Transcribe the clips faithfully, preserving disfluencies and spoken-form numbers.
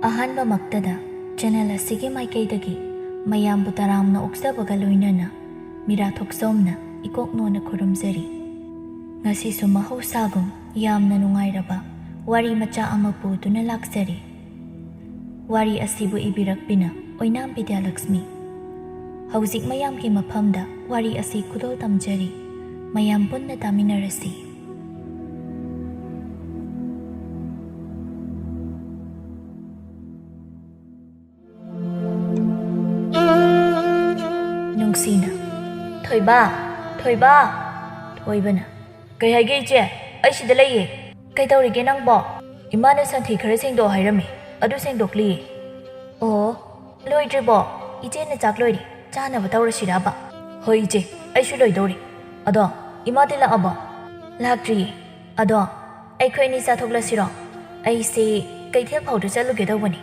ꯑꯍꯥꯟꯕꯃꯛꯇꯗ channel ꯑꯁꯤꯒꯤ ꯃꯥꯏꯀꯩꯗꯒꯤ ꯃꯌꯥꯝꯕꯨ ꯇꯔꯥꯝꯅ ꯑꯣꯛꯆꯕꯒ ꯂꯣꯏꯅꯅ ꯃꯤꯔꯥ ꯊꯣꯛꯆꯣꯝꯅ ꯏꯀꯣꯛ ꯅꯣꯟꯅ ꯈꯨꯔꯨꯝꯖꯔꯤ꯫ ꯉꯁꯤꯁꯨ ꯃꯍꯧꯁꯥꯒꯨꯝ ꯌꯥꯝꯅ ꯅꯨꯡꯉꯥꯏꯔꯕ ꯋꯥꯔꯤ ꯃꯆꯥ ꯑꯃ ꯄꯨꯗꯨꯅ ꯂꯥꯛꯆꯔꯤ꯫ ꯋꯥꯔꯤ ꯑꯁꯤꯕꯨ ꯏꯕꯤꯔꯛꯄꯤꯅ ꯑꯣꯏꯅꯥꯝ ꯕꯤꯗ꯭ꯌꯥꯂꯛꯁꯃꯤ꯫ ꯍꯧꯖꯤꯛ ꯃꯌꯥꯝꯒꯤ ꯃꯐꯝꯗ ꯋꯥꯔꯤ ꯑꯁꯤ ꯈꯨꯗꯣꯜ ꯇꯝꯖꯔꯤ꯫ ꯃꯌꯥꯝ ꯄꯨꯟꯅ ꯇꯥꯃꯤꯟꯅꯔꯁꯤ꯫ ꯅꯨꯡꯁꯤꯅ, "ꯊꯣꯏꯕ, ꯊꯣꯏꯕ!" ꯊꯣꯏꯕꯅ, "ꯀꯩ ꯍꯥꯏꯒꯦ ꯏꯆꯦ? ꯑꯩ ꯁꯤꯗ ꯂꯩꯌꯦ꯫" "ꯀꯩꯗꯧꯔꯤꯒꯦ ꯅꯪꯕꯣ?" "ꯏꯃꯥꯅ ꯁꯟꯊꯤ ꯈꯔ ꯁꯦꯡꯗꯣꯛꯑꯣ ꯍꯥꯏꯔꯝꯃꯤ, ꯑꯗꯨ ꯁꯦꯡꯗꯣꯛꯂꯤꯌꯦ꯫" "ꯑꯣ, ꯂꯣꯏꯗ꯭ꯔꯤꯕꯣ? ꯏꯆꯦꯅ ꯆꯥꯛ ꯂꯣꯏꯔꯦ, ꯆꯥꯅꯕ ꯇꯧꯔꯁꯤꯔꯕ?" "ꯍꯣꯏ ꯏꯆꯦ, ꯑꯩꯁꯨ ꯂꯣꯏꯗꯧꯔꯦ꯫ ꯑꯗꯣ ꯏꯃꯥꯗꯤ ꯂꯥꯛꯑꯕꯣ?" "ꯂꯥꯛꯇ꯭ꯔꯤꯌꯦ꯫ ꯑꯗꯣ ꯑꯩꯈꯣꯏ ꯑꯅꯤ ꯆꯥꯊꯣꯛꯂꯁꯤꯔꯣ? ꯑꯩꯁꯦ ꯀꯩꯊꯦꯜ ꯐꯥꯎꯗ ꯆꯠꯂꯨꯒꯦ ꯇꯧꯕꯅꯤ,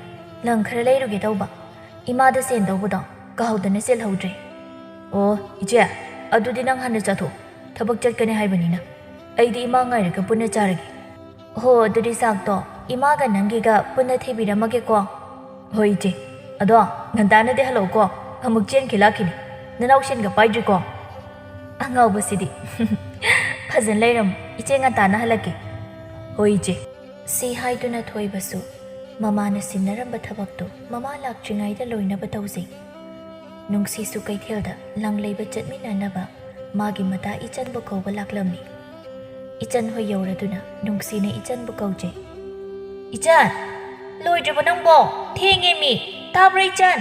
ꯂꯪ ꯈꯔ ꯂꯩꯔꯨꯒꯦ ꯇꯧꯕ꯫ ꯏꯃꯥꯗ ꯆꯦꯟꯗꯧꯕꯗꯣ ꯀꯥꯍꯧꯗꯅ ꯆꯦꯜꯍꯧꯗ꯭ꯔꯦ꯫" "ꯑꯣ ꯏꯆꯦ, ꯑꯗꯨꯗꯤ ꯅꯪ ꯍꯥꯟꯅ ꯆꯠꯊꯣꯛ, ꯊꯕꯛ ꯆꯠꯀꯅꯤ ꯍꯥꯏꯕꯅꯤꯅ꯫ ꯑꯩꯗꯤ ꯏꯃꯥ ꯉꯥꯏꯔꯒ ꯄꯨꯟꯅ ꯆꯥꯔꯒꯦ꯫" "ꯍꯣ, ꯑꯗꯨꯗꯤ ꯆꯥꯛꯇꯣ ꯏꯃꯥꯒ ꯅꯪꯒꯤꯒ ꯄꯨꯟꯅ ꯊꯤꯕꯤꯔꯝꯃꯒꯦꯀꯣ꯫" "ꯍꯣꯏ ꯏꯆꯦ꯫ ꯑꯗꯣ ꯉꯟꯇꯥꯅꯗꯤ ꯍꯜꯂꯛꯎꯀꯣ, ꯑꯃꯨꯛ ꯆꯦꯟꯈꯤ ꯂꯥꯛꯈꯤꯅꯤ꯫ ꯅꯅꯥꯎ ꯁꯦꯟꯒ ꯄꯥꯏꯗ꯭ꯔꯤꯀꯣ?" "ꯑꯉꯥꯎꯕꯁꯤꯗꯤ꯫" "ꯐꯖꯅ ꯂꯩꯔꯝꯃꯨ, ꯏꯆꯦ ꯉꯟꯇꯥꯅ ꯍꯜꯂꯛꯀꯦ꯫" "ꯍꯣꯏ ꯏꯆꯦ꯫" ꯁꯤ ꯍꯥꯏꯗꯨꯅ ꯊꯣꯏꯕꯁꯨ ꯃꯃꯥꯅ ꯁꯤꯟꯅꯔꯝꯕ ꯊꯕꯛꯇꯨ ꯃꯃꯥ ꯂꯥꯛꯇ꯭ꯔꯤꯉꯩꯗ ꯂꯣꯏꯅꯕ ꯇꯧꯖꯩ꯫ ꯅꯨꯡꯁꯤꯁꯨ ꯀꯩꯊꯦꯜꯗ ꯂꯪ ꯂꯩꯕ ꯆꯠꯃꯤꯟꯅꯅꯕ ꯃꯥꯒꯤ ꯃꯇꯥ ꯏꯆꯟꯕꯨ ꯀꯧꯕ ꯂꯥꯛꯂꯝꯃꯤ꯫ ꯏꯆꯟ ꯍꯣꯏ ꯌꯧꯔꯗꯨꯅ ꯅꯨꯡꯁꯤꯅ ꯏꯆꯟꯕꯨ ꯀꯧꯖꯩ꯫ "ꯏꯆꯟ, ꯂꯣꯏꯗ꯭ꯔꯤꯕꯣ ꯅꯪꯕꯣ? ꯊꯦꯡꯉꯦ ꯃꯤ, ꯇꯥꯕ꯭ꯔꯣ ꯏꯆꯟ?"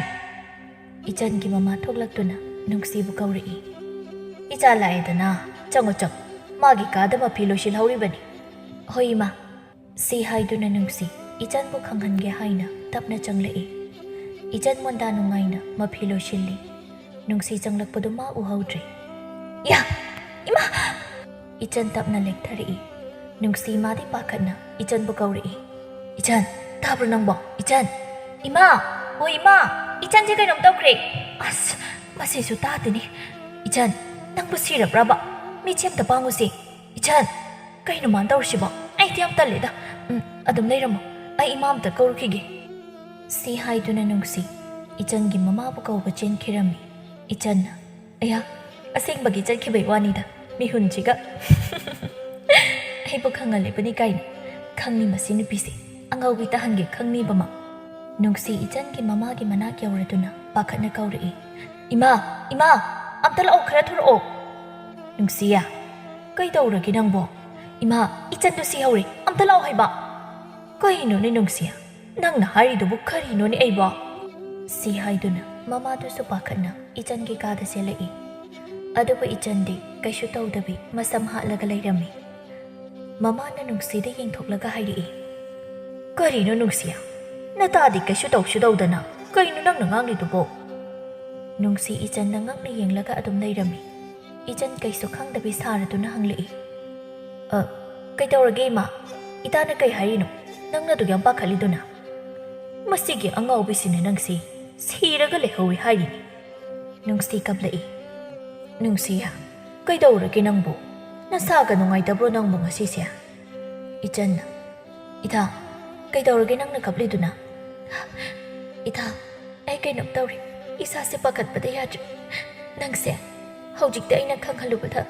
ꯏꯆꯟꯒꯤ ꯃꯃꯥ ꯊꯣꯛꯂꯛꯇꯨꯅ ꯅꯨꯡꯁꯤꯕꯨ ꯀꯧꯔꯛꯏ꯫ "ꯏꯆꯥ ꯂꯥꯛꯑꯦꯗꯅ, ꯆꯪꯉꯣ ꯆꯪꯉꯣ, ꯃꯥꯒꯤ ꯀꯥꯗ ꯃꯐꯤ ꯂꯣꯏꯁꯤꯜꯍꯧꯔꯤꯕꯅꯤ꯫" "ꯍꯣꯏ ꯏꯃꯥ꯫" ꯁꯤ ꯍꯥꯏꯗꯨꯅ ꯅꯨꯡꯁꯤ ꯏꯆꯟꯕꯨ ꯈꯪꯍꯟꯒꯦ ꯍꯥꯏꯅ ꯇꯞꯅ ꯆꯪꯂꯛꯏ꯫ ꯏꯆꯟ ꯃꯣꯟꯗꯥ ꯅꯨꯡꯉꯥꯏꯅ ꯃꯐꯤ ꯂꯣꯏꯁꯤꯜꯂꯤ꯫ ꯅꯨꯡꯁꯤ ꯆꯪꯂꯛꯄꯗꯨ ꯃꯥ ꯎꯍꯧꯗ꯭ꯔꯦ꯫ "ꯌꯥ! ꯏꯃꯥ!" ꯏꯆꯟ ꯇꯞꯅ ꯂꯦꯛꯊꯔꯛꯏ꯫ ꯅꯨꯡꯁꯤ ꯃꯥꯗꯤ ꯄꯥꯈꯠꯅ ꯏꯆꯟꯕꯨ ꯀꯧꯔꯛꯏ꯫ "ꯏꯆꯟ, ꯇꯥꯕ꯭ꯔꯣ ꯅꯪꯕꯣ? ꯏꯆꯟ!" "ꯏꯃꯥ! ꯑꯣ ꯏꯃꯥ! ꯏꯆꯟꯁꯦ ꯀꯩꯅꯣꯝ ꯇꯧꯈ꯭ꯔꯦ!" "ꯑꯁ, ꯃꯁꯤꯁꯨ ꯇꯥꯗꯦꯅꯦ꯫ ꯏꯆꯟ, ꯅꯪꯕꯨ ꯁꯤꯔꯕ꯭ꯔꯕ? ꯃꯤꯠꯁꯦ ꯑꯝꯇ ꯄꯥꯡꯉꯨꯁꯦ꯫ ꯏꯆꯟ, ꯀꯩꯅꯣ ꯃꯥꯅ ꯇꯧꯔꯤꯁꯤꯕꯣ? ꯑꯩꯗꯤ ꯌꯥꯝ ꯇꯜꯂꯦꯗ꯫ ꯎꯝ, ꯑꯗꯨꯝ ꯂꯩꯔꯝꯃꯣ, ꯑꯩ ꯏꯃꯥ ꯑꯝꯇ ꯀꯧꯔꯨꯈꯤꯒꯦ꯫" ꯁꯤ ꯍꯥꯏꯗꯨꯅ ꯅꯨꯡꯁꯤ ꯏꯆꯟꯒꯤ ꯃꯃꯥꯕꯨ ꯀꯧꯕ ꯆꯦꯟꯈꯤꯔꯝꯃꯤ꯫ ꯏꯆꯟꯅ, "ꯑꯌꯥ, ꯑꯁꯦꯡꯕꯒꯤ ꯆꯠꯈꯤꯕꯩ ꯋꯥꯅꯤꯗ, ꯃꯤꯍꯨꯟꯁꯤꯒ!" "ꯑꯩꯕꯨ ꯈꯪꯍꯜꯂꯤꯕꯅꯤ ꯀꯥꯏꯅ꯫ ꯈꯪꯅꯤ ꯃꯁꯤ ꯅꯨꯄꯤꯁꯦ, ꯑꯉꯥꯎꯕꯤ ꯇꯥꯍꯟꯒꯦ ꯈꯪꯅꯤꯕ ꯃꯥ!" ꯅꯨꯡꯁꯤ ꯏꯆꯟꯒꯤ ꯃꯃꯥꯒꯤ ꯃꯅꯥꯛ ꯌꯧꯔꯗꯨꯅ ꯄꯥꯈꯠꯅ ꯀꯧꯔꯛꯏ, "ꯏꯃꯥ! ꯏꯃꯥ! ꯑꯝꯇ ꯂꯥꯛꯑꯣ, ꯈꯔ ꯊꯣꯔꯛꯑꯣ!" "ꯅꯨꯡꯁꯤꯌꯦ, ꯀꯩꯗꯧꯔꯒꯦ ꯅꯪꯕꯣ?" "ꯏꯃꯥ, ꯏꯆꯟꯗꯨ ꯁꯤꯍꯧꯔꯦ, ꯑꯝꯇ ꯂꯥꯛꯑꯣ ꯍꯥꯏꯕ!" "ꯀꯩꯅꯣꯅꯦ ꯅꯨꯡꯁꯤꯌꯦ, ꯅꯪꯅ ꯍꯥꯏꯔꯤꯗꯨꯕꯨ ꯀꯔꯤꯅꯣꯅꯦ ꯑꯩꯕꯣ?" ꯁꯤ ꯍꯥꯏꯗꯨꯅ ꯃꯃꯥꯗꯨꯁꯨ ꯄꯥꯈꯠꯅ ꯏꯆꯟꯒꯤ ꯀꯥꯗ ꯆꯦꯜꯂꯛꯏ꯫ ꯑꯗꯨꯕꯨ ꯏꯆꯟꯗꯤ ꯀꯩꯁꯨ ꯇꯧꯗꯕꯤ ꯃꯁꯝ ꯍꯥꯠꯂꯒ ꯂꯩꯔꯝꯃꯤ꯫ ꯃꯃꯥꯅ ꯅꯨꯡꯁꯤꯗ ꯌꯦꯡꯊꯣꯛꯂꯒ ꯍꯥꯏꯔꯛꯏ, "ꯀꯔꯤꯅꯣ ꯅꯨꯡꯁꯤꯌꯦ? ꯅꯇꯥꯗꯤ ꯀꯩꯁꯨ ꯇꯧꯁꯨ ꯇꯧꯗꯅ ꯀꯩꯅꯣ ꯅꯪꯅ ꯉꯥꯡꯂꯤꯗꯨꯕꯣ?" ꯅꯨꯡꯁꯤ ꯏꯆꯟꯗ ꯉꯛꯅ ꯌꯦꯡꯂꯒ ꯑꯗꯨꯝ ꯂꯩꯔꯝꯃꯤ꯫ ꯏꯆꯟ ꯀꯩꯁꯨ ꯈꯪꯗꯕꯤ ꯁꯥꯔꯗꯨꯅ ꯍꯪꯂꯛꯏ, "ꯑ, ꯀꯩꯗꯧꯔꯒꯦ ꯏꯃꯥ? ꯏꯇꯥꯅ ꯀꯩ ꯍꯥꯏꯔꯤꯅꯣ? ꯅꯪꯅ ꯑꯗꯨꯛ ꯌꯥꯝ ꯄꯥꯈꯠꯂꯤꯗꯨꯅ?" "ꯃꯁꯤꯒꯤ ꯑꯉꯥꯎꯕꯤꯁꯤꯅ ꯅꯪꯁꯤ ꯁꯤꯔꯒ ꯂꯩꯍꯧꯏ ꯍꯥꯏꯔꯤꯅꯤ꯫" ꯅꯨꯡꯁꯤ ꯀꯞꯂꯛꯏ꯫ "ꯅꯨꯡꯁꯤ, ꯀꯩꯗꯧꯔꯒꯦ ꯅꯪꯕꯨ? ꯅꯁꯥꯒ ꯅꯨꯡꯉꯥꯏꯇꯕ꯭ꯔꯣ ꯅꯪꯕꯨ ꯉꯁꯤꯁꯦ?" ꯏꯆꯟꯅ, "ꯏꯇꯥ, ꯀꯩꯗꯧꯔꯒꯦ ꯅꯪꯅ ꯀꯞꯂꯤꯗꯨꯅ?" "ꯏꯇꯥ, ꯑꯩ ꯀꯩꯅꯣꯝ ꯇꯧꯔꯦ꯫ ꯏꯁꯥꯁꯦ ꯄꯥꯈꯠꯄꯗ ꯌꯥꯗ꯭ꯔꯦ꯫ ꯅꯪꯁꯦ ꯍꯧꯖꯤꯛꯇ ꯑꯩꯅ ꯈꯪꯍꯜꯂꯨꯕꯗ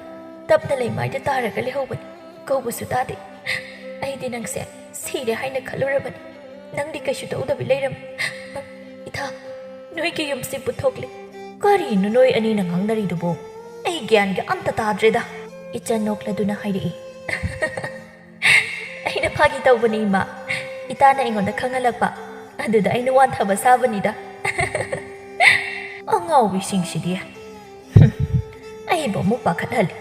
ꯇꯞꯅ ꯂꯩꯃꯥꯏꯗ ꯇꯥꯔꯒ ꯂꯩꯍꯧꯕꯅꯤ꯫ ꯀꯧꯕꯁꯨ ꯇꯥꯗꯦ꯫ ꯑꯩꯗꯤ ꯅꯪꯁꯦ ꯁꯤꯔꯦ ꯍꯥꯏꯅ ꯈꯜꯂꯨꯔꯕꯅꯤ꯫ ꯅꯪꯗꯤ ꯀꯩꯁꯨ ꯇꯧꯗꯕꯤ ꯂꯩꯔꯝꯃꯤ꯫ ꯏꯇꯥ, ꯅꯣꯏꯒꯤ ꯌꯨꯝꯁꯤ ꯄꯨꯊꯣꯛꯂꯦ꯫ ꯀꯔꯤꯅꯣ ꯅꯣꯏ ꯑꯅꯤꯅ ꯉꯥꯡꯅꯔꯤꯗꯨꯕꯣ? ꯑꯩ ꯒ꯭ꯌꯥꯟꯒ ꯑꯝꯇ ꯇꯥꯗ꯭ꯔꯦꯗ꯫" ꯏꯆꯟ ꯅꯣꯛꯂꯗꯨꯅ ꯍꯥꯏꯔꯛꯏ꯫ "ꯑꯩꯅ ꯐꯥꯒꯤ ꯇꯧꯕꯅꯤ ꯏꯃꯥ꯫ ꯏꯇꯥꯅ ꯑꯩꯉꯣꯟꯗ ꯈꯪꯍꯜꯂꯛꯄ꯫ ꯑꯗꯨꯗ ꯑꯩꯅ ꯋꯥꯟꯊꯕ ꯁꯥꯕꯅꯤꯗ꯫" "ꯑꯉꯥꯎꯕꯤꯁꯤꯡꯁꯤꯗꯤ꯫ ꯍꯨꯝ, ꯑꯩꯕꯨ ꯑꯃꯨꯛ ꯄꯥꯈꯠꯍꯜꯂꯤ꯫"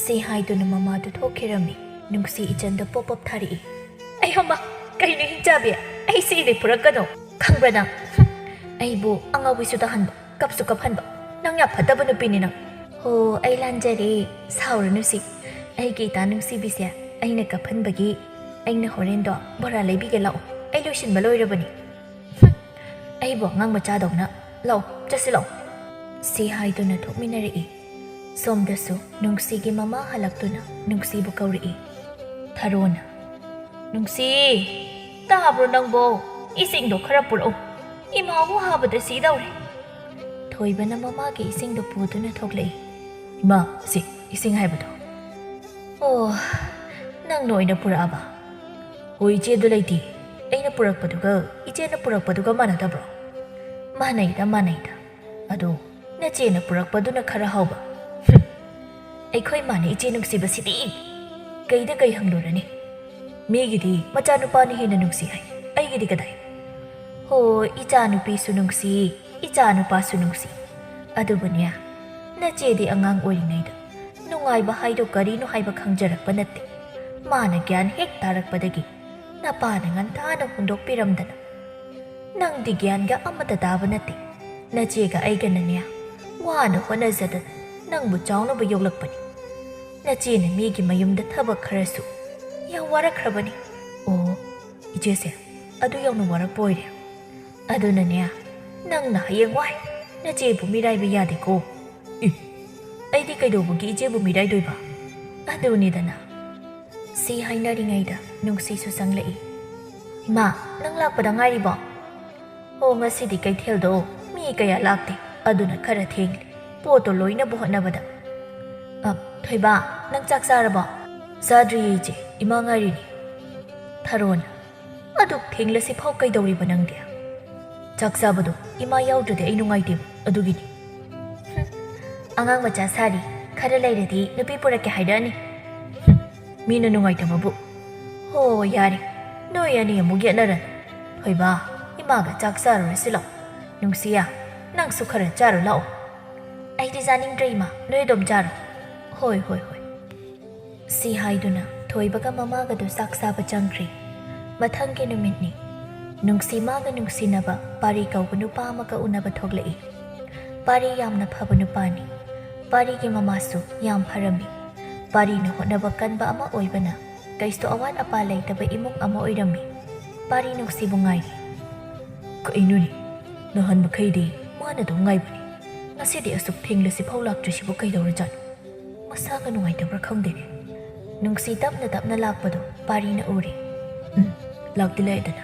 ꯁꯤ ꯍꯥꯏꯗꯨꯅ ꯃꯃꯥꯗꯨ ꯊꯣꯛꯈꯤꯔꯝꯃꯤ꯫ ꯅꯨꯡꯁꯤ ꯏꯆꯟꯗ ꯄꯣꯞ ꯄꯣꯞ ꯊꯥꯔꯛꯏ꯫ "ꯑꯩ ꯍꯣꯃ, ꯀꯩꯅꯣ ꯍꯤꯡꯆꯥꯕꯤ? ꯑꯩ ꯁꯤꯗꯤ ꯐꯨꯔꯛꯀꯅꯣ꯫ ꯈꯪꯕ꯭ꯔꯥ ꯅꯪ? ꯍꯨꯝ, ꯑꯩꯕꯨ ꯑꯉꯥꯎꯕꯤꯁꯨ ꯇꯥꯍꯟꯕ, ꯀꯞꯁꯨ ꯀꯞꯍꯟꯕ꯫ ꯅꯪ ꯌꯥꯝ ꯐꯠꯇꯕ ꯅꯨꯄꯤꯅꯤ ꯅꯪ꯫" "ꯍꯣ, ꯑꯩ ꯂꯥꯟꯖꯔꯦ꯫ ꯁꯥꯎꯔꯅꯨ ꯁꯤ꯫ ꯑꯩꯒꯤ ꯏꯇꯥ ꯅꯨꯡꯁꯤꯕꯤꯁꯦ ꯑꯩꯅ ꯀꯞꯍꯟꯕꯒꯤ꯫ ꯑꯩꯅ ꯍꯣꯔꯦꯟꯗꯣ ꯕꯣꯔꯥ ꯂꯩꯕꯤꯒꯦ ꯂꯥꯛꯑꯣ꯫ ꯑꯩ ꯂꯣꯏꯁꯤꯟꯕ ꯂꯣꯏꯔꯕꯅꯤ꯫" "ꯍꯨꯝ, ꯑꯩꯕꯨ ꯑꯉꯥꯡ ꯃꯆꯥꯗꯧꯅ꯫ ꯂꯥꯛꯑꯣ, ꯆꯠꯁꯤ ꯂꯥꯛꯑꯣ꯫" ꯁꯤ ꯍꯥꯏꯗꯨꯅ ꯊꯣꯛꯃꯤꯟꯅꯔꯛꯏ꯫ ꯁꯣꯝꯗꯁꯨ ꯅꯨꯡꯁꯤꯒꯤ ꯃꯃꯥ ꯍꯜꯂꯛꯇꯨꯅ ꯅꯨꯡꯁꯤꯕꯨ ꯀꯧꯔꯛꯏ꯫ ꯊꯔꯣꯅ, "ꯅꯨꯡꯁꯤ, ꯇꯥꯕ꯭ꯔꯣ ꯅꯪꯕꯣ? "ꯏꯁꯤꯡꯗꯣ ꯈꯔ ꯄꯨꯔꯛꯎ, ꯏꯃꯥ ꯋꯥꯕꯗ ꯁꯤꯗꯧꯔꯦ꯫" ꯊꯣꯏꯕꯅ ꯃꯃꯥꯒꯤ ꯏꯁꯤꯡꯗꯣ ꯄꯨꯗꯨꯅ ꯊꯣꯛꯂꯛꯏ꯫ "ꯏꯃꯥ, ꯁꯤ ꯏꯁꯤꯡ ꯍꯥꯏꯕꯗꯣ꯫" "ꯑꯣ, ꯅꯪꯅ ꯑꯣꯏꯅ ꯄꯨꯔꯛꯑꯕ?" "ꯍꯣꯏ, ꯏꯆꯦꯗꯣ ꯂꯩꯇꯦ꯫ ꯑꯩꯅ ꯄꯨꯔꯛꯄꯗꯨꯒ ꯏꯆꯦꯅ ꯄꯨꯔꯛꯄꯗꯨꯒ ꯃꯥꯟꯅꯗꯕ꯭ꯔꯣ?" "ꯃꯥꯟꯅꯩꯗ, ꯃꯥꯟꯅꯩꯗ꯫ ꯑꯗꯣ ꯅꯆꯦꯅ ꯄꯨꯔꯛꯄꯗꯨꯅ ꯈꯔ ꯍꯥꯎꯕ꯫" "ꯍꯨꯝ, ꯑꯩꯈꯣꯏ ꯃꯥꯅ ꯏꯆꯦ ꯅꯨꯡꯁꯤꯕꯁꯤꯗꯤ ꯀꯩꯗ ꯀꯩ ꯍꯪꯂꯨꯔꯅꯤ? ꯃꯤꯒꯤꯗꯤ ꯃꯆꯥꯅꯨꯄꯥꯅ ꯍꯦꯟꯅ ꯅꯨꯡꯁꯤ ꯍꯥꯏ, ꯑꯩꯒꯤꯗꯤ ꯀꯗꯥꯏ?" "ꯍꯣ, ꯏꯆꯥꯅꯨꯄꯤꯁꯨ ꯅꯨꯡꯁꯤ, ꯏꯆꯥꯅꯨꯄꯥꯁꯨ ꯅꯨꯡꯁꯤ꯫ ꯑꯗꯨꯕꯨꯅꯦ, ꯅꯆꯦꯗꯤ ꯑꯉꯥꯡ ꯑꯣꯏꯔꯤꯉꯩꯗ ꯅꯨꯡꯉꯥꯏꯕ ꯍꯥꯏꯗꯣ ꯀꯔꯤꯅꯣ ꯍꯥꯏꯕ ꯈꯪꯖꯔꯛꯄ ꯅꯠꯇꯦ꯫ ꯃꯥꯅ ꯒ꯭ꯌꯥꯟ ꯍꯦꯛ ꯇꯥꯔꯛꯄꯗꯒꯤ ꯅꯄꯥꯅ ꯉꯟꯇꯥꯅ ꯍꯨꯟꯗꯣꯛꯄꯤꯔꯝꯗꯅ ꯅꯪꯗꯤ ꯒ꯭ꯌꯥꯟꯒ ꯑꯃꯠꯇ ꯇꯥꯕ ꯅꯠꯇꯦ꯫ ꯅꯆꯦꯒ ꯑꯩꯒꯅꯅꯦ, ꯋꯥꯅ ꯍꯣꯠꯅꯖꯗꯅ ꯅꯪꯕꯨ ꯆꯥꯎꯅꯕ ꯌꯣꯛꯂꯛꯄꯅꯤ꯫ ꯅꯆꯦꯅ ꯃꯤꯒꯤ ꯃꯌꯨꯝꯗ ꯊꯕꯛ ꯈꯔꯁꯨ ꯌꯥꯝ ꯋꯥꯔꯛꯈ꯭ꯔꯕꯅꯤ꯫" "ꯑꯣ, ꯏꯆꯦꯁꯦ ꯑꯗꯨ ꯌꯧꯅ ꯋꯥꯔꯛꯄ ꯑꯣꯏꯔꯦ꯫ ꯑꯗꯨꯅꯅꯦ, ꯅꯪꯅ ꯍꯌꯦꯡꯋꯥꯏ ꯅꯆꯦꯕꯨ ꯃꯤꯔꯥꯏꯕ ꯌꯥꯗꯦꯀꯣ꯫" "ꯏ, ꯑꯩꯗꯤ ꯀꯩꯗꯧꯕꯒꯤ ꯏꯆꯦꯕꯨ ꯃꯤꯔꯥꯏꯗꯣꯏꯕ?" "ꯑꯗꯨꯅꯤꯗꯅ꯫" ꯁꯤ ꯍꯥꯏꯅꯔꯤꯉꯩꯗ ꯅꯨꯡꯁꯤꯁꯨ ꯆꯪꯂꯛꯏ꯫ "ꯏꯃꯥ, ꯅꯪ ꯂꯥꯛꯄꯗ ꯉꯥꯏꯔꯤꯕꯣ?" "ꯍꯣ, ꯉꯁꯤꯗꯤ ꯀꯩꯊꯦꯜꯗꯣ ꯃꯤ ꯀꯌꯥ ꯂꯥꯛꯇꯦ, ꯑꯗꯨꯅ ꯈꯔ ꯊꯦꯡꯂꯦ ꯄꯣꯠꯇꯣ ꯂꯣꯏꯅꯕ ꯍꯣꯠꯅꯕꯗ꯫" "ꯑ, ꯊꯣꯏꯕ, ꯅꯪ ꯆꯥꯛ ꯆꯥꯔꯕꯣ?" "ꯆꯥꯗ꯭ꯔꯤꯌꯦ ꯏꯆꯦ, ꯏꯃꯥ ꯉꯥꯏꯔꯤꯅꯦ꯫" "ꯊꯔꯣꯅ, ꯑꯗꯨꯛ ꯊꯦꯡꯂꯁꯤꯐꯥꯎ ꯀꯩꯗꯧꯔꯤꯕ ꯅꯪꯗꯤ?" "ꯆꯥꯛ ꯆꯥꯕꯗꯣ ꯏꯃꯥ ꯌꯥꯎꯗ꯭ꯔꯗꯤ ꯑꯩ ꯅꯨꯡꯉꯥꯏꯇꯦꯕ, ꯑꯗꯨꯒꯤꯅꯤ꯫" "ꯍꯨꯝ, ꯑꯉꯥꯡ ꯃꯆꯥ ꯁꯥꯔꯤ, ꯈꯔ ꯂꯩꯔꯗꯤ ꯅꯨꯄꯤ ꯄꯨꯔꯛꯀꯦ ꯍꯥꯏꯔꯛꯑꯅꯤ꯫" "ꯍꯨꯝ, ꯃꯤꯅ ꯅꯨꯡꯉꯥꯏꯇꯕꯕꯨ꯫" "ꯍꯣ, ꯌꯥꯔꯦ, ꯅꯣꯏ ꯑꯅꯤ ꯑꯃꯨꯛ ꯌꯦꯠꯅꯔꯅꯨ꯫ ꯊꯣꯏꯕ, ꯏꯃꯥꯒ ꯆꯥꯛ ꯆꯥꯔꯨꯔꯁꯤ ꯂꯥꯛꯑꯣ꯫ ꯅꯨꯡꯁꯤꯌꯥ, ꯅꯪꯁꯨ ꯈꯔ ꯆꯥꯔꯨ ꯂꯥꯛꯑꯣ꯫" "ꯑꯩꯗꯤ ꯆꯥꯅꯤꯡꯗ꯭ꯔꯦ ꯏꯃꯥ, ꯅꯣꯏ ꯑꯗꯨꯝ ꯆꯥꯔꯣ꯫" "ꯍꯣꯏ, ꯍꯣꯏ, ꯍꯣꯏ꯫" ꯁꯤ ꯍꯥꯏꯗꯨꯅ ꯊꯣꯏꯕꯒ ꯃꯃꯥꯒꯗꯨ ꯆꯥꯛ ꯆꯥꯕ ꯆꯪꯈ꯭ꯔꯦ꯫ ꯃꯊꯪꯒꯤ ꯅꯨꯃꯤꯠꯅꯤ꯫ ꯅꯨꯡꯁꯤ ꯃꯥꯒ ꯅꯨꯡꯁꯤꯅꯕ ꯄꯥꯔꯤ ꯀꯧꯕ ꯅꯨꯄꯥ ꯑꯃꯒ ꯎꯅꯕ ꯊꯣꯛꯂꯛꯏ꯫ ꯄꯥꯔꯤ ꯌꯥꯝꯅ ꯐꯕ ꯅꯨꯄꯥꯅꯤ꯫ ꯄꯥꯔꯤꯒꯤ ꯃꯃꯥꯁꯨ ꯌꯥꯝ ꯐꯔꯝꯃꯤ꯫ ꯄꯥꯔꯤꯅ ꯍꯣꯠꯅꯕ ꯀꯟꯕ ꯑꯃ ꯑꯣꯏꯕꯅ ꯀꯩꯁꯨ ꯑꯋꯥꯠ ꯑꯄꯥ ꯂꯩꯇꯕ ꯏꯃꯨꯡ ꯑꯃ ꯑꯣꯏꯔꯝꯃꯤ꯫ ꯄꯥꯔꯤ ꯅꯨꯡꯁꯤꯕꯨ ꯉꯥꯏꯔꯤ꯫ "ꯀꯩꯅꯣꯅꯦ, ꯅꯍꯥꯟ ꯃꯈꯩꯗꯤ ꯃꯥꯅ ꯑꯗꯨꯝ ꯉꯥꯏꯕꯅꯤ, ꯉꯁꯤꯗꯤ ꯑꯁꯨꯛ ꯊꯦꯡꯂꯁꯤꯐꯥꯎ ꯂꯥꯛꯇ꯭ꯔꯤꯁꯤꯕꯨ ꯀꯩꯗꯧꯔꯖꯥꯠꯅꯣ? ꯃꯁꯥꯒ ꯅꯨꯡꯉꯥꯏꯇꯕ꯭ꯔꯥ ꯈꯪꯗꯦꯅꯦ꯫" ꯅꯨꯡꯁꯤ ꯇꯞꯅ ꯇꯞꯅ ꯂꯥꯛꯄꯗꯣ ꯄꯥꯔꯤꯅ ꯎꯔꯦ꯫ "ꯎꯝ, ꯂꯥꯛꯇꯤ ꯂꯥꯛꯑꯦꯗꯅ,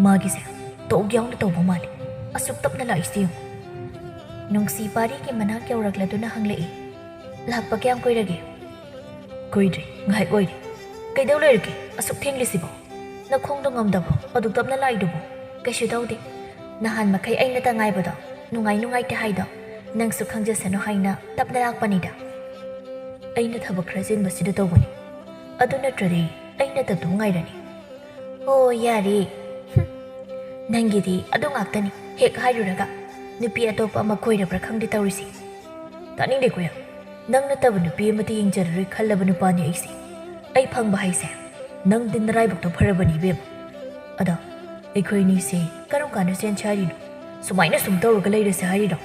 ꯃꯥꯒꯤꯁꯦ ꯇꯧꯒꯦ ꯌꯥꯎꯅ ꯇꯧꯕ ꯃꯥꯜꯂꯤ꯫ ꯑꯁꯨꯛ ꯇꯞꯅ ꯂꯥꯛꯏꯁꯤ ꯌꯦꯡꯉꯨ꯫ ꯅꯨꯡꯁꯤ ꯄꯥꯔꯤꯒꯤ ꯃꯅꯥꯛ ꯌꯧꯔꯛꯂꯗꯨꯅ ꯍꯪꯂꯛꯏ, "ꯂꯥꯛꯄ ꯀꯌꯥꯝ ꯀꯨꯏꯔꯒꯦ?" "ꯀꯨꯏꯗ꯭ꯔꯤ, ꯉꯥꯏꯍꯥꯛ ꯑꯣꯏꯔꯦ꯫" "ꯀꯩꯗꯧ ꯂꯩꯔꯒꯦ ꯑꯁꯨꯛ ꯊꯦꯡꯂꯤꯁꯤꯕꯣ? ꯅꯈꯣꯡꯗꯣ ꯉꯝꯗꯕ꯭ꯔꯣ ꯑꯗꯨꯛ ꯇꯞꯅ ꯂꯥꯛꯏꯗꯨꯕꯣ?" "ꯀꯩꯁꯨ ꯇꯧꯗꯦ꯫ ꯅꯍꯥꯟ ꯃꯈꯩ ꯑꯩꯅꯇ ꯉꯥꯏꯕꯗꯣ, ꯅꯨꯡꯉꯥꯏ ꯅꯨꯡꯉꯥꯏꯇꯦ ꯍꯥꯏꯗꯣ, ꯅꯪꯁꯨ ꯈꯪꯖꯁꯅꯨ ꯍꯥꯏꯅ ꯇꯞꯅ ꯂꯥꯛꯄꯅꯤꯗ꯫" "ꯑꯩꯅ ꯊꯕꯛ ꯈꯔ ꯆꯤꯟꯕꯁꯤꯗ ꯇꯧꯕꯅꯤ꯫ ꯑꯗꯨ ꯅꯠꯇ꯭ꯔꯗꯤ ꯑꯩꯅ ꯇꯞꯇꯨ ꯉꯥꯏꯔꯅꯤ꯫" "ꯑꯣ, ꯌꯥꯔꯦ꯫ ꯍꯨꯝ, ꯅꯪꯒꯤꯗꯤ ꯑꯗꯨ ꯉꯥꯛꯇꯅꯤ꯫ ꯍꯦꯛ ꯍꯥꯏꯔꯨꯔꯒ ꯅꯨꯄꯤ ꯑꯇꯣꯞꯄ ꯑꯃ ꯀꯣꯏꯔꯕ꯭ꯔꯥ ꯈꯪꯗꯦ ꯇꯧꯔꯤꯁꯤ꯫" "ꯇꯥꯅꯤꯡꯗꯦ ꯀꯣꯌꯥ꯫ ꯅꯪ ꯅꯠꯇꯕ ꯅꯨꯄꯤ ꯑꯃꯠꯇ ꯌꯦꯡꯖꯔꯔꯣꯏ ꯈꯜꯂꯕ ꯅꯨꯄꯥꯅꯤ ꯑꯩꯁꯦ꯫ ꯑꯩ ꯐꯪꯕ ꯍꯥꯏꯁꯦ ꯅꯪꯗꯤ ꯅꯔꯥꯏꯕꯛꯇꯣ ꯐꯔꯕꯅꯤ ꯏꯕꯦꯝꯃ꯫ ꯑꯗꯣ ꯑꯩꯈꯣꯏ ꯑꯅꯤꯁꯦ ꯀꯔꯝ ꯀꯥꯟꯗ ꯆꯦꯟꯁꯦ ꯍꯥꯏꯔꯤꯅꯣ? ꯁꯨꯃꯥꯏꯅ ꯁꯨꯝ ꯇꯧꯔꯒ ꯂꯩꯔꯁꯦ ꯍꯥꯏꯔꯤꯔꯣ?"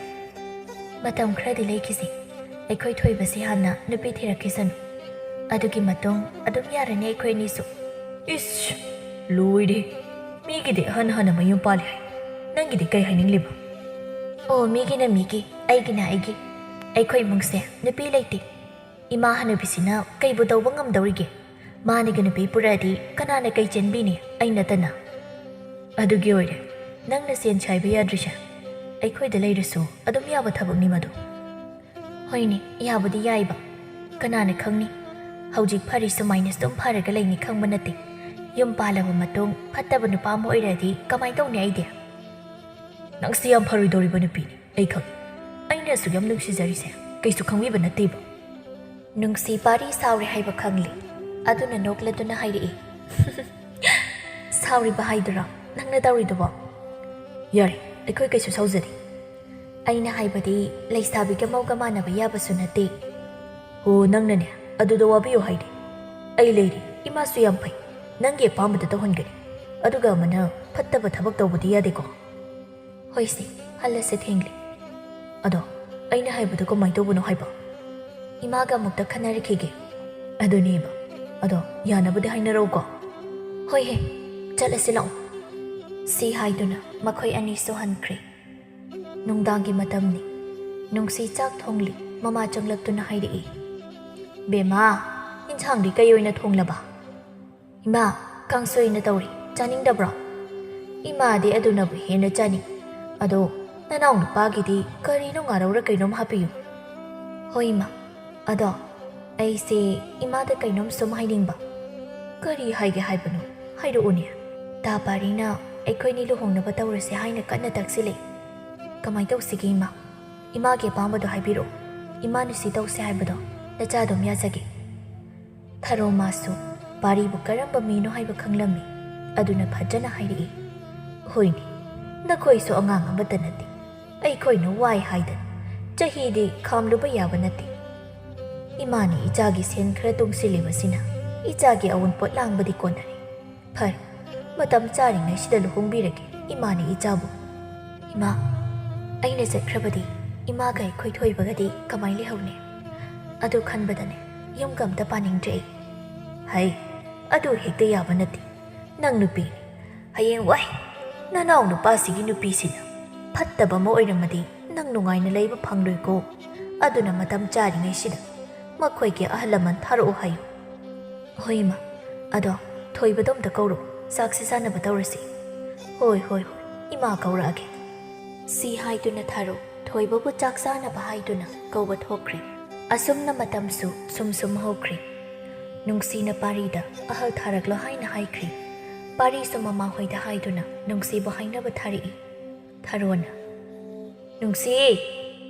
"ꯃꯇꯝ ꯈꯔꯗꯤ ꯂꯩꯈꯤꯁꯤ꯫ ꯑꯩꯈꯣꯏ ꯊꯣꯏꯕꯁꯤ ꯍꯥꯟꯅ ꯅꯨꯄꯤ ꯊꯤꯔꯛꯈꯤꯁꯅꯨ꯫ ꯑꯗꯨꯒꯤ ꯃꯇꯨꯡ ꯑꯗꯨꯝ ꯌꯥꯔꯅꯤ ꯑꯩꯈꯣꯏ ꯑꯅꯤꯁꯨ꯫" "ꯏꯁ, ꯂꯣꯏꯔꯦ꯫ ꯃꯤꯒꯤꯗꯤ ꯑꯍꯟ ꯍꯥꯟꯅ ꯃꯌꯨꯝ ꯄꯥꯜꯂꯤ ꯍꯥꯏ꯫ ꯅꯪꯒꯤꯗꯤ ꯀꯩ ꯍꯥꯏꯅꯤꯡꯂꯤꯕ?" "ꯑꯣ, ꯃꯤꯒꯤꯅ ꯃꯤꯒꯤ, ꯑꯩꯒꯤꯅ ꯑꯩꯒꯤ꯫ ꯑꯩꯈꯣꯏ ꯏꯃꯨꯡꯁꯦ ꯅꯨꯄꯤ ꯂꯩꯇꯦ꯫ ꯏꯃꯥ ꯍꯅꯨꯕꯤꯁꯤꯅ ꯀꯩꯕꯨ ꯇꯧꯕ ꯉꯝꯗꯧꯔꯤꯒꯦ? ꯃꯥꯅꯒ ꯅꯨꯄꯤ ꯄꯨꯔꯛꯑꯗꯤ ꯀꯅꯥꯅ ꯀꯩ ꯆꯦꯟꯕꯤꯅꯤ, ꯑꯩ ꯅꯠꯇꯅ?" "ꯑꯗꯨꯒꯤ ꯑꯣꯏꯔꯦ ꯅꯪꯅ ꯆꯦꯟꯁꯦ ꯍꯥꯏꯕ ꯌꯥꯗ꯭ꯔꯤꯁꯦ꯫ ꯑꯩꯈꯣꯏꯗ ꯂꯩꯔꯁꯨ ꯑꯗꯨꯝ ꯌꯥꯕ ꯊꯕꯛꯅꯤ ꯃꯗꯨ꯫" "ꯍꯣꯏꯅꯦ, ꯌꯥꯕꯨꯗꯤ ꯌꯥꯏꯕ꯫ ꯀꯅꯥꯅ ꯈꯪꯅꯤ? ꯍꯧꯖꯤꯛ ꯐꯔꯤ ꯁꯨꯃꯥꯏꯅ ꯁꯨꯝ ꯐꯔꯒ ꯂꯩꯅꯤ ꯈꯪꯕ ꯅꯠꯇꯦ꯫ ꯌꯨꯝ ꯄꯥꯜꯂꯕ ꯃꯇꯨꯡ ꯐꯠꯇꯕ ꯅꯨꯄꯥ ꯑꯃ ꯑꯣꯏꯔꯛꯑꯗꯤ ꯀꯃꯥꯏꯅ ꯇꯧꯅꯤ ꯑꯩꯗꯤ?" "ꯅꯪꯁꯤ ꯌꯥꯝ ꯐꯔꯣꯏꯗꯧꯔꯤꯕ ꯅꯨꯄꯤꯅꯤ, ꯑꯩ ꯈꯪꯉꯤ꯫ ꯑꯩꯅ ꯑꯁꯨꯛ ꯌꯥꯝ ꯅꯨꯡꯁꯤꯖꯔꯤꯁꯦ ꯀꯩꯁꯨ ꯈꯪꯕꯤꯕ ꯅꯠꯇꯦꯕ꯫" ꯅꯨꯡꯁꯤ ꯄꯥꯔꯤ ꯁꯥꯎꯔꯦ ꯍꯥꯏꯕ ꯈꯪꯂꯦ꯫ ꯑꯗꯨꯅ ꯅꯣꯛꯂꯗꯨꯅ ꯍꯥꯏꯔꯛꯏ, "ꯁꯥꯎꯔꯤꯕ ꯍꯥꯏꯗꯨꯔꯣ ꯅꯪꯅ ꯇꯧꯔꯤꯗꯨꯕꯣ?" "ꯌꯥꯔꯦ, ꯑꯩꯈꯣꯏ ꯀꯩꯁꯨ ꯁꯥꯎꯖꯗꯦ꯫" "ꯑꯩꯅ ꯍꯥꯏꯕꯗꯤ ꯂꯩꯁꯥꯕꯤꯒ ꯃꯧꯒ ꯃꯥꯟꯅꯕ ꯌꯥꯕꯁꯨ ꯅꯠꯇꯦ꯫" "ꯍꯣ, ꯅꯪꯅꯅꯦ ꯑꯗꯨꯗ ꯋꯥꯕꯤꯌꯨ ꯍꯥꯏꯔꯦ꯫ ꯑꯩ ꯂꯩꯔꯤ, ꯏꯃꯥꯁꯨ ꯌꯥꯝ ꯐꯩ꯫ ꯅꯪꯒꯤ ꯑꯄꯥꯝꯕꯗ ꯇꯧꯍꯟꯒꯅꯤ꯫ ꯑꯗꯨꯒ ꯑꯃꯅ ꯐꯠꯇꯕ ꯊꯕꯛ ꯇꯧꯕꯗꯤ ꯌꯥꯗꯦꯀꯣ?" "ꯍꯣꯏꯁꯦ, ꯍꯜꯂꯁꯦ, ꯊꯦꯡꯂꯦ꯫" "ꯑꯗꯣ ꯑꯩꯅ ꯍꯥꯏꯕꯗꯣ ꯀꯃꯥꯏꯅ ꯇꯧꯕꯅꯣ ꯍꯥꯏꯕ?" "ꯏꯃꯥꯒ ꯑꯃꯨꯛꯇ ꯈꯟꯅꯔꯛꯈꯤꯒꯦ꯫" "ꯑꯗꯨꯅꯦꯕ꯫ ꯑꯗꯣ ꯌꯥꯅꯕꯗꯤ ꯍꯥꯏꯅꯔꯛꯎꯀꯣ꯫" "ꯍꯣꯏ ꯍꯦ, ꯆꯠꯂꯁꯤ ꯂꯥꯛꯑꯣ꯫" ꯁꯤ ꯍꯥꯏꯗꯨꯅ ꯃꯈꯣꯏ ꯑꯅꯤꯁꯨ ꯍꯟꯈ꯭ꯔꯦ꯫ ꯅꯨꯡꯗꯥꯡꯒꯤ ꯃꯇꯝꯅꯤ꯫ ꯅꯨꯡꯁꯤ ꯆꯥꯛ ꯊꯣꯡꯂꯤ꯫ ꯃꯃꯥ ꯆꯪꯂꯛꯇꯨꯅ ꯍꯥꯏꯔꯛꯏ, "ꯕꯦꯝꯃ, ꯏꯟꯁꯥꯡꯗꯤ ꯀꯩ ꯑꯣꯏꯅ ꯊꯣꯡꯂꯕ?" "ꯏꯃꯥ, ꯀꯥꯡꯁꯣꯏ ꯑꯣꯏꯅ ꯇꯧꯔꯤ꯫ ꯆꯥꯅꯤꯡꯗꯕ꯭ꯔꯣ?" ꯏꯃꯥꯗꯤ ꯑꯗꯨꯅꯕꯨ ꯍꯦꯟꯅ ꯆꯥꯅꯤꯡ꯫ ꯑꯗꯣ ꯅꯅꯥꯎ ꯅꯨꯄꯥꯒꯤꯗꯤ ꯀꯔꯤꯅꯣ ꯉꯥꯔꯧꯔ ꯀꯩꯅꯣꯝ ꯍꯥꯞꯄꯤꯌꯨ꯫ ꯍꯣꯏ ꯏꯃꯥ꯫ ꯑꯗꯣ ꯑꯩꯁꯦ ꯏꯃꯥꯗ ꯀꯩꯅꯣꯝ ꯁꯨꯝ ꯍꯥꯏꯅꯤꯡꯕ꯫ ꯀꯔꯤ ꯍꯥꯏꯒꯦ ꯍꯥꯏꯕꯅꯣ? ꯍꯥꯏꯔꯛꯎꯅꯦ꯫ ꯇꯥ ꯄꯥꯔꯤꯅ ꯑꯩꯈꯣꯏꯅꯤ ꯂꯨꯍꯣꯡꯅꯕ ꯇꯧꯔꯁꯦ ꯍꯥꯏꯅ ꯀꯟꯅ ꯇꯛꯁꯤꯜꯂꯛꯏ꯫ ꯀꯃꯥꯏ ꯇꯧꯁꯤꯒꯦ ꯏꯃꯥ? ꯏꯃꯥꯒꯤ ꯑꯄꯥꯝꯕꯗꯣ ꯍꯥꯏꯕꯤꯔꯛꯑꯣ꯫ ꯏꯃꯥꯅ ꯁꯤ ꯇꯧꯁꯦ ꯍꯥꯏꯕꯗꯣ ꯅꯆꯥ ꯑꯗꯨꯝ ꯌꯥꯖꯒꯦ꯫ ꯊꯔꯣ ꯃꯥꯁꯨ ꯄꯥꯔꯤꯕꯨ ꯀꯔꯝꯕ ꯃꯤꯅꯣ ꯍꯥꯏꯕ ꯈꯪꯂꯝꯃꯤ꯫ ꯑꯗꯨꯅ ꯐꯖꯅ ꯍꯥꯏꯔꯛꯏ꯫ ꯍꯣꯏꯅꯦ, ꯅꯈꯣꯏꯁꯨ ꯑꯉꯥꯡ ꯑꯃꯠꯇ ꯅꯠꯇꯦ꯫ ꯑꯩꯈꯣꯏꯅ ꯋꯥꯏ ꯍꯥꯏꯗꯅ ꯆꯍꯤꯗꯤ ꯈꯥꯝꯂꯨꯕ ꯌꯥꯕ ꯅꯠꯇꯦ꯫ ꯏꯃꯥꯅ ꯏꯆꯥꯒꯤ ꯁꯦꯟ ꯈꯔ ꯇꯨꯡꯁꯤꯜꯂꯤꯕꯁꯤꯅ ꯏꯆꯥꯒꯤ ꯑꯋꯨꯟꯄꯣꯠ ꯂꯥꯡꯕꯗꯤ ꯀꯣꯟꯅꯔꯦ꯫ ꯐꯔꯦ, ꯃꯇꯝ ꯆꯥꯔꯤꯉꯩꯁꯤꯗ ꯂꯨꯍꯣꯡꯕꯤꯔꯒꯦ ꯏꯃꯥꯅ ꯏꯆꯥꯕꯨ꯫ ꯏꯃꯥ, ꯑꯩꯅ ꯆꯠꯈ꯭ꯔꯕꯗꯤ ꯏꯃꯥꯒ ꯑꯩꯈꯣꯏ ꯊꯣꯏꯕꯒꯗꯤ ꯀꯃꯥꯏ ꯂꯩꯍꯧꯅꯤ? ꯑꯗꯨ ꯈꯟꯕꯗꯅꯦ ꯌꯨꯝꯒ ꯑꯝꯇ ꯄꯥꯅꯤꯡꯗ꯭ꯔꯦ ꯑꯩ꯫ ꯍꯩ, ꯑꯗꯨ ꯍꯦꯛꯇ ꯌꯥꯕ ꯅꯠꯇꯦ꯫ ꯅꯪ ꯅꯨꯄꯤꯅꯤ꯫ ꯍꯌꯦꯡ ꯋꯥꯏ ꯅꯅꯥꯎ ꯅꯨꯄꯥꯁꯤꯒꯤ ꯅꯨꯄꯤꯁꯤꯅ ꯐꯠꯇꯕ ꯑꯃ ꯑꯣꯏꯔꯝꯃꯗꯤ ꯅꯪ ꯅꯨꯡꯉꯥꯏꯅ ꯂꯩꯕ ꯐꯪꯂꯣꯏꯀꯣ꯫ ꯑꯗꯨꯅ ꯃꯇꯝ ꯆꯥꯔꯤꯉꯩꯁꯤꯗ ꯃꯈꯣꯏꯒꯤ ꯑꯍꯜ ꯂꯃꯟ ꯊꯥꯔꯛꯑꯣ ꯍꯥꯏꯌꯨ꯫ ꯍꯣꯏ ꯏꯃꯥ꯫ ꯑꯗꯣ ꯊꯣꯏꯕꯗꯣ ꯑꯝꯇ ꯀꯧꯔꯣ, ꯆꯥꯛꯁꯤ ꯆꯥꯅꯕ ꯇꯧꯔꯁꯤ꯫ ꯍꯣꯏ, ꯍꯣꯏ, ꯍꯣꯏ, ꯏꯃꯥ ꯀꯧꯔꯛꯑꯒꯦ꯫ ꯁꯤ ꯍꯥꯏꯗꯨꯅ ꯊꯥꯔꯣ ꯊꯣꯏꯕꯕꯨ ꯆꯥꯛ ꯆꯥꯅꯕ ꯍꯥꯏꯗꯨꯅ ꯀꯧꯕ ꯊꯣꯛꯈ꯭ꯔꯦ꯫ ꯑꯁꯨꯝꯅ ꯃꯇꯝꯁꯨ ꯁꯨꯝ ꯁꯨꯝ ꯍꯧꯈ꯭ꯔꯦ꯫ ꯅꯨꯡꯁꯤꯅ ꯄꯥꯔꯤꯗ ꯑꯍꯜ ꯊꯥꯔꯛꯂꯣ ꯍꯥꯏꯅ ꯍꯥꯏꯈ꯭ꯔꯦ꯫ ꯄꯥꯔꯤꯁꯨ ꯃꯃꯥꯍꯣꯏꯗ ꯍꯥꯏꯗꯨꯅ ꯅꯨꯡꯁꯤꯕꯨ ꯍꯥꯏꯅꯕ ꯊꯥꯔꯛꯏ꯫ ꯊꯔꯣꯅ, "ꯅꯨꯡꯁꯤ,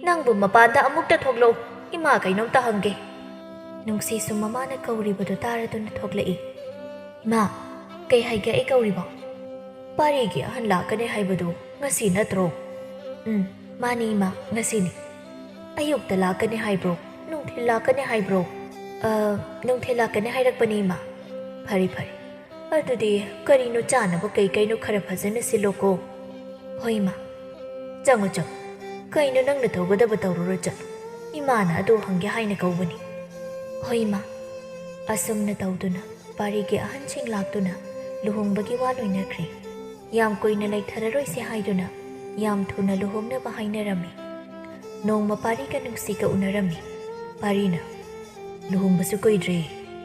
ꯅꯪꯕꯨ ꯃꯄꯥꯟꯗ ꯑꯃꯨꯛꯇ ꯊꯣꯛꯂꯛꯎ, ꯏꯃꯥ ꯀꯩꯅꯣꯝꯇ ꯍꯪꯒꯦ꯫" ꯅꯨꯡꯁꯤꯁꯨ ꯃꯃꯥꯅ ꯀꯧꯔꯤꯕꯗꯨ ꯇꯥꯔꯗꯨꯅ ꯊꯣꯛꯂꯛꯏ꯫ "ꯏꯃꯥ, ꯀꯩ ꯍꯥꯏꯒꯦ ꯑꯩ ꯀꯧꯔꯤꯕꯣ?" "ꯄꯥꯔꯤꯒꯤ ꯑꯍꯟ ꯂꯥꯛꯀꯅꯤ ꯍꯥꯏꯕꯗꯨ ꯉꯁꯤ ꯅꯠꯇ꯭ꯔꯣ?" "ꯎꯝ, ꯃꯥꯅꯤ ꯏꯃꯥ, ꯉꯁꯤꯅꯤ꯫ ꯑꯌꯨꯛꯇ ꯂꯥꯛꯀꯅꯤ ꯍꯥꯏꯕ꯭ꯔꯣ? ꯅꯨꯡꯊꯤꯜ ꯂꯥꯛꯀꯅꯤ ꯍꯥꯏꯕ꯭ꯔꯣ?" "ꯑ, ꯅꯨꯡꯊꯤꯜ ꯂꯥꯛꯀꯅꯤ ꯍꯥꯏꯔꯛꯄꯅꯤ ꯏꯃꯥ꯫" "ꯐꯔꯦ, ꯐꯔꯦ꯫ ꯑꯗꯨꯗꯤ ꯀꯔꯤꯅꯣ ꯆꯥꯅꯕ ꯀꯩ ꯀꯩꯅꯣ ꯈꯔ ꯐꯖꯅ ꯁꯤꯜꯂꯣꯀꯣ꯫" "ꯍꯣꯏ ꯏꯃꯥ꯫" "ꯆꯪꯉꯣ, ꯆꯪꯉꯣ꯫ ꯀꯩꯅꯣ ꯅꯪꯅ ꯇꯧꯒꯗꯕ ꯇꯧꯔꯨꯔꯣ, ꯆꯠꯂꯣ꯫ ꯏꯃꯥꯅ ꯑꯗꯨ ꯍꯪꯒꯦ ꯍꯥꯏꯅ ꯀꯧꯕꯅꯤ꯫" "ꯍꯣꯏ ꯏꯃꯥ꯫" ꯑꯁꯨꯝꯅ ꯇꯧꯗꯨꯅ ꯄꯥꯔꯤꯒꯤ ꯑꯍꯟꯁꯤꯡ ꯂꯥꯛꯇꯨꯅ ꯂꯨꯍꯣꯡꯕꯒꯤ ꯋꯥ ꯂꯣꯏꯅꯈ꯭ꯔꯦ꯫ ꯌꯥꯝ ꯀꯨꯏꯅ ꯂꯩꯊꯔꯔꯣꯏꯁꯦ ꯍꯥꯏꯗꯨꯅ ꯌꯥꯝ ꯊꯨꯅ ꯂꯨꯍꯣꯡꯅꯕ ꯍꯥꯏꯅꯔꯝꯃꯤ꯫ ꯅꯣꯡꯃ ꯄꯥꯔꯤꯒ ꯅꯨꯡꯁꯤꯒ ꯎꯅꯔꯝꯃꯤ꯫ ꯄꯥꯔꯤꯅ, "ꯂꯨꯍꯣꯡꯕꯁꯨ ꯀꯨꯏꯗ꯭ꯔꯦ,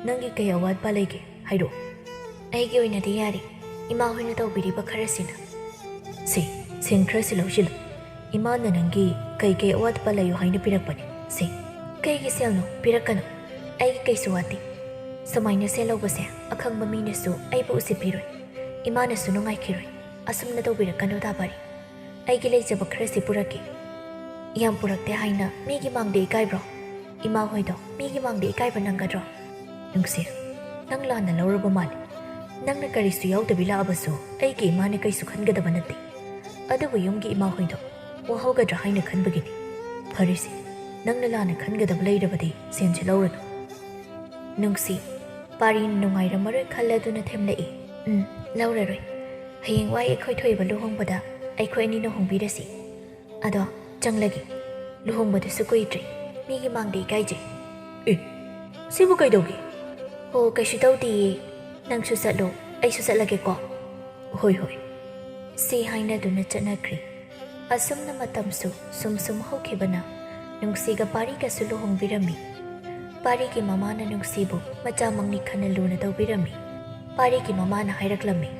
ꯅꯪꯒꯤ ꯀꯩ ꯑꯋꯥꯠꯄ ꯂꯩꯒꯦ? ꯍꯥꯏꯔꯛꯑꯣ꯫" "ꯑꯩꯒꯤ ꯑꯣꯏꯅꯗꯤ ꯌꯥꯔꯦ꯫ ꯏꯃꯥ ꯍꯣꯏꯅ ꯇꯧꯕꯤꯔꯤꯕ ꯈꯔꯁꯤꯅ꯫ ꯁꯤ, ꯁꯦꯟ ꯈꯔꯁꯤ ꯂꯧꯁꯤꯜꯂꯨ꯫ ꯏꯃꯥꯅ ꯅꯪꯒꯤ ꯀꯩ ꯀꯩ ꯑꯋꯥꯠꯄ ꯂꯩꯌꯨ ꯍꯥꯏꯅ ꯄꯤꯔꯛꯄꯅꯤ꯫ ꯁꯤ, ꯀꯩꯒꯤ ꯁꯦꯜꯅꯣ? ꯄꯤꯔꯛꯀꯅꯨ꯫ ꯑꯩꯒꯤ ꯀꯩꯁꯨ ꯋꯥꯠꯇꯦ꯫ ꯁꯨꯃꯥꯏꯅ ꯁꯦꯜ ꯂꯧꯕꯁꯦ ꯑꯈꯪꯕ ꯃꯤꯅꯁꯨ ꯑꯩꯕꯨ ꯎꯁꯤꯠꯄꯤꯔꯣꯏ꯫ ꯏꯃꯥꯅꯁꯨ ꯅꯨꯡꯉꯥꯏꯈꯤꯔꯣꯏ꯫ ꯑꯁꯨꯝꯅ ꯇꯧꯕꯤꯔꯛꯀꯅꯨꯗ ꯄꯥꯔꯤ꯫ ꯑꯩꯒꯤ ꯂꯩꯖꯕ ꯈꯔꯁꯤ ꯄꯨꯔꯛꯀꯦ꯫ ꯌꯥꯝ ꯄꯨꯔꯛꯇꯦ ꯍꯥꯏꯅ ꯃꯤꯒꯤ ꯃꯥꯡꯗ ꯏꯀꯥꯏꯕ꯭ꯔꯣ? ꯏꯃꯥ ꯍꯣꯏꯗꯣ ꯃꯤꯒꯤ ꯃꯥꯡꯗ ꯏꯀꯥꯏꯕ ꯅꯪꯒꯗ꯭ꯔꯣ? ꯅꯨꯡꯁꯤ, ꯅꯪ ꯂꯥꯟꯅ ꯂꯧꯔꯕ ꯃꯥꯜꯂꯦ꯫ ꯅꯪꯅ ꯀꯔꯤꯁꯨ ꯌꯥꯎꯗꯕꯤ ꯂꯥꯛꯑꯕꯁꯨ ꯑꯩꯒꯤ ꯏꯃꯥꯅ ꯀꯩꯁꯨ ꯈꯟꯒꯗꯕ ꯅꯠꯇꯦ꯫ ꯑꯗꯨꯕꯨ ꯌꯨꯝꯒꯤ ꯏꯃꯥ ꯍꯣꯏꯗꯣ ꯋꯥꯍꯧꯒꯗ꯭ꯔꯥ ꯍꯥꯏꯅ ꯈꯟꯕꯒꯤꯅꯤ꯫ ꯐꯔꯦꯁꯦ, ꯅꯪꯅ ꯂꯥꯟꯅ ꯈꯟꯒꯗꯕ ꯂꯩꯔꯕꯗꯤ ꯁꯦꯟꯁꯤ ꯂꯧꯔꯅꯨ꯫ ꯅꯨꯡꯁꯤ, ꯄꯥꯔꯤꯅ ꯅꯨꯡꯉꯥꯏꯔꯝꯃꯔꯣꯏ ꯈꯜꯂꯗꯨꯅ ꯊꯦꯝꯂꯛꯏ꯫ ꯎꯝ, ꯂꯧꯔꯔꯣꯏ꯫ ꯍꯌꯦꯡꯋꯥꯏ ꯑꯩꯈꯣꯏ ꯊꯣꯏꯕ ꯂꯨꯍꯣꯡꯕꯗ ꯑꯩꯈꯣꯏ ꯑꯅꯤꯅ ꯍꯣꯡꯕꯤꯔꯁꯤ꯫ ꯑꯗꯣ ꯆꯪꯂꯒꯦ꯫ ꯂꯨꯍꯣꯡꯕꯗꯨꯁꯨ ꯀꯨꯏꯗ꯭ꯔꯦ꯫ ꯃꯤꯒꯤ ꯃꯥꯡꯗ ꯏꯀꯥꯏꯖꯩ꯫ ꯑꯦ, ꯁꯤꯕꯨ ꯀꯩꯗꯧꯒꯦ? ꯑꯣ, ꯀꯩꯁꯨ ꯇꯧꯗꯤꯌꯦ꯫ ꯅꯪꯁꯨ ꯆꯠꯂꯣ, ꯑꯩꯁꯨ ꯆꯠꯂꯒꯦꯀꯣ꯫ ꯍꯣꯏ, ꯍꯣꯏ꯫ ꯁꯤ ꯍꯥꯏꯅꯗꯨꯅ ꯆꯠꯅꯈ꯭ꯔꯦ꯫ ꯑꯁꯨꯝꯅ ꯃꯇꯝꯁꯨ ꯁꯨꯝ ꯁꯨꯝ ꯍꯧꯈꯤꯕꯅ ꯅꯨꯡꯁꯤꯒ ꯄꯥꯔꯤꯒꯁꯨ ꯂꯨꯍꯣꯡꯕꯤꯔꯝꯃꯤ꯫ ꯄꯥꯔꯤꯒꯤ ꯃꯃꯥꯅ ꯅꯨꯡꯁꯤꯕꯨ ꯃꯆꯥꯃꯛꯅꯤ ꯈꯟꯅ ꯂꯨꯅ ꯇꯧꯕꯤꯔꯝꯃꯤ꯫ ꯄꯥꯔꯤꯒꯤ ꯃꯃꯥꯅ ꯍꯥꯏꯔꯛꯂꯝꯃꯤ,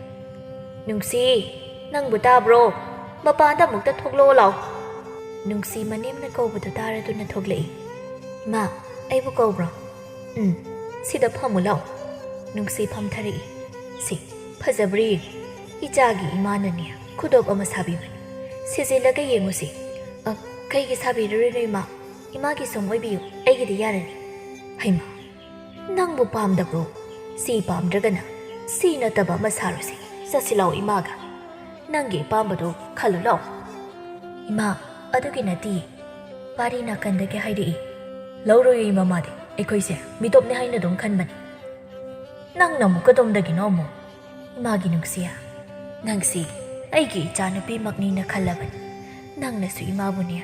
"ꯅꯨꯡꯁꯤ, ꯅꯪꯕꯨ ꯇꯥꯕ꯭ꯔꯣ? ꯃꯄꯥꯟꯗ ꯑꯃꯨꯛꯇ ꯊꯣꯛꯂꯛꯑꯣ ꯂꯥꯎ꯫" ꯅꯨꯡꯁꯤ ꯃꯅꯦꯝꯅ ꯀꯧꯕꯗꯨ ꯇꯥꯔꯗꯨꯅ ꯊꯣꯛꯂꯛꯏ꯫ "ꯏꯃꯥ, ꯑꯩꯕꯨ ꯀꯧꯕ꯭ꯔꯣ?" "ꯎꯝ, ꯁꯤꯗ ꯐꯝꯃꯨ ꯂꯥꯎ꯫" ꯅꯨꯡꯁꯤ ꯐꯝꯊꯔꯛꯏ꯫ "ꯁꯤ, ꯐꯖꯕ꯭ꯔꯥ ꯌꯦꯡꯉꯨ꯫ ꯏꯆꯥꯒꯤ ꯏꯃꯥꯅꯅꯦ ꯈꯨꯗꯣꯞ ꯑꯃ ꯁꯥꯕꯤꯕꯅꯤ꯫ ꯁꯤꯖꯤꯜꯂꯒ ꯌꯦꯡꯉꯨꯁꯤ꯫" "ꯑ, ꯀꯩꯒꯤ ꯁꯥꯕꯤꯔꯔꯣꯏꯅꯣ ꯏꯃꯥ? ꯏꯃꯥꯒꯤ ꯁꯨꯝ ꯑꯣꯏꯕꯤꯌꯨ, ꯑꯩꯒꯤꯗꯤ ꯌꯥꯔꯅꯤ꯫" "ꯍꯩꯃꯥ, ꯅꯪꯕꯨ ꯄꯥꯝꯗꯕ꯭ꯔꯣ? ꯁꯤ ꯄꯥꯝꯗ꯭ꯔꯒꯅ ꯁꯤ ꯅꯠꯇꯕ ꯑꯃ ꯁꯥꯔꯨꯁꯤ꯫ ꯆꯠꯁꯤ ꯂꯥꯎ ꯏꯃꯥꯒ꯫ ꯅꯪꯒꯤ ꯑꯄꯥꯝꯕꯗꯣ ꯈꯜꯂꯨ ꯂꯥꯎ꯫" "ꯏꯃꯥ, ꯑꯗꯨꯒꯤ ꯅꯠꯇꯤꯌꯦ꯫" ꯄꯥꯔꯤ ꯅꯥꯀꯟꯗꯒꯤ ꯍꯥꯏꯔꯛꯏ꯫ "ꯂꯧꯔꯣꯏꯌꯦ ꯃꯃꯥꯗꯤ, ꯑꯩꯈꯣꯏꯁꯦ ꯃꯤꯇꯣꯞꯅꯦ ꯍꯥꯏꯅ ꯑꯗꯨꯝ ꯈꯟꯕꯅꯤ꯫ ꯅꯪꯅ ꯑꯃꯨꯛ ꯀꯗꯣꯝꯗꯒꯤꯅꯣ ꯑꯃꯨꯛ?" "ꯏꯃꯥꯒꯤ ꯅꯨꯡꯁꯤꯌꯦ, ꯅꯪꯁꯤ ꯑꯩꯒꯤ ꯏꯆꯥꯅꯨꯄꯤꯃꯛꯅꯤꯅ ꯈꯜꯂꯕꯅꯤ꯫ ꯅꯪꯅꯁꯨ ꯏꯃꯥꯕꯨꯅꯦ,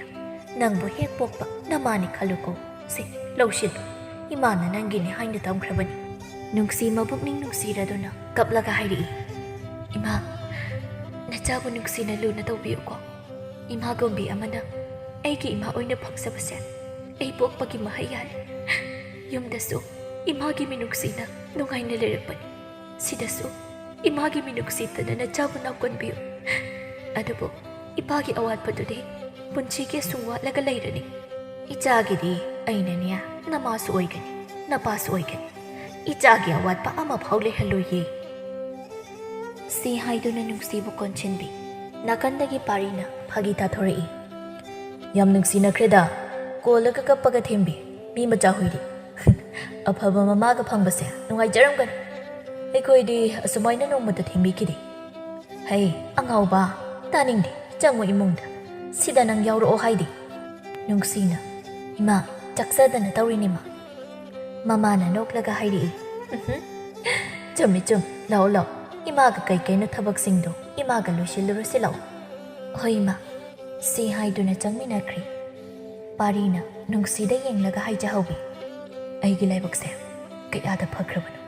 ꯅꯪꯕꯨ ꯍꯦꯛ ꯄꯣꯛꯄ ꯅꯃꯥꯅꯤ ꯈꯜꯂꯨꯀꯣ꯫ ꯁꯦ, ꯂꯧꯁꯤꯜꯂꯨ, ꯏꯃꯥꯅ ꯅꯪꯒꯤꯅꯤ ꯍꯥꯏꯅ ꯇꯝꯈ꯭ꯔꯕꯅꯤ꯫" ꯅꯨꯡꯁꯤ ꯃꯕꯨꯛꯅꯤꯡ ꯅꯨꯡꯁꯤꯔꯗꯨꯅ ꯀꯞꯂꯒ ꯍꯥꯏꯔꯛꯏ, "ꯏꯃꯥ, ꯅꯆꯥꯕꯨ ꯅꯨꯡꯁꯤꯅ ꯂꯨꯅ ꯇꯧꯕꯤꯌꯨꯀꯣ꯫ ꯏꯃꯥꯒꯨꯝꯕꯤ ꯑꯃꯅ ꯑꯩꯒꯤ ꯏꯃꯥ ꯑꯣꯏꯅ ꯐꯪꯖꯕꯁꯦ ꯑꯩ ꯄꯣꯛꯄꯒꯤ ꯃꯍꯩ ꯌꯥꯜꯂꯦ꯫ ꯌꯨꯝꯗꯁꯨ ꯏꯃꯥꯒꯤ ꯃꯤꯅꯨꯡꯁꯤꯅ ꯅꯨꯡꯉꯥꯏꯅ ꯂꯩꯔꯛꯄꯅꯤ꯫ ꯁꯤꯗꯁꯨ ꯏꯃꯥꯒꯤ ꯃꯤꯅꯨꯡꯁꯤꯇꯅ ꯅꯆꯥꯕꯨ ꯅꯥꯎꯀꯣꯟꯕꯤꯌꯨ꯫ ꯑꯗꯨꯕꯨ ꯏꯄꯥꯒꯤ ꯑꯋꯥꯠꯄꯗꯨꯗꯤ ꯄꯨꯟꯁꯤꯒꯤ ꯑꯁꯨꯝ ꯋꯥꯠꯂꯒ ꯂꯩꯔꯅꯤ꯫ ꯏꯆꯥꯒꯤꯗꯤ ꯑꯩꯅꯅꯦ, ꯅꯃꯥꯁꯨ ꯑꯣꯏꯒꯅꯤ, ꯅꯄꯥꯁꯨ ꯑꯣꯏꯒꯅꯤ꯫ ꯏꯆꯥꯒꯤ ꯑꯋꯥꯠꯄ ꯑꯃꯐꯥꯎ ꯂꯩꯍꯜꯂꯣꯏꯌꯦ꯫ ꯁꯤ ꯍꯥꯏꯗꯨꯅ ꯅꯨꯡꯁꯤꯕꯨ ꯀꯣꯟꯁꯤꯟꯕꯤ꯫ ꯅꯥꯀꯟꯗꯒꯤ ꯄꯥꯔꯤꯅ ꯐꯥꯒꯤ ꯇꯥꯊꯣꯔꯛꯏ꯫ ꯌꯥꯝ ꯅꯨꯡꯁꯤꯅꯈ꯭ꯔꯦꯗ, ꯀꯣꯜꯂꯒ ꯀꯞꯄꯒ ꯊꯦꯝꯕꯤ, ꯃꯤ ꯃꯆꯥ ꯍꯨꯏꯗꯤ꯫ ꯑꯐꯕ ꯃꯃꯥꯒ ꯐꯪꯕꯁꯦ ꯅꯨꯡꯉꯥꯏꯖꯔꯝꯒꯅꯤ꯫ ꯑꯩꯈꯣꯏꯗꯤ ꯑꯁꯨꯃꯥꯏꯅ ꯅꯣꯡꯃꯇ ꯊꯦꯝꯕꯤꯈꯤꯗꯦ꯫ ꯍꯩ, ꯑꯉꯥꯎꯕ, ꯇꯥꯅꯤꯡꯗꯦ, ꯆꯪꯉꯨ ꯏꯃꯨꯡꯗ꯫ ꯁꯤꯗ ꯅꯪ ꯌꯥꯎꯔꯛꯑꯣ ꯍꯥꯏꯗꯤ꯫ ꯅꯨꯡꯁꯤꯅ, ꯏꯃꯥ, ꯆꯥꯛꯆꯗꯅ ꯇꯧꯔꯤꯅꯤꯃ꯫ ꯃꯃꯥꯅ ꯅꯣꯛꯂꯒ ꯍꯥꯏꯔꯛꯏ꯫ ꯎꯝꯍꯨꯝ꯫ ꯆꯨꯝꯃꯤ, ꯆꯨꯝꯃꯤ, ꯂꯥꯛꯑꯣ, ꯂꯥꯛꯑꯣ꯫ ꯏꯃꯥꯒ ꯀꯩ ꯀꯩꯅꯣ ꯊꯕꯛꯁꯤꯡꯗꯣ ꯏꯃꯥꯒ ꯂꯣꯏꯁꯤꯜꯂꯨꯔꯁꯤ, ꯂꯥꯛꯑꯣ꯫ ꯍꯣꯏ, ꯏꯃꯥ꯫ ꯁꯤ ꯍꯥꯏꯗꯨꯅ ꯆꯪꯃꯤꯟꯅꯈ꯭ꯔꯦ꯫ ꯄꯥꯔꯤꯅ ꯅꯨꯡꯁꯤꯗ ꯌꯦꯡꯂꯒ ꯍꯥꯏꯖꯍꯧꯏ꯫ ꯑꯩꯒꯤ ꯂꯥꯏꯕꯛꯁꯦ ꯀꯌꯥꯗ ꯐꯈ꯭ꯔꯕꯅꯣ,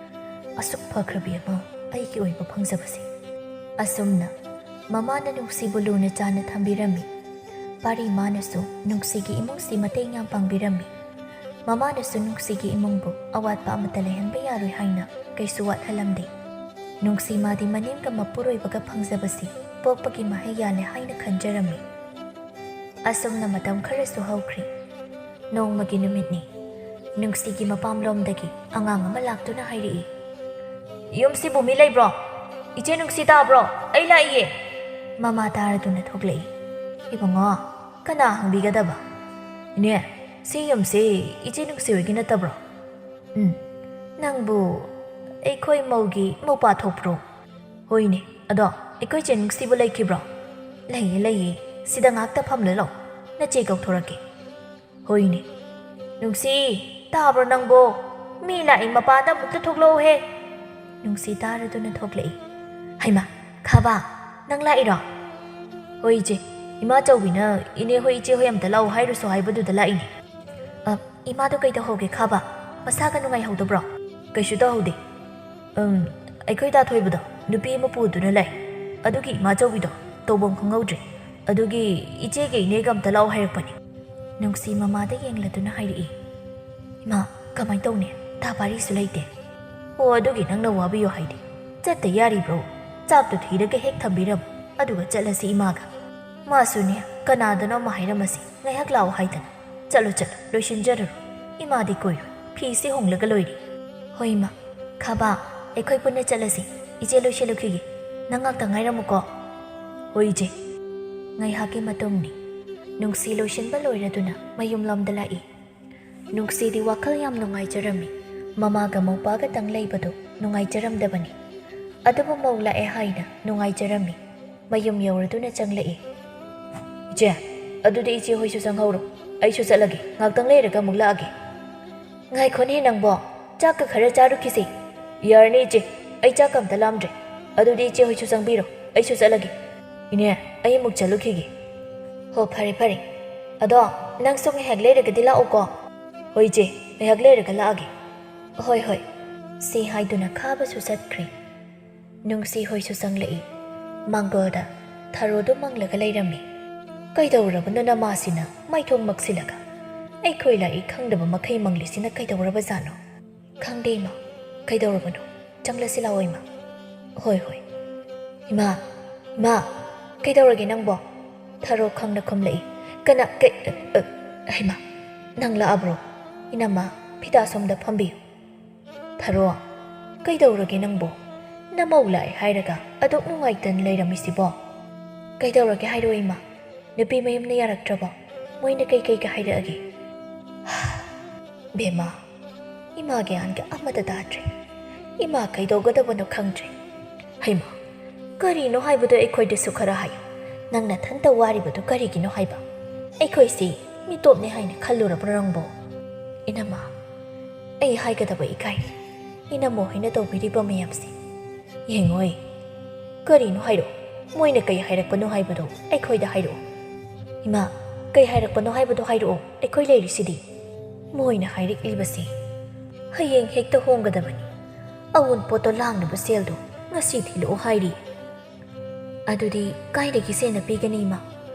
ꯑꯁꯨꯛ ꯐꯈ꯭ꯔꯕꯤ ꯑꯃ ꯑꯩꯒꯤ ꯑꯣꯏꯕ ꯐꯪꯖꯕꯁꯦ꯫ ꯑꯁꯨꯝꯅ ꯃꯃꯥꯅ ꯅꯨꯡꯁꯤꯕꯨ ꯂꯨꯅ ꯆꯥꯅ ꯊꯝꯕꯤꯔꯝꯃꯤ꯫ ꯄꯥꯔꯤ ꯃꯥꯅꯁꯨ ꯅꯨꯡꯁꯤꯒꯤ ꯏꯃꯨꯡꯁꯤ ꯃꯇꯦꯡ ꯌꯥꯝ ꯄꯥꯡꯕꯤꯔꯝꯃꯤ꯫ ꯃꯃꯥꯅꯁꯨ ꯅꯨꯡꯁꯤꯒꯤ ꯏꯃꯨꯡꯕꯨ ꯑꯋꯥꯠꯄ ꯑꯃꯠꯇ ꯂꯩꯍꯟꯕ ꯌꯥꯔꯣꯏ ꯍꯥꯏꯅ ꯀꯩꯁꯨ ꯋꯥꯠꯍꯜꯂꯝꯗꯦ꯫ ꯅꯨꯡꯁꯤ ꯃꯥꯗꯤ ꯃꯅꯦꯝꯒ ꯃꯄꯨꯔꯣꯏꯕꯒ ꯐꯪꯖꯕꯁꯤ ꯄꯣꯛꯄꯒꯤ ꯃꯍꯩ ꯌꯥꯜꯂꯦ ꯍꯥꯏꯅ ꯈꯟꯖꯔꯝꯃꯤ꯫ ꯑꯁꯨꯝꯅ ꯃꯇꯝ ꯈꯔꯁꯨ ꯍꯧꯈ꯭ꯔꯦ꯫ ꯅꯣꯡꯃꯒꯤ ꯅꯨꯃꯤꯠꯅꯤ꯫ ꯅꯨꯡꯁꯤꯒꯤ ꯃꯄꯥꯝꯂꯣꯝꯗꯒꯤ ꯑꯉꯥꯡ ꯑꯃ ꯂꯥꯛꯇꯨꯅ ꯍꯥꯏꯔꯛꯏ꯫ ꯌꯨꯝꯁꯤꯕꯨ ꯃꯤ ꯂꯩꯕ꯭ꯔꯣ? ꯏꯆꯦ ꯅꯨꯡꯁꯤ ꯇꯥꯕ꯭ꯔꯣ? ꯑꯩ ꯂꯥꯛꯏꯌꯦ꯫ ꯃꯃꯥ ꯇꯥꯔꯗꯨꯅ ꯊꯣꯛꯂꯛꯏ꯫ ꯏꯕꯨꯡꯉꯣ, ꯀꯅꯥ ꯍꯪꯕꯤꯒꯗꯕ? ꯏꯅꯦ, ꯁꯤ ꯌꯨꯝꯁꯤ ꯏꯆꯦ ꯅꯨꯡꯁꯤ ꯍꯣꯏꯒꯤ ꯅꯠꯇꯕ꯭ꯔꯣ? ꯎꯝ, ꯅꯪꯕꯨ ꯑꯩꯈꯣꯏ ꯃꯧꯒꯤ ꯃꯧꯄꯥ ꯊꯣꯛꯄ꯭ꯔꯣ? ꯍꯣꯏꯅꯦ, ꯑꯗꯣ ꯑꯩꯈꯣꯏ ꯆꯦ ꯅꯨꯡꯁꯤꯕꯨ ꯂꯩꯈꯤꯕ꯭ꯔꯣ? ꯂꯩꯌꯦ, ꯂꯩꯌꯦ, ꯁꯤꯗ ꯉꯥꯛꯇ ꯐꯝꯂ ꯂꯥꯛꯑꯣ, ꯅꯆꯦ ꯀꯧꯊꯣꯔꯛꯀꯦ꯫ ꯍꯣꯏꯅꯦ꯫ ꯅꯨꯡꯁꯤ, ꯇꯥꯕ꯭ꯔꯣ ꯅꯪꯕꯣ? ꯃꯤ ꯂꯥꯛꯏ, ꯃꯄꯥꯟꯗ ꯑꯃꯨꯛꯇ ꯊꯣꯛꯂꯛꯎꯍꯦ꯫ ꯅꯨꯡꯁꯤ ꯇꯥꯔꯗꯨꯅ ꯊꯣꯛꯂꯛꯏ꯫ ꯍꯩꯃꯥ, ꯈꯥꯕ, ꯅꯪ ꯂꯥꯛꯏꯔꯣ? ꯍꯣꯏ ꯏꯆꯦ, ꯏꯃꯥ ꯆꯧꯕꯤꯅ ꯏꯅꯦ ꯍꯣꯏ ꯏꯆꯦ ꯍꯣꯏ ꯑꯝꯇ ꯂꯥꯛꯎ ꯍꯥꯏꯔꯨꯁꯣ ꯍꯥꯏꯕꯗꯨꯗ ꯂꯥꯛꯏꯅꯦ꯫ ꯑ, ꯏꯃꯥꯗꯣ ꯀꯩꯗꯧꯍꯧꯒꯦ ꯈꯥꯕ? ꯃꯁꯥꯒ ꯅꯨꯡꯉꯥꯏꯍꯧꯗꯕ꯭ꯔꯣ? ꯀꯩꯁꯨ ꯇꯧꯍꯧꯗꯦ꯫ ꯎꯝ, ꯑꯩꯈꯣꯏ ꯗꯥ ꯊꯣꯏꯕꯗꯣ ꯅꯨꯄꯤ ꯑꯃ ꯄꯨꯗꯨꯅ ꯂꯩ꯫ ꯑꯗꯨꯒꯤ ꯏꯃꯥ ꯆꯧꯕꯤꯗꯣ ꯇꯧꯐꯝ ꯈꯪꯍꯧꯗ꯭ꯔꯦ꯫ ꯑꯗꯨꯒꯤ ꯏꯆꯦꯒ ꯏꯅꯦꯒ ꯑꯝꯇ ꯂꯥꯛꯑꯣ ꯍꯥꯏꯔꯛꯄꯅꯤ꯫ ꯅꯨꯡꯁꯤ ꯃꯃꯥꯗ ꯌꯦꯡꯂꯗꯨꯅ ꯍꯥꯏꯔꯛꯏ꯫ ꯏꯃꯥ, ꯀꯃꯥꯏ ꯇꯧꯅꯤ? ꯗꯥ ꯄꯥꯔꯤꯁꯨ ꯂꯩꯇꯦ꯫ ꯑꯣ, ꯑꯗꯨꯒꯤ ꯅꯪꯅ ꯋꯥꯕꯤꯌꯣ ꯍꯥꯏꯗꯤ꯫ "ꯆꯠꯇ ꯌꯥꯔꯤꯕ꯭ꯔꯣ? ꯆꯥꯛꯇꯨ ꯊꯤꯔꯒ ꯍꯦꯛ ꯊꯝꯕꯤꯔꯝꯃꯨ, ꯑꯗꯨꯒ ꯆꯠꯂꯁꯤ ꯏꯃꯥꯒ꯫ ꯃꯥꯁꯨꯅꯦ, ꯀꯅꯥꯗꯅꯣ ꯑꯃ ꯍꯥꯏꯔꯝꯃꯁꯤ, ꯉꯥꯏꯍꯥꯛ ꯂꯥꯛꯑꯣ ꯍꯥꯏꯗꯅ꯫ ꯆꯠꯂꯣ, ꯆꯠꯂꯣ, ꯂꯣꯏꯁꯤꯟꯖꯔꯨꯔꯣ꯫ ꯏꯃꯥꯗꯤ ꯀꯨꯏꯔꯣꯏ, ꯐꯤꯁꯤ ꯍꯣꯡꯂꯒ ꯂꯣꯏꯔꯦ꯫" "ꯍꯣꯏ ꯏꯃꯥ꯫ ꯈꯥꯕ, ꯑꯩꯈꯣꯏ ꯄꯨꯟꯅ ꯆꯠꯂꯁꯤ꯫ ꯏꯆꯦ ꯂꯣꯏꯁꯤꯜꯂꯨꯈꯤꯒꯦ꯫ ꯅꯪ ꯉꯥꯛꯇ ꯉꯥꯏꯔꯝꯃꯨꯀꯣ꯫" "ꯍꯣꯏ ꯏꯆꯦ꯫" ꯉꯥꯏꯍꯥꯛꯀꯤ ꯃꯇꯨꯡꯅꯤ꯫ ꯅꯨꯡꯁꯤ ꯂꯣꯏꯁꯤꯟꯕ ꯂꯣꯏꯔꯗꯨꯅ ꯃꯌꯨꯝꯂꯣꯝꯗ ꯂꯥꯛꯏ꯫ ꯅꯨꯡꯁꯤꯗꯤ ꯋꯥꯈꯜ ꯌꯥꯝ ꯅꯨꯡꯉꯥꯏꯖꯔꯝꯃꯤ꯫ ꯃꯃꯥꯒ ꯃꯧꯄꯥꯒꯇꯪ ꯂꯩꯕꯗꯨ ꯅꯨꯡꯉꯥꯏꯖꯔꯝꯗꯕꯅꯤ꯫ ꯑꯗꯨꯕꯨ ꯃꯧ ꯂꯥꯛꯑꯦ ꯍꯥꯏꯅ ꯅꯨꯡꯉꯥꯏꯖꯔꯝꯃꯤ꯫ ꯃꯌꯨꯝ ꯌꯧꯔꯗꯨꯅ ꯆꯪꯂꯛꯏ꯫ "ꯏꯆꯦ, ꯑꯗꯨꯗꯤ ꯏꯆꯦ ꯍꯣꯏꯁꯨ ꯆꯪꯍꯧꯔꯣ꯫ ꯑꯩꯁꯨ ꯆꯠꯂꯒꯦ, ꯉꯥꯛꯇꯪ ꯂꯩꯔꯒ ꯑꯃꯨꯛ ꯂꯥꯛꯑꯒꯦ꯫" "ꯉꯥꯏꯈꯣꯅꯦ ꯅꯪꯕꯣ, ꯆꯥꯛꯀ ꯈꯔ ꯆꯥꯔꯨꯈꯤꯁꯦ꯫" "ꯌꯥꯔꯅꯤ ꯏꯆꯦ, ꯑꯩ ꯆꯥꯛꯀ ꯑꯝꯇ ꯂꯥꯝꯗ꯭ꯔꯦ꯫ ꯑꯗꯨꯗꯤ ꯏꯆꯦ ꯍꯣꯏꯁꯨ ꯆꯪꯕꯤꯔꯣ, ꯑꯩꯁꯨ ꯆꯠꯂꯒꯦ꯫" "ꯏꯅꯦ, ꯑꯩ ꯑꯃꯨꯛ ꯆꯠꯂꯨꯈꯤꯒꯦ꯫" "ꯍꯣ, ꯐꯔꯦ ꯐꯔꯦ꯫ ꯑꯗꯣ ꯅꯪꯁꯨ ꯉꯥꯏꯍꯥꯛ ꯂꯩꯔꯒꯗꯤ ꯂꯥꯛꯎꯀꯣ꯫" "ꯍꯣꯏ ꯏꯆꯦ, ꯉꯥꯏꯍꯥꯛ ꯂꯩꯔꯒ ꯂꯥꯛꯑꯒꯦ꯫" "ꯍꯣꯏ ꯍꯣꯏ꯫" ꯁꯤ ꯍꯥꯏꯗꯨꯅ ꯈꯥꯕꯁꯨ ꯆꯠꯈ꯭ꯔꯦ꯫ ꯅꯨꯡꯁꯤ ꯍꯣꯏꯁꯨ ꯆꯪꯂꯛꯏ꯫ ꯃꯥꯡꯒꯣꯜꯗ ꯊꯔꯣꯗꯨ ꯃꯪꯂꯒ ꯂꯩꯔꯝꯃꯤ꯫ "ꯀꯩꯗꯧꯔꯕꯅꯣ ꯅꯃꯥꯁꯤꯅ ꯃꯥꯏꯊꯣꯡ ꯃꯛꯁꯤꯜꯂꯒ? ꯑꯩꯈꯣꯏ ꯂꯥꯛꯏ ꯈꯪꯗꯕ ꯃꯈꯩ ꯃꯪꯂꯤꯁꯤꯅ ꯀꯩꯗꯧꯔꯕꯖꯥꯠꯅꯣ?" "ꯈꯪꯗꯦ ꯏꯃꯥ, ꯀꯩꯗꯧꯔꯕꯅꯣ? ꯆꯪꯂꯁꯤ ꯂꯥꯛꯑꯣ ꯏꯃꯥ꯫" "ꯍꯣꯏ ꯍꯣꯏ꯫" "ꯏꯃꯥ, ꯏꯃꯥ, ꯀꯩꯗꯧꯔꯒꯦ ꯅꯪꯕꯣ?" ꯊꯔꯣ ꯈꯪꯅ ꯈꯨꯝꯂꯛꯏ꯫ "ꯀꯅꯥ, ꯀꯩ, ꯑ, ꯑ, ꯍꯩꯃꯥ, ꯅꯪ ꯂꯥꯛꯑꯕ꯭ꯔꯣ? ꯏꯅꯝꯃ, ꯐꯤꯗꯥ ꯁꯣꯝꯗ ꯐꯝꯕꯤꯌꯨ꯫" "ꯊꯔꯣ, ꯀꯩꯗꯧꯔꯒꯦ ꯅꯪꯕꯣ? ꯅꯃꯧ ꯂꯥꯛꯑꯦ ꯍꯥꯏꯔꯒ ꯑꯗꯨꯛ ꯅꯨꯡꯉꯥꯏꯇꯅ ꯂꯩꯔꯝꯃꯤꯁꯤꯕꯣ?" "ꯀꯩꯗꯧꯔꯒꯦ ꯍꯥꯏꯔꯣ ꯏꯃꯥ? ꯅꯨꯄꯤ ꯃꯌꯨꯝꯅ ꯌꯥꯔꯛꯇ꯭ꯔꯕꯣ? ꯃꯣꯏꯅ ꯀꯩ ꯀꯩꯒ ꯍꯥꯏꯔꯛꯑꯒꯦ?" "ꯕꯦꯝꯃ, ꯏꯃꯥꯒꯤ ꯑꯥꯟꯒ ꯑꯃꯠꯇ ꯇꯥꯗ꯭ꯔꯦ꯫ ꯏꯃꯥ ꯀꯩꯗꯧꯒꯗꯕꯅꯣ ꯈꯪꯗ꯭ꯔꯦ꯫" "ꯍꯩꯃꯥ, ꯀꯔꯤꯅꯣ ꯍꯥꯏꯕꯗꯣ ꯑꯩꯈꯣꯏꯗꯁꯨ ꯈꯔ ꯍꯥꯏꯌꯨ꯫ ꯅꯪ ꯅꯊꯟꯇ ꯋꯥꯔꯤꯕꯗꯨ ꯀꯔꯤꯒꯤꯅꯣ ꯍꯥꯏꯕ? ꯑꯩꯈꯣꯏꯁꯤ ꯃꯤꯇꯣꯞꯅꯤ ꯍꯥꯏꯅ ꯈꯜꯂꯨꯔꯕ꯭ꯔꯣ ꯅꯪꯕꯣ?" "ꯏꯅꯝꯃ, ꯑꯩ ꯍꯥꯏꯒꯗꯕ ꯏꯀꯥꯏꯔꯦ꯫ ꯏꯅꯝꯃ ꯍꯣꯏꯅ ꯇꯧꯕꯤꯔꯤꯕ ꯃꯌꯥꯝꯁꯦ ꯌꯦꯡꯉꯣꯏ꯫" "ꯀꯔꯤꯅꯣ ꯍꯥꯏꯔꯛꯑꯣ꯫ ꯃꯣꯏꯅ ꯀꯩ ꯍꯥꯏꯔꯛꯄꯅꯣ ꯍꯥꯏꯕꯗꯣ ꯑꯩꯈꯣꯏꯗ ꯍꯥꯏꯔꯛꯑꯣ꯫" "ꯏꯃꯥ, ꯀꯩ ꯍꯥꯏꯔꯛꯄꯅꯣ ꯍꯥꯏꯕꯗꯣ ꯍꯥꯏꯔꯛꯑꯣ꯫ ꯑꯩꯈꯣꯏ ꯂꯩꯔꯤꯁꯤꯗꯤ꯫" "ꯃꯣꯏꯅ ꯍꯥꯏꯔꯛꯂꯤꯕꯁꯤ ꯍꯌꯦꯡ ꯍꯦꯛꯇ ꯍꯣꯡꯒꯗꯕꯅꯤ꯫ ꯑꯋꯨꯟꯄꯣꯠꯇꯣ ꯂꯥꯡꯅꯕ ꯁꯦꯜꯗꯣ ꯉꯁꯤ ꯊꯤꯜꯂꯛꯑꯣ ꯍꯥꯏꯔꯤ꯫" "ꯑꯗꯨꯗꯤ ꯀꯥꯏꯗꯒꯤ ꯁꯦꯟꯅ ꯄꯤꯒꯅꯤ ꯏꯃꯥ?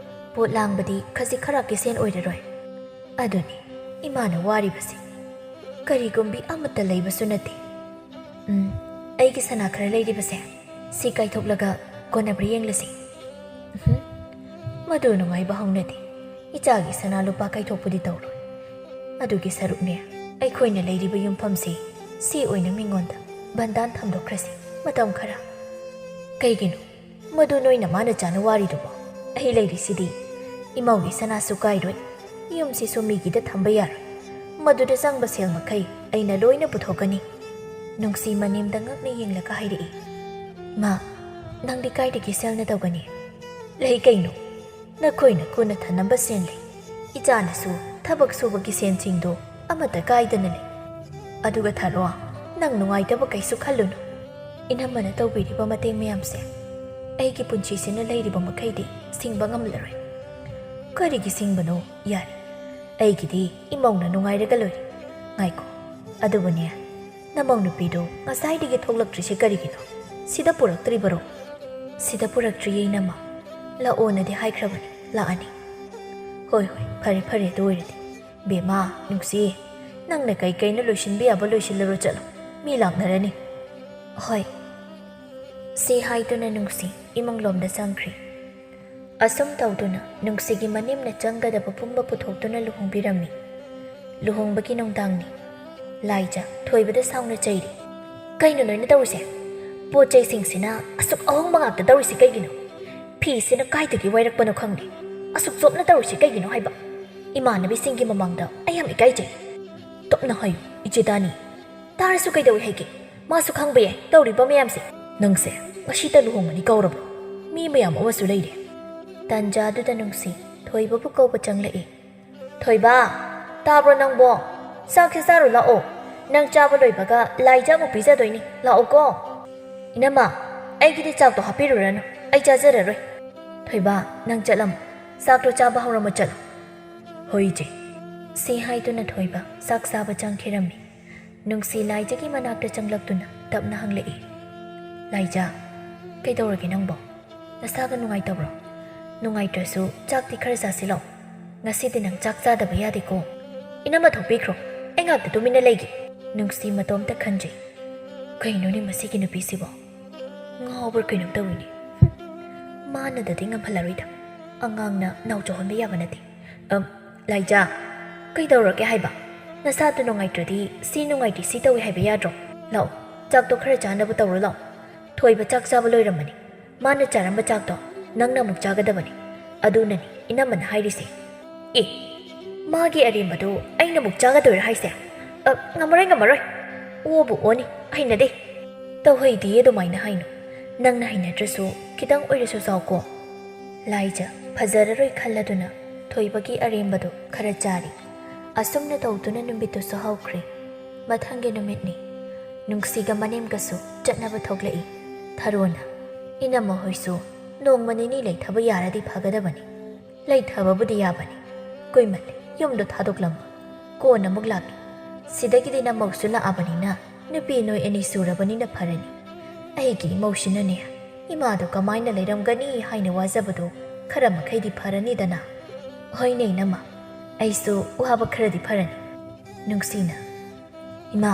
ꯄꯣꯠ ꯂꯥꯡꯕꯗꯤ ꯈꯖꯤꯛ ꯈꯔꯥꯛꯀꯤ ꯁꯦꯟ ꯑꯣꯏꯔꯔꯣꯏ꯫" "ꯑꯗꯨꯅꯤ ꯏꯃꯥꯅ ꯋꯥꯔꯤꯕꯁꯤ꯫ ꯀꯔꯤꯒꯨꯝꯕꯤ ꯑꯃꯠꯇ ꯂꯩꯕꯁꯨ ꯅꯠꯇꯦ꯫" "ꯎꯝ, ꯑꯩꯒꯤ ꯁꯅꯥ ꯈꯔ ꯂꯩꯔꯤꯕꯁꯦ, ꯁꯤ ꯀꯥꯏꯊꯣꯛꯂꯒ ꯀꯣꯟꯅꯕ꯭ꯔꯥ ꯌꯦꯡꯂꯁꯤ꯫ ꯎꯝꯍꯨꯝ, ꯃꯗꯨ ꯅꯨꯡꯉꯥꯏꯕ ꯍꯧꯅꯗꯦ꯫ ꯏꯆꯥꯒꯤ ꯁꯅꯥ ꯂꯨꯄꯥ ꯀꯥꯏꯊꯣꯛꯄꯗꯤ ꯇꯧꯔꯣꯏ꯫ ꯑꯗꯨꯒꯤ ꯁꯔꯨꯛꯅꯦ, ꯑꯩꯈꯣꯏꯅ ꯂꯩꯔꯤꯕ ꯌꯨꯝꯐꯝꯁꯤ, ꯁꯤ ꯑꯣꯏꯅ ꯃꯤꯉꯣꯟꯗ ꯕꯟꯗꯥꯟ ꯊꯝꯗꯣꯛꯈ꯭ꯔꯁꯤ ꯃꯇꯝ ꯈꯔ꯫ ꯀꯩꯒꯤꯅꯣ? ꯃꯗꯨ ꯅꯣꯏꯅ ꯃꯥꯅ ꯆꯥꯅ ꯋꯥꯔꯤꯗꯨꯕꯣ? ꯑꯩ ꯂꯩꯔꯤꯁꯤꯗꯤ꯫ ꯏꯃꯧꯒꯤ ꯁꯅꯥꯁꯨ ꯀꯥꯏꯔꯣꯏ, ꯌꯨꯝꯁꯤꯁꯨ ꯃꯤꯒꯤꯗ ꯊꯝꯕ ꯌꯥꯔꯣꯏ꯫ ꯃꯗꯨꯗ ꯆꯪꯕ ꯁꯦꯜ ꯃꯈꯩ ꯑꯩꯅ ꯂꯣꯏꯅ ꯄꯨꯊꯣꯛꯀꯅꯤ꯫ ꯅꯨꯡꯁꯤ ꯃꯅꯦꯝꯗ ꯉꯛꯅ ꯌꯦꯡꯂꯒ ꯍꯥꯏꯔꯛꯏ, "ꯃꯥ, ꯅꯪꯗꯤ ꯀꯥꯏꯗꯒꯤ ꯁꯦꯜꯅ ꯇꯧꯒꯅꯤ?" "ꯂꯩ ꯀꯩꯅꯣ, ꯅꯈꯣꯏꯅ ꯀꯣꯟꯅ ꯊꯅꯝꯕ ꯁꯦꯜ ꯂꯩ꯫ ꯏꯆꯥꯅꯁꯨ ꯊꯕꯛ ꯁꯨꯕꯒꯤ ꯁꯦꯟꯁꯤꯡꯗꯣ ꯑꯃꯠꯇ ꯀꯥꯏꯗꯅ ꯂꯩ꯫ ꯑꯗꯨꯒ ꯊꯥꯔꯣ, ꯅꯪ ꯅꯨꯡꯉꯥꯏꯇꯕ ꯀꯩꯁꯨ ꯈꯜꯂꯨꯅꯨ꯫ ꯏꯅꯝꯃꯅ ꯇꯧꯕꯤꯔꯤꯕ ꯃꯇꯦꯡ ꯃꯌꯥꯝꯁꯦ ꯑꯩꯒꯤ ꯄꯨꯟꯁꯤꯁꯤꯅ ꯂꯩꯔꯤꯕ ꯃꯈꯩꯗꯤ ꯁꯤꯡꯕ ꯉꯝꯂꯔꯣꯏ꯫" "ꯀꯔꯤꯒꯤ ꯁꯤꯡꯕꯅꯣ? ꯌꯥꯔꯦ, ꯑꯩꯒꯤꯗꯤ ꯏꯃꯧꯅ ꯅꯨꯡꯉꯥꯏꯔꯒ ꯂꯣꯏꯔꯦ꯫ ꯉꯥꯏꯈꯣ, ꯑꯗꯨꯕꯨꯅꯦ, ꯅꯃꯧ ꯅꯨꯄꯤꯗꯣ ꯉꯁꯥꯏꯗꯒꯤ ꯊꯣꯛꯂꯛꯇ꯭ꯔꯤꯁꯦ ꯀꯔꯤꯒꯤꯅꯣ? ꯁꯤꯗ ꯄꯨꯔꯛꯇ꯭ꯔꯤꯕꯔꯣ?" "ꯁꯤꯗ ꯄꯨꯔꯛꯇ꯭ꯔꯤꯌꯦ ꯏꯅꯝꯃ, ꯂꯥꯛꯑꯣꯅꯗꯤ ꯍꯥꯏꯈ꯭ꯔꯕꯅꯤ, ꯂꯥꯛꯑꯅꯤ꯫" "ꯍꯣꯏ ꯍꯣꯏ, ꯐꯔꯦ ꯐꯔꯦ, ꯑꯗꯨ ꯑꯣꯏꯔꯗꯤ꯫ ꯕꯦꯝꯃ, ꯅꯨꯡꯁꯤ, ꯅꯪꯅ ꯀꯩ ꯀꯩꯅꯣ ꯂꯣꯏꯁꯤꯟꯕ ꯌꯥꯕ ꯂꯣꯏꯁꯤꯜꯂꯨꯔꯣ, ꯆꯠꯂꯣ, ꯃꯤ ꯂꯥꯛꯅꯔꯅꯤ꯫" "ꯍꯣꯏ꯫" ꯁꯤ ꯍꯥꯏꯗꯨꯅ ꯅꯨꯡꯁꯤ ꯏꯃꯨꯡꯂꯣꯝꯗ ꯆꯪꯈ꯭ꯔꯦ꯫ ꯑꯁꯨꯝ ꯇꯧꯗꯨꯅ ꯅꯨꯡꯁꯤꯒꯤ ꯃꯅꯦꯝꯅ ꯆꯪꯒꯗꯕ ꯄꯨꯝꯕ ꯄꯨꯊꯣꯛꯇꯨꯅ ꯂꯨꯍꯣꯡꯕꯤꯔꯝꯃꯤ꯫ ꯂꯨꯍꯣꯡꯕꯒꯤ ꯅꯨꯡꯗꯥꯡꯅꯤ꯫ ꯂꯥꯏꯖ ꯊꯣꯏꯕꯗ ꯁꯥꯎꯅ ꯆꯩꯔꯤ꯫ "ꯀꯩꯅꯣ ꯅꯣꯏꯅ ꯇꯧꯔꯤꯁꯦ? ꯄꯣꯠ ꯆꯩꯁꯤꯡꯁꯤꯅ ꯑꯁꯨꯛ ꯑꯍꯣꯡꯕ ꯉꯥꯛꯇ ꯇꯧꯔꯤꯁꯤ ꯀꯩꯒꯤꯅꯣ? ꯐꯤꯁꯤꯅ ꯀꯥꯏꯗꯒꯤ ꯋꯥꯏꯔꯛꯄꯅꯣ ꯈꯪꯗꯦ꯫ ꯑꯁꯨꯛ ꯆꯣꯞꯅ ꯇꯧꯔꯤꯁꯤ ꯀꯩꯒꯤꯅꯣ ꯍꯥꯏꯕ? ꯏꯃꯥꯟꯅꯕꯤꯁꯤꯡꯒꯤ ꯃꯃꯥꯡꯗ ꯑꯩ ꯌꯥꯝ ꯏꯀꯥꯏꯖꯩ꯫" "ꯇꯞꯅ ꯍꯥꯏꯌꯨ, ꯏꯆꯦ ꯗꯥꯅꯤ꯫ ꯇꯥꯔꯁꯨ ꯀꯩꯗꯧꯏ ꯍꯥꯏꯒꯦ? ꯃꯥꯁꯨ ꯈꯪꯕ ꯌꯥꯏ ꯇꯧꯔꯤꯕ ꯃꯌꯥꯝꯁꯦ꯫" "ꯅꯪꯁꯦ ꯉꯁꯤꯇ ꯂꯨꯍꯣꯡꯒꯅꯤ ꯀꯧꯔꯕ꯭ꯔꯣ? ꯃꯤ ꯃꯌꯥꯝ ꯑꯃꯁꯨ ꯂꯩꯔꯦ꯫" ꯇꯥꯟꯖꯥꯗꯨꯗ ꯅꯨꯡꯁꯤ ꯊꯣꯏꯕꯕꯨ ꯀꯧꯕ ꯆꯪꯂꯛꯏ꯫ "ꯊꯣꯏꯕ, ꯇꯥꯕ꯭ꯔꯣ ꯅꯪꯕꯣ? ꯆꯥꯛꯁꯦ ꯆꯥꯔꯨ ꯂꯥꯛꯑꯣ꯫ ꯅꯪ ꯆꯥꯕ ꯂꯣꯏꯕꯒ ꯂꯥꯏꯖ ꯑꯃꯨꯛ ꯄꯤꯖꯗꯣꯏꯅꯤ꯫ ꯂꯥꯛꯑꯣꯀꯣ꯫" "ꯏꯅꯝꯃ, ꯑꯩꯒꯤꯗꯤ ꯆꯥꯛꯇꯣ ꯍꯥꯞꯄꯤꯔꯨꯔꯅꯨ꯫ ꯑꯩ ꯆꯥꯖꯔꯔꯣꯏ꯫" "ꯊꯣꯏꯕ, ꯅꯪ ꯆꯠꯂꯝꯃꯣ꯫ ꯆꯥꯛꯇꯣ ꯆꯥꯕ ꯍꯧꯔꯝꯃꯣ, ꯆꯠꯂꯣ꯫" "ꯍꯣꯏ, ꯏꯆꯦ꯫" ꯁꯤ ꯍꯥꯏꯗꯨꯅ ꯊꯣꯏꯕ ꯆꯥꯛ ꯆꯥꯕ ꯆꯪꯈꯤꯔꯝꯃꯤ꯫ ꯅꯨꯡꯁꯤ ꯂꯥꯏꯖꯒꯤ ꯃꯅꯥꯛꯇ ꯆꯪꯂꯛꯇꯨꯅ ꯇꯞꯅ ꯍꯪꯂꯛꯏ, "ꯂꯥꯏꯖ, ꯀꯩꯗꯧꯔꯒꯦ ꯅꯪꯕꯣ? ꯅꯁꯥꯒ ꯅꯨꯡꯉꯥꯏꯇꯕ꯭ꯔꯣ? ꯅꯨꯡꯉꯥꯏꯇ꯭ꯔꯁꯨ ꯆꯥꯛꯇꯤ ꯈꯔ ꯆꯥꯁꯤꯜꯂꯣ꯫ ꯉꯁꯤꯗꯤ ꯅꯪ ꯆꯥꯛ ꯆꯥꯗꯕ ꯌꯥꯗꯦꯀꯣ꯫" "ꯏꯅꯝꯃ ꯊꯣꯛꯄꯤꯈ꯭ꯔꯣ, ꯑꯩ ꯉꯥꯛꯇ ꯇꯨꯃꯤꯟꯅ ꯂꯩꯒꯦ꯫" ꯅꯨꯡꯁꯤ ꯃꯇꯣꯝꯇ ꯈꯟꯖꯩ꯫ ꯀꯩꯅꯣꯅꯦ ꯃꯁꯤꯒꯤ ꯅꯨꯄꯤꯁꯤꯕꯣ? ꯉꯥꯎꯕ꯭ꯔꯥ ꯀꯩꯅꯣꯝ ꯇꯧꯏꯅꯦ꯫ ꯍꯨꯝ, ꯃꯥꯅꯗꯗꯤ ꯉꯝꯍꯜꯂꯔꯣꯏꯗ꯫ ꯑꯉꯥꯡꯅ ꯅꯥꯎ ꯆꯥꯎꯍꯟꯕ ꯌꯥꯕ ꯅꯠꯇꯦ꯫ ꯑꯝ, ꯂꯥꯏꯖꯥ, ꯀꯩꯗꯧꯔꯒꯦ ꯍꯥꯏꯕ? ꯅꯁꯥꯗꯨ ꯅꯨꯡꯉꯥꯏꯇ꯭ꯔꯗꯤ ꯁꯤ ꯅꯨꯡꯉꯥꯏꯇꯦ, ꯁꯤ ꯇꯧꯏ ꯍꯥꯏꯕ ꯌꯥꯗ꯭ꯔꯣ? ꯂꯥꯛꯑꯣ, ꯆꯥꯛꯇꯣ ꯈꯔ ꯆꯥꯅꯕ ꯇꯧꯔꯣ ꯂꯥꯛꯑꯣ꯫ ꯊꯣꯏꯕ ꯆꯥꯛ ꯆꯥꯕ ꯂꯣꯏꯔꯝꯃꯅꯤ꯫ ꯃꯥꯅ ꯆꯥꯔꯝꯕ ꯆꯥꯛꯇꯣ ꯅꯪꯅ ꯑꯃꯨꯛ ꯆꯥꯒꯗꯕꯅꯤ꯫ ꯑꯗꯨꯅꯅꯤ ꯏꯅꯝꯃꯅ ꯍꯥꯏꯔꯤꯁꯦ꯫ ꯑꯦ, ꯃꯥꯒꯤ ꯑꯔꯦꯝꯕꯗꯨ ꯑꯩꯅ ꯑꯃꯨꯛ ꯆꯥꯒꯗꯣꯏꯔꯥ ꯍꯥꯏꯁꯦ? ꯑ, ꯉꯝꯃꯔꯣꯏ, ꯉꯝꯃꯔꯣꯏ꯫ ꯑꯣꯕꯨ ꯑꯣꯅꯤ, ꯍꯩꯅꯗꯦ꯫ ꯇꯧꯍꯩꯗꯦ ꯑꯗꯨꯃꯥꯏꯅ ꯍꯥꯏꯅꯨ꯫ ꯅꯪꯅ ꯍꯩꯅꯗ꯭ꯔꯁꯨ ꯈꯤꯇꯪ ꯑꯣꯏꯔꯁꯨ ꯆꯥꯎꯀꯣ꯫ ꯂꯥꯏꯖ ꯐꯖꯔꯔꯣꯏ ꯈꯜꯂꯗꯨꯅ ꯊꯣꯏꯕꯒꯤ ꯑꯔꯦꯝꯕꯗꯨ ꯈꯔ ꯆꯥꯔꯤ꯫ ꯑꯁꯨꯝꯅ ꯇꯧꯗꯨꯅ ꯅꯨꯃꯤꯠꯇꯨꯁꯨ ꯍꯧꯈ꯭ꯔꯦ꯫ ꯃꯊꯪꯒꯤ ꯅꯨꯃꯤꯠꯅꯤ꯫ ꯅꯨꯡꯁꯤꯒ ꯃꯅꯦꯝꯒꯁꯨ ꯆꯠꯅꯕ ꯊꯣꯛꯂꯛꯏ꯫ ꯊꯔꯣꯅ, "ꯏꯅꯝꯃ ꯍꯣꯏꯁꯨ ꯅꯣꯡꯃ ꯅꯤꯅꯤ ꯂꯩꯊꯕ ꯌꯥꯔꯗꯤ ꯐꯒꯗꯕꯅꯤ꯫ ꯂꯩꯊꯕꯕꯨꯗꯤ ꯌꯥꯕꯅꯤ꯫ ꯀꯨꯏꯃꯜꯂꯦ ꯌꯨꯝꯗꯣ ꯊꯥꯗꯣꯛꯂꯝꯕ꯫ ꯀꯣꯟꯅ ꯑꯃꯨꯛ ꯂꯥꯛꯀꯦ꯫ ꯁꯤꯗꯒꯤꯗꯤ ꯅꯃꯧꯁꯨ ꯂꯥꯛꯑꯕꯅꯤꯅ ꯅꯨꯄꯤ ꯅꯣꯏ ꯑꯅꯤ ꯁꯨꯔꯕꯅꯤꯅ ꯐꯔꯅꯤ꯫ ꯑꯩꯒꯤ ꯏꯃꯧꯁꯤꯅꯅꯦ, ꯏꯃꯥꯗꯣ ꯀꯃꯥꯏꯅ ꯂꯩꯔꯝꯒꯅꯤ ꯍꯥꯏꯅ ꯋꯥꯖꯕꯗꯣ ꯈꯔ ꯃꯈꯩꯗꯤ ꯐꯔꯅꯤꯗꯅ?" "ꯍꯣꯏꯅꯦ ꯏꯅꯝꯃ, ꯑꯩꯁꯨ ꯋꯥꯕ ꯈꯔꯗꯤ ꯐꯔꯅꯤ꯫" ꯅꯨꯡꯁꯤꯅ, "ꯏꯃꯥ,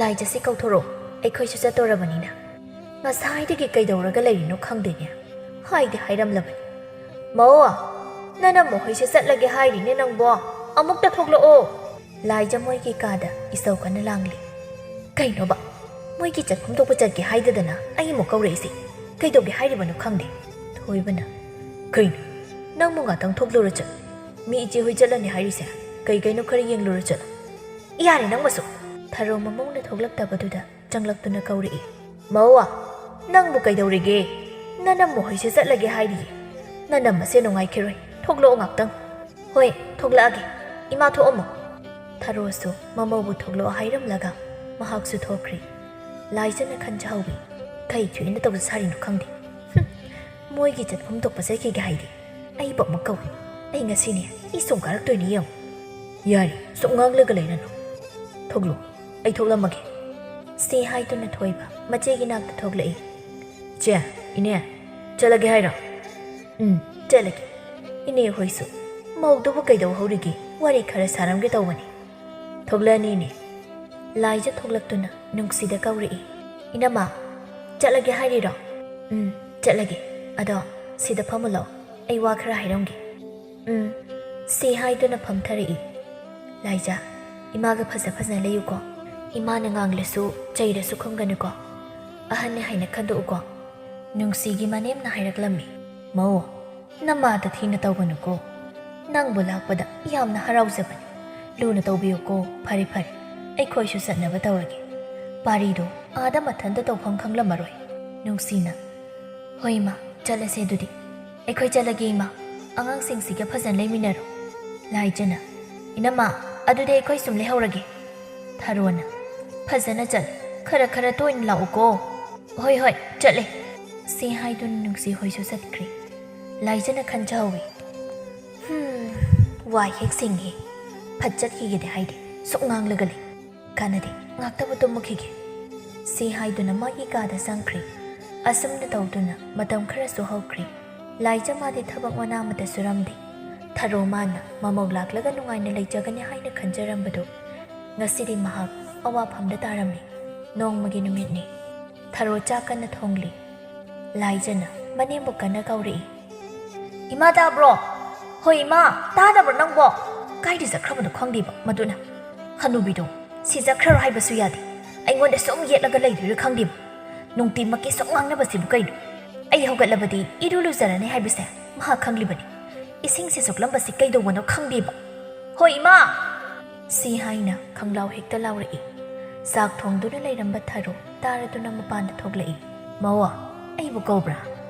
ꯂꯥꯏꯖꯁꯤ ꯀꯧꯊꯣꯔꯛꯑꯣ, ꯑꯩꯈꯣꯏꯁꯨ ꯆꯠꯇꯣꯔꯕꯅꯤꯅ꯫ ꯉꯁꯥꯏꯗꯒꯤ ꯀꯩꯗꯧꯔꯒ ꯂꯩꯔꯤꯅꯣ ꯈꯪꯗꯦꯅꯦ꯫ ꯍꯥꯏꯗꯤ ꯍꯥꯏꯔꯝꯂꯕꯅꯤ꯫ ꯃꯧ, ꯅꯅꯝꯃ ꯍꯣꯏꯁꯦ ꯆꯠꯂꯒꯦ ꯍꯥꯏꯔꯤꯅꯦ ꯅꯪꯕꯣ, ꯑꯃꯨꯛꯇ ꯊꯣꯛꯂꯛꯑꯣ꯫" ꯂꯥꯏꯖ ꯃꯣꯏꯒꯤ ꯀꯥꯗ ꯏꯁꯧ ꯀꯟꯅ ꯂꯥꯡꯂꯤ꯫ "ꯀꯩꯅꯣꯕ? ꯃꯣꯏꯒꯤ ꯆꯠꯐꯝ ꯊꯣꯛꯄ ꯆꯠꯀꯦ ꯍꯥꯏꯗꯗꯅ ꯑꯩ ꯑꯃꯨꯛ ꯀꯧꯔꯛꯏꯁꯦ ꯀꯩꯗꯧꯒꯦ ꯍꯥꯏꯔꯤꯕꯅꯣ ꯈꯪꯗꯦ꯫" ꯊꯣꯏꯕꯅ, "ꯀꯩꯅꯣ? ꯅꯪꯕꯨ ꯉꯥꯛꯇꯪ ꯊꯣꯛꯂꯨꯔ ꯆꯠ꯫ ꯃꯤ ꯏꯆꯦ ꯍꯣꯏ ꯆꯠꯂꯅꯤ ꯍꯥꯏꯔꯤꯁꯦ ꯀꯩ ꯀꯩꯅꯣ ꯈꯔ ꯌꯦꯡꯂꯨꯔ ꯆꯠꯂꯣ꯫" "ꯌꯥꯔꯦ ꯅꯪ ꯃꯁꯨ꯫" ꯊꯔꯣ ꯃꯃꯧꯅ ꯊꯣꯛꯂꯛꯇꯕꯗꯨꯗ ꯆꯪꯂꯛꯇꯨꯅ ꯀꯧꯔꯛꯏ꯫ "ꯃꯧ, ꯅꯪꯕꯨ ꯀꯩꯗꯧꯔꯤꯒꯦ? ꯅꯅꯝꯃ ꯍꯣꯏꯁꯦ ꯆꯠꯂꯒꯦ ꯍꯥꯏꯔꯤꯌꯦ꯫ ꯅꯅꯝꯃꯁꯦ ꯅꯨꯡꯉꯥꯏꯈꯤꯔꯣꯏ꯫ ꯊꯣꯛꯂꯛꯑꯣ ꯉꯥꯛꯇꯪ꯫" "ꯍꯣꯏ, ꯊꯣꯛꯂꯛꯑꯒꯦ꯫ ꯏꯃꯥ, ꯊꯣꯛꯑꯝꯃꯣ꯫" ꯊꯔꯣꯁꯨ ꯃꯃꯧꯕꯨ ꯊꯣꯛꯂꯛꯑꯣ ꯍꯥꯏꯔꯝꯂꯒ ꯃꯍꯥꯛꯁꯨ ꯊꯣꯛꯈ꯭ꯔꯦ꯫ ꯂꯥꯏꯖꯅ ꯈꯟꯖꯍꯧꯏ, "ꯀꯩ ꯊꯣꯛꯑꯦꯅ ꯇꯧꯖ ꯁꯥꯔꯤꯅꯣ ꯈꯪꯗꯦ꯫ ꯍꯨꯝ, ꯃꯣꯏꯒꯤ ꯆꯠꯐꯝ ꯊꯣꯛꯄ ꯆꯠꯈꯤꯒꯦ ꯍꯥꯏꯗꯤ ꯑꯩꯕꯨ ꯑꯃꯨꯛ ꯀꯧꯏ꯫ ꯑꯩ ꯉꯁꯤꯅꯦ ꯏ ꯁꯨꯝ ꯀꯥꯔꯛꯇꯣꯏꯅꯤ ꯌꯦꯡꯉꯨ꯫" "ꯌꯥꯔꯦ, ꯁꯨꯝ ꯉꯥꯡꯂꯒ ꯂꯩꯔꯅꯨ꯫ ꯊꯣꯛꯂꯣ, ꯑꯩ ꯊꯣꯛꯂꯝꯃꯒꯦ꯫" ꯁꯤ ꯍꯥꯏꯗꯨꯅ ꯊꯣꯏꯕ ꯃꯆꯦꯒꯤ ꯅꯥꯛꯇ ꯊꯣꯛꯂꯛꯏ꯫ "ꯆꯦ, ꯏꯅꯦ, ꯆꯠꯂꯒꯦ ꯍꯥꯏꯔꯣ?" "ꯎꯝ, ꯆꯠꯂꯒꯦ꯫ ꯏꯅꯦ ꯍꯣꯏꯁꯨ ꯃꯧꯗꯨꯕꯨ ꯀꯩꯗꯧꯍꯧꯔꯤꯒꯦ? ꯋꯥꯔꯤ ꯈꯔ ꯁꯥꯔꯝꯒꯦ ꯇꯧꯕꯅꯤ꯫" "ꯊꯣꯛꯂꯛꯑꯅꯤ ꯏꯅꯦ꯫" ꯂꯥꯏꯖ ꯊꯣꯛꯂꯛꯇꯨꯅ ꯅꯨꯡꯁꯤꯗ ꯀꯧꯔꯛꯏ꯫ "ꯏꯅꯝꯃ, ꯆꯠꯂꯒꯦ ꯍꯥꯏꯔꯤꯔꯣ?" "ꯎꯝ, ꯆꯠꯂꯒꯦ꯫ ꯑꯗꯣ ꯁꯤꯗ ꯐꯝꯃꯨ ꯂꯥꯎ, ꯑꯩ ꯋꯥ ꯈꯔ ꯍꯥꯏꯔꯝꯒꯦ꯫" "ꯎꯝ," ꯁꯤ ꯍꯥꯏꯗꯨꯅ ꯐꯝꯊꯔꯛꯏ꯫ "ꯂꯥꯏꯖꯥ, ꯏꯃꯥꯒ ꯐꯖ ꯐꯖꯅ ꯂꯩꯌꯨꯀꯣ꯫ ꯏꯃꯥꯅ ꯉꯥꯡꯂꯁꯨ ꯆꯩꯔꯁꯨ ꯈꯨꯝꯒꯅꯨꯀꯣ꯫ ꯑꯍꯟꯅꯦ ꯍꯥꯏꯅ ꯈꯟꯗꯣꯛꯎꯀꯣ꯫" ꯅꯨꯡꯁꯤꯒꯤ ꯃꯅꯦꯝꯅ ꯍꯥꯏꯔꯛꯂꯝꯃꯤ꯫ "ꯃꯧ, ꯅꯃꯥꯗ ꯊꯤꯅ ꯇꯧꯒꯅꯨꯀꯣ꯫ ꯅꯪꯕꯨ ꯂꯥꯛꯄꯗ ꯌꯥꯝꯅ ꯍꯔꯥꯎꯖꯕꯅꯤ꯫ ꯂꯨꯅ ꯇꯧꯕꯤꯌꯨꯀꯣ꯫ ꯐꯔꯦ ꯐꯔꯦ, ꯑꯩꯈꯣꯏꯁꯨ ꯆꯠꯅꯕ ꯇꯧꯔꯒꯦ꯫ ꯄꯥꯔꯤꯗꯣ ꯑꯥꯗ ꯃꯊꯟꯇ ꯇꯧꯐꯝ ꯈꯪꯂꯝꯃꯔꯣꯏ꯫" ꯅꯨꯡꯁꯤꯅ, "ꯍꯣꯏ ꯏꯃꯥ, ꯆꯠꯂꯁꯦ ꯑꯗꯨꯗꯤ꯫ ꯑꯩꯈꯣꯏ ꯆꯠꯂꯒꯦ ꯏꯃꯥ, ꯑꯉꯥꯡꯁꯤꯡꯁꯤꯒ ꯐꯖꯅ ꯂꯩꯃꯤꯟꯅꯔꯣ꯫" ꯂꯥꯏꯖꯅ, "ꯏꯅꯝꯃ, ꯑꯗꯨꯗꯤ ꯑꯩꯈꯣꯏ ꯁꯨꯝ ꯂꯩꯍꯧꯔꯒꯦ꯫" ꯊꯔꯣꯅ, "ꯐꯖꯅ ꯆꯠꯂꯨ, ꯈꯔ ꯈꯔ ꯇꯣꯏꯅ ꯂꯥꯛꯎꯀꯣ꯫" "ꯍꯣꯏ ꯍꯣꯏ, ꯆꯠꯂꯦ꯫" ꯁꯤ ꯍꯥꯏꯗꯨꯅ ꯅꯨꯡꯁꯤ ꯍꯣꯏꯁꯨ ꯆꯠꯈ꯭ꯔꯦ꯫ ꯂꯥꯏꯖꯅ ꯈꯟꯖꯍꯧꯏ, "ꯍꯝ, ꯋꯥꯏ ꯍꯦꯛ ꯁꯦꯡꯉꯦ꯫ ꯐꯠ ꯆꯠꯈꯤꯒꯦꯗꯤ ꯍꯥꯏꯗꯦ, ꯁꯨꯛ ꯉꯥꯡꯂꯒ ꯂꯩ꯫ ꯀꯥꯟꯅꯗꯦ, ꯉꯥꯛꯇꯕꯨ ꯇꯨꯝꯃꯨꯈꯤꯒꯦ꯫" ꯁꯤ ꯍꯥꯏꯗꯨꯅ ꯃꯥꯒꯤ ꯀꯥꯗ ꯆꯪꯈ꯭ꯔꯦ꯫ ꯑꯁꯨꯝꯅ ꯇꯧꯗꯨꯅ ꯃꯇꯝ ꯈꯔꯁꯨ ꯍꯧꯈ꯭ꯔꯦ꯫ ꯂꯥꯏꯖ ꯃꯥꯗꯤ ꯊꯕꯛ ꯃꯅꯥ ꯑꯃꯠꯇ ꯁꯨꯔꯝꯗꯦ꯫ ꯊꯔꯣ ꯃꯥꯅ ꯃꯃꯧ ꯂꯥꯛꯂꯒ ꯅꯨꯡꯉꯥꯏꯅ ꯂꯩꯖꯒꯅꯤ ꯍꯥꯏꯅ ꯈꯟꯖꯔꯝꯕꯗꯨ ꯉꯁꯤꯗꯤ ꯃꯍꯥꯛ ꯑꯋꯥꯐꯝꯗ ꯇꯥꯔꯝꯃꯤ꯫ ꯅꯣꯡꯃꯒꯤ ꯅꯨꯃꯤꯠꯅꯤ꯫ ꯊꯔꯣ ꯆꯥꯛ ꯀꯟꯅ ꯊꯣꯡꯂꯤ꯫ ꯂꯥꯏꯖꯅ ꯃꯅꯦꯝꯕꯨ ꯀꯟꯅ ꯀꯧꯔꯛꯏ꯫ "ꯏꯃꯥ ꯇꯥꯕ꯭ꯔꯣ? ꯍꯣꯏ ꯏꯃꯥ, ꯇꯥꯗꯕ꯭ꯔꯣ ꯅꯪꯕꯣ? ꯀꯥꯏꯗ ꯆꯠꯈ꯭ꯔꯕꯅꯣ ꯈꯪꯗꯦꯕ ꯃꯗꯨꯅ꯫ ꯍꯅꯨꯕꯤꯗꯣ ꯁꯤ ꯆꯠꯈ꯭ꯔꯔꯣ ꯍꯥꯏꯕꯁꯨ ꯌꯥꯗꯦ꯫ ꯑꯩꯉꯣꯟꯗ ꯁꯨꯝ ꯌꯦꯠꯂꯒ ꯂꯩꯗꯣꯏꯔꯥ ꯈꯪꯗꯦꯕ꯫ ꯅꯨꯡꯇꯤꯃꯛꯀꯤ ꯁꯨꯝ ꯉꯥꯡꯅꯕꯁꯤꯕꯨ ꯀꯩꯅꯣ? ꯑꯩ ꯍꯧꯒꯠꯂꯕꯗꯤ ꯏꯔꯨ ꯂꯨꯖꯔꯅꯤ ꯍꯥꯏꯕꯁꯦ ꯃꯍꯥꯛ ꯈꯪꯂꯤꯕꯅꯤ꯫ ꯏꯁꯤꯡꯁꯦ ꯁꯣꯛꯂꯝꯕꯁꯤ ꯀꯩꯗꯧꯕꯅꯣ ꯈꯪꯗꯦꯕ꯫ ꯍꯣꯏ ꯏꯃꯥ!" ꯁꯤ ꯍꯥꯏꯅ ꯈꯪꯂꯥꯎ ꯍꯦꯛꯇ ꯂꯥꯎꯔꯛꯏ꯫ ꯆꯥꯛ ꯊꯣꯡꯗꯨꯅ ꯂꯩꯔꯝꯕ ꯊꯔꯣ ꯇꯥꯔꯗꯨꯅ ꯃꯄꯥꯟꯗ ꯊꯣꯛꯂꯛꯏ꯫ "ꯃꯧ, ꯑꯩꯕꯨ ꯀꯧꯕ꯭ꯔꯥ?"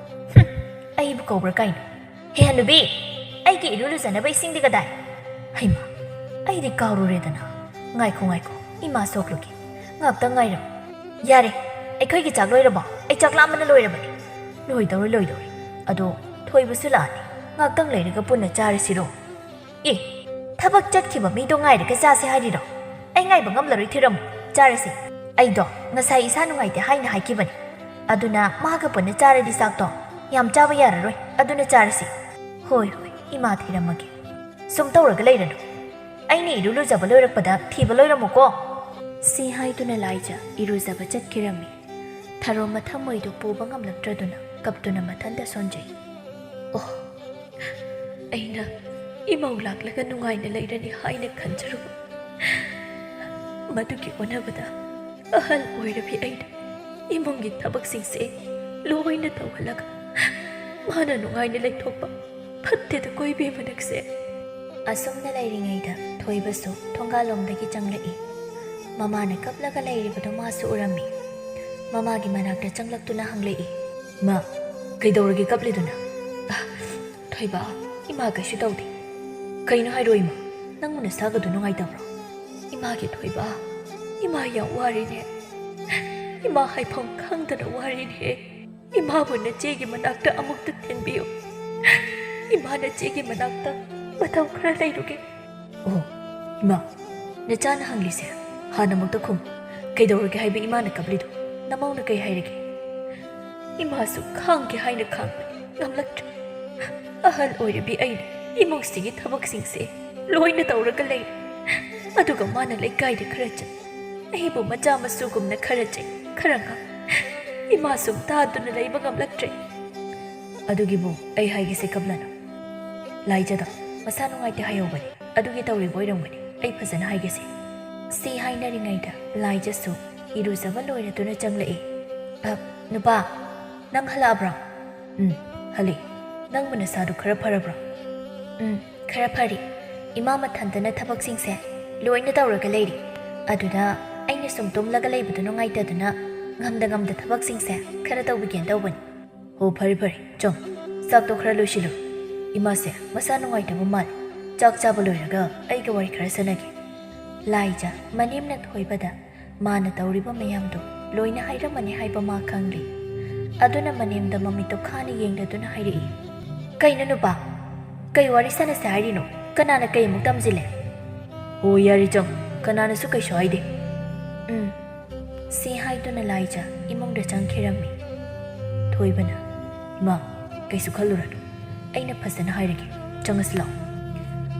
"ꯍꯨꯝ, ꯑꯩꯕꯨ ꯀꯧꯕ꯭ꯔꯥ ꯀꯥꯏꯅ? ꯍꯦ ꯍꯅꯨꯕꯤ, ꯑꯩꯒꯤ ꯏꯔꯨ ꯂꯨꯖꯅꯕ ꯏꯁꯤꯡꯗꯤ ꯀꯗꯥꯏ? ꯍꯩꯃꯥ, ꯑꯩꯗꯤ ꯀꯥꯎꯔꯨꯔꯦꯗꯅ꯫ ꯉꯥꯏꯈꯣ, ꯉꯥꯏꯈꯣ, ꯏꯃꯥ ꯁꯣꯛꯂꯨꯒꯦ꯫ ꯉꯥꯛꯇꯪ ꯉꯥꯏꯔꯝꯃꯨ꯫ ꯌꯥꯔꯦ, ꯑꯩꯈꯣꯏꯒꯤ ꯆꯥꯛ ꯂꯣꯏꯔꯕꯣ? ꯑꯩ ꯆꯥꯛ ꯂꯥꯝꯕꯅ ꯂꯣꯏꯔꯕꯅꯤ꯫" "ꯂꯣꯏꯗꯧꯔꯦ, ꯂꯣꯏꯗꯧꯔꯦ꯫ ꯑꯗꯣ ꯊꯣꯏꯕꯁꯨ ꯂꯥꯛꯑꯅꯤ꯫ ꯉꯥꯛꯇꯪ ꯂꯩꯔꯒ ꯄꯨꯟꯅ ꯆꯥꯔꯁꯤꯔꯣ?" "ꯑꯦ, ꯊꯕꯛ ꯆꯠꯈꯤꯕ ꯃꯤꯗꯣ ꯉꯥꯏꯔꯒ ꯆꯥꯁꯦ ꯍꯥꯏꯔꯤꯔꯣ? ꯑꯩ ꯉꯥꯏꯕ ꯉꯝꯂꯔꯣꯏ, ꯊꯤꯔꯝꯃꯨ, ꯆꯥꯔꯁꯤ꯫ ꯑꯩꯗꯣ ꯉꯁꯥꯏ ꯏꯁꯥ ꯅꯨꯡꯉꯥꯏꯇꯦ ꯍꯥꯏꯅ ꯍꯥꯏꯈꯤꯕꯅꯤ꯫ ꯑꯗꯨꯅ ꯃꯥꯒ ꯄꯨꯟꯅ ꯆꯥꯔꯗꯤ ꯆꯥꯛꯇꯣ ꯌꯥꯝ ꯆꯥꯕ ꯌꯥꯔꯔꯣꯏ, ꯑꯗꯨꯅ ꯆꯥꯔꯁꯤ꯫" "ꯍꯣꯏ, ꯍꯣꯏ, ꯏꯃꯥ ꯊꯤꯔꯝꯃꯒꯦ꯫ ꯁꯨꯝ ꯇꯧꯔꯒ ꯂꯩꯔꯅꯨ꯫ ꯑꯩꯅ ꯏꯔꯨ ꯂꯨꯖꯕ ꯂꯣꯏꯔꯛꯄꯗ ꯊꯤꯕ ꯂꯣꯏꯔꯝꯃꯨꯀꯣ꯫" ꯁꯤ ꯍꯥꯏꯗꯨꯅ ꯂꯥꯏꯖ ꯏꯔꯨꯖꯕ ꯆꯠꯈꯤꯔꯝꯃꯤ꯫ ꯊꯔꯣ ꯃꯊꯃꯣꯏꯗꯨ ꯄꯨꯕ ꯉꯝꯂꯛꯇ꯭ꯔꯗꯨꯅ ꯀꯞꯇꯨꯅ ꯃꯊꯟꯇ ꯁꯣꯟꯖꯩ꯫ ꯑꯣ, ꯑꯩꯅ ꯏꯃꯧ ꯂꯥꯛꯂꯒ ꯅꯨꯡꯉꯥꯏꯅ ꯂꯩꯔꯅꯤ ꯍꯥꯏꯅ ꯈꯟꯖꯔꯨꯕ꯫ ꯃꯗꯨꯒꯤ ꯑꯣꯟꯅꯕꯗ ꯑꯍꯜ ꯑꯣꯏꯔꯕꯤ ꯑꯩꯅ ꯏꯃꯨꯡꯒꯤ ꯊꯕꯛꯁꯤꯡꯁꯦ ꯂꯣꯏꯅ ꯇꯧꯍꯜꯂꯒ ꯃꯥꯅ ꯅꯨꯡꯉꯥꯏꯅ ꯂꯩꯊꯣꯛꯄ ꯐꯠꯇꯦꯗꯀꯣ ꯏꯕꯦꯝꯃ ꯅꯪꯁꯦ꯫ ꯑꯁꯨꯝꯅ ꯂꯩꯔꯤꯉꯩꯗ ꯊꯣꯏꯕꯁꯨ ꯊꯣꯡꯒꯥꯜꯂꯣꯝꯗꯒꯤ ꯆꯪꯂꯛꯏ꯫ ꯃꯃꯥꯅ ꯀꯞꯂꯒ ꯂꯩꯔꯤꯕꯗꯨ ꯃꯥꯁꯨ ꯎꯔꯝꯃꯤ꯫ ꯃꯃꯥꯒꯤ ꯃꯅꯥꯛꯇ ꯆꯪꯂꯛꯇꯨꯅ ꯍꯪꯂꯛꯏ꯫ ꯃꯥ, ꯀꯩꯗꯧꯔꯒꯦ ꯀꯞꯂꯤꯗꯨꯅ? "ꯑ, ꯊꯣꯏꯕ, ꯏꯃꯥ ꯀꯩꯁꯨ ꯇꯧꯗꯦ꯫ ꯀꯩꯅꯣ ꯍꯥꯏꯔꯣ ꯏꯃꯥ, ꯅꯪꯕꯨ ꯅꯁꯥꯒꯗꯨ ꯅꯨꯡꯉꯥꯏꯇꯕ꯭ꯔꯣ?" "ꯏꯃꯥꯒꯤ ꯊꯣꯏꯕ, ꯏꯃꯥ ꯌꯥꯝ ꯋꯥꯔꯤꯅꯦ꯫ ꯏꯃꯥ ꯍꯥꯏꯐꯝ ꯈꯪꯗꯅ ꯋꯥꯔꯤꯅꯦ꯫ ꯏꯃꯥꯕꯨ ꯅꯆꯦꯒꯤ ꯃꯅꯥꯛꯇ ꯑꯃꯨꯛꯇ ꯊꯤꯟꯕꯤꯌꯨ꯫ ꯏꯃꯥ ꯅꯆꯦꯒꯤ ꯃꯅꯥꯛꯇ ꯃꯇꯝ ꯈꯔ ꯂꯩꯔꯨꯒꯦ꯫" "ꯑꯣ, ꯏꯃꯥ, ꯅꯆꯥꯅ ꯍꯪꯂꯤꯁꯦ ꯍꯥꯟꯅꯃꯛꯇ ꯈꯨꯝ꯫ ꯀꯩꯗꯧꯔꯒꯦ ꯍꯥꯏꯕ ꯏꯃꯥꯅ ꯀꯞꯂꯤꯗꯣ? ꯅꯃꯧꯅ ꯀꯩ ꯍꯥꯏꯔꯒꯦ?" "ꯏꯃꯥꯁꯨ ꯈꯥꯡꯒꯦ ꯍꯥꯏꯅ ꯈꯥꯡꯕꯅꯤ, ꯉꯝꯂꯛꯇ꯭ꯔꯦ꯫ ꯑꯍꯜ ꯑꯣꯏꯔꯕꯤ ꯑꯩꯅ ꯏꯃꯨꯡꯁꯤꯒꯤ ꯊꯕꯛꯁꯤꯡꯁꯦ ꯂꯣꯏꯅ ꯇꯧꯔꯒ ꯂꯩꯔꯦ꯫ ꯑꯗꯨꯒ ꯃꯥꯅ ꯂꯩꯀꯥꯏꯗ ꯈꯔ ꯆꯠ, ꯑꯩꯕꯨ ꯃꯆꯥ ꯃꯁꯨꯒꯨꯝꯅ ꯈꯔ ꯆꯩ, ꯈꯔ ꯉꯥꯡ꯫ ꯏꯃꯥ ꯁꯨꯝ ꯇꯥꯗꯨꯅ ꯂꯩꯕ ꯉꯝꯂꯛꯇ꯭ꯔꯦ꯫" "ꯑꯗꯨꯒꯤꯕꯨ ꯑꯩ ꯍꯥꯏꯒꯦꯁꯦ ꯀꯞꯂꯅꯨ꯫ ꯂꯥꯏꯖꯗ ꯃꯁꯥ ꯅꯨꯡꯉꯥꯏꯇꯦ ꯍꯥꯏꯍꯧꯕꯅꯤ꯫ ꯑꯗꯨꯒꯤ ꯇꯧꯔꯤꯕ ꯑꯣꯏꯔꯝꯒꯅꯤ꯫ ꯑꯩ ꯐꯖꯅ ꯍꯥꯏꯒꯦꯁꯦ꯫" ꯁꯤ ꯍꯥꯏꯅꯔꯤꯉꯩꯗ ꯂꯥꯏꯖꯁꯨ ꯏꯔꯨꯖꯕ ꯂꯣꯏꯔꯗꯨꯅ ꯆꯪꯂꯛꯏ꯫ "ꯑ, ꯅꯨꯄꯥ, ꯅꯪ ꯍꯜꯂꯛꯑꯕ꯭ꯔꯣ?" "ꯎꯝ, ꯍꯜꯂꯛꯏ꯫ ꯅꯪꯕꯨ ꯅꯁꯥꯗꯨ ꯈꯔ ꯐꯔꯕ꯭ꯔꯣ?" "ꯎꯝ, ꯈꯔ ꯐꯔꯤ꯫ ꯏꯃꯥ ꯃꯊꯟꯇꯅ ꯊꯕꯛꯁꯤꯡꯁꯦ ꯂꯣꯏꯅ ꯇꯧꯔꯒ ꯂꯩꯔꯤ꯫ ꯑꯗꯨꯗ ꯑꯩꯅ ꯁꯨꯝ ꯇꯨꯝꯂꯒ ꯂꯩꯕꯗꯨ ꯅꯨꯡꯉꯥꯏꯇꯗꯨꯅ ꯉꯝꯗ ꯉꯝꯗ ꯊꯕꯛꯁꯤꯡꯁꯦ ꯈꯔ ꯇꯧꯕꯤꯒꯦꯅ ꯇꯧꯕꯅꯤ꯫" "ꯑꯣ, ꯐꯔꯦ ꯐꯔꯦ, ꯆꯪ꯫ ꯆꯥꯛꯇꯣ ꯈꯔ ꯂꯣꯏꯁꯤꯜꯂꯨ꯫ ꯏꯃꯥꯁꯦ ꯃꯁꯥ ꯅꯨꯡꯉꯥꯏꯇꯕ ꯃꯥꯜꯂꯤ꯫ ꯆꯥꯛ ꯆꯥꯕ ꯂꯣꯏꯔꯒ ꯑꯩꯒ ꯋꯥꯔꯤ ꯈꯔ ꯁꯥꯟꯅꯒꯦ꯫" ꯂꯥꯏꯖ ꯃꯅꯦꯝꯅ ꯊꯣꯏꯕꯗ ꯃꯥꯅ ꯇꯧꯔꯤꯕ ꯃꯌꯥꯝꯗꯣ ꯂꯣꯏꯅ ꯍꯥꯏꯔꯝꯃꯅꯤ ꯍꯥꯏꯕ ꯃꯥ ꯈꯪꯂꯤ꯫ ꯑꯗꯨꯅ ꯃꯅꯦꯝꯗ ꯃꯃꯤꯠꯇꯣ ꯈꯥꯅ ꯌꯦꯡꯂꯗꯨꯅ ꯍꯥꯏꯔꯛꯏ꯫ "ꯀꯩꯅꯣ ꯅꯨꯄꯥ? ꯀꯩ ꯋꯥꯔꯤ ꯁꯥꯟꯅꯁꯦ ꯍꯥꯏꯔꯤꯅꯣ? ꯀꯅꯥꯅ ꯀꯩ ꯑꯃꯨꯛ ꯇꯝꯁꯤꯜꯂꯦ?" "ꯑꯣ, ꯌꯥꯔꯦ ꯆꯪ, ꯀꯅꯥꯅꯁꯨ ꯀꯩꯁꯨ ꯍꯥꯏꯗꯦ꯫" "ꯎꯝ꯫" ꯁꯤ ꯍꯥꯏꯗꯨꯅ ꯂꯥꯏꯖ ꯏꯃꯨꯡꯗ ꯆꯪꯈꯤꯔꯝꯃꯤ꯫ ꯊꯣꯏꯕꯅ, "ꯏꯃꯥ, ꯀꯩꯁꯨ ꯈꯜꯂꯨꯔꯅꯨ, ꯑꯩꯅ ꯐꯖꯅ ꯍꯥꯏꯔꯒꯦ, ꯆꯪꯉꯁꯤ ꯂꯥꯛꯑꯣ꯫"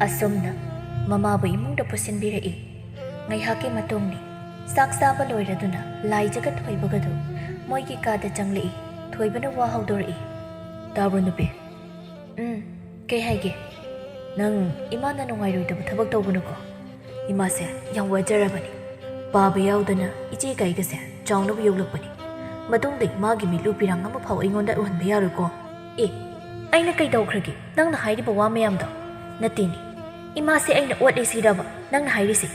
ꯑꯁꯨꯝꯅ ꯃꯃꯥꯕꯨ ꯏꯃꯨꯡꯗ ꯄꯨꯁꯤꯟꯕꯤꯔꯛꯏ꯫ ꯉꯥꯏꯍꯥꯛꯀꯤ ꯃꯇꯨꯡꯅꯤ꯫ ꯆꯥꯛ ꯆꯥꯕ ꯂꯣꯏꯔꯗꯨꯅ ꯂꯥꯏꯖꯒ ꯊꯣꯏꯕꯒꯗꯨ ꯃꯣꯏꯒꯤ ꯀꯥꯗ ꯆꯪꯂꯛꯏ꯫ ꯊꯣꯏꯕꯅ ꯋꯥ ꯍꯧꯗꯣꯔꯛꯏ꯫ "ꯇꯥꯕ꯭ꯔꯣ ꯅꯨꯄꯤ?" "ꯎꯝ, ꯀꯩ ꯍꯥꯏꯒꯦ?" "ꯅꯪ ꯏꯃꯥꯅ ꯅꯨꯡꯉꯥꯏꯔꯣꯏꯗꯕ ꯊꯕꯛ ꯇꯧꯒꯅꯨꯀꯣ꯫ ꯏꯃꯥꯁꯦ ꯌꯥꯝ ꯋꯥꯖꯔꯕꯅꯤ꯫ ꯄꯥꯕ ꯌꯥꯎꯗꯅ ꯏꯆꯦ ꯀꯩꯒꯁꯦ ꯆꯥꯎꯅꯕ ꯌꯣꯛꯂꯛꯄꯅꯤ꯫ ꯃꯇꯨꯡꯗ ꯏꯃꯥꯒꯤ ꯃꯤꯠꯂꯨ ꯄꯤꯔꯥꯡ ꯑꯃ ꯐꯥꯎ ꯑꯩꯉꯣꯟꯗ ꯎꯍꯟꯕ ꯌꯥꯔꯣꯏꯀꯣ꯫" "ꯑꯦ, ꯑꯩꯅ ꯀꯩꯗꯧꯈ꯭ꯔꯒꯦ? ꯅꯪꯅ ꯍꯥꯏꯔꯤꯕ ꯋꯥ ꯃꯌꯥꯝꯗꯣ?" "ꯅꯠꯇꯦꯅꯦ, ꯏꯃꯥꯁꯦ ꯑꯩꯅ ꯑꯣꯠꯂꯦ ꯁꯤꯔꯕ ꯅꯪꯅ ꯍꯥꯏꯔꯤꯁꯦ?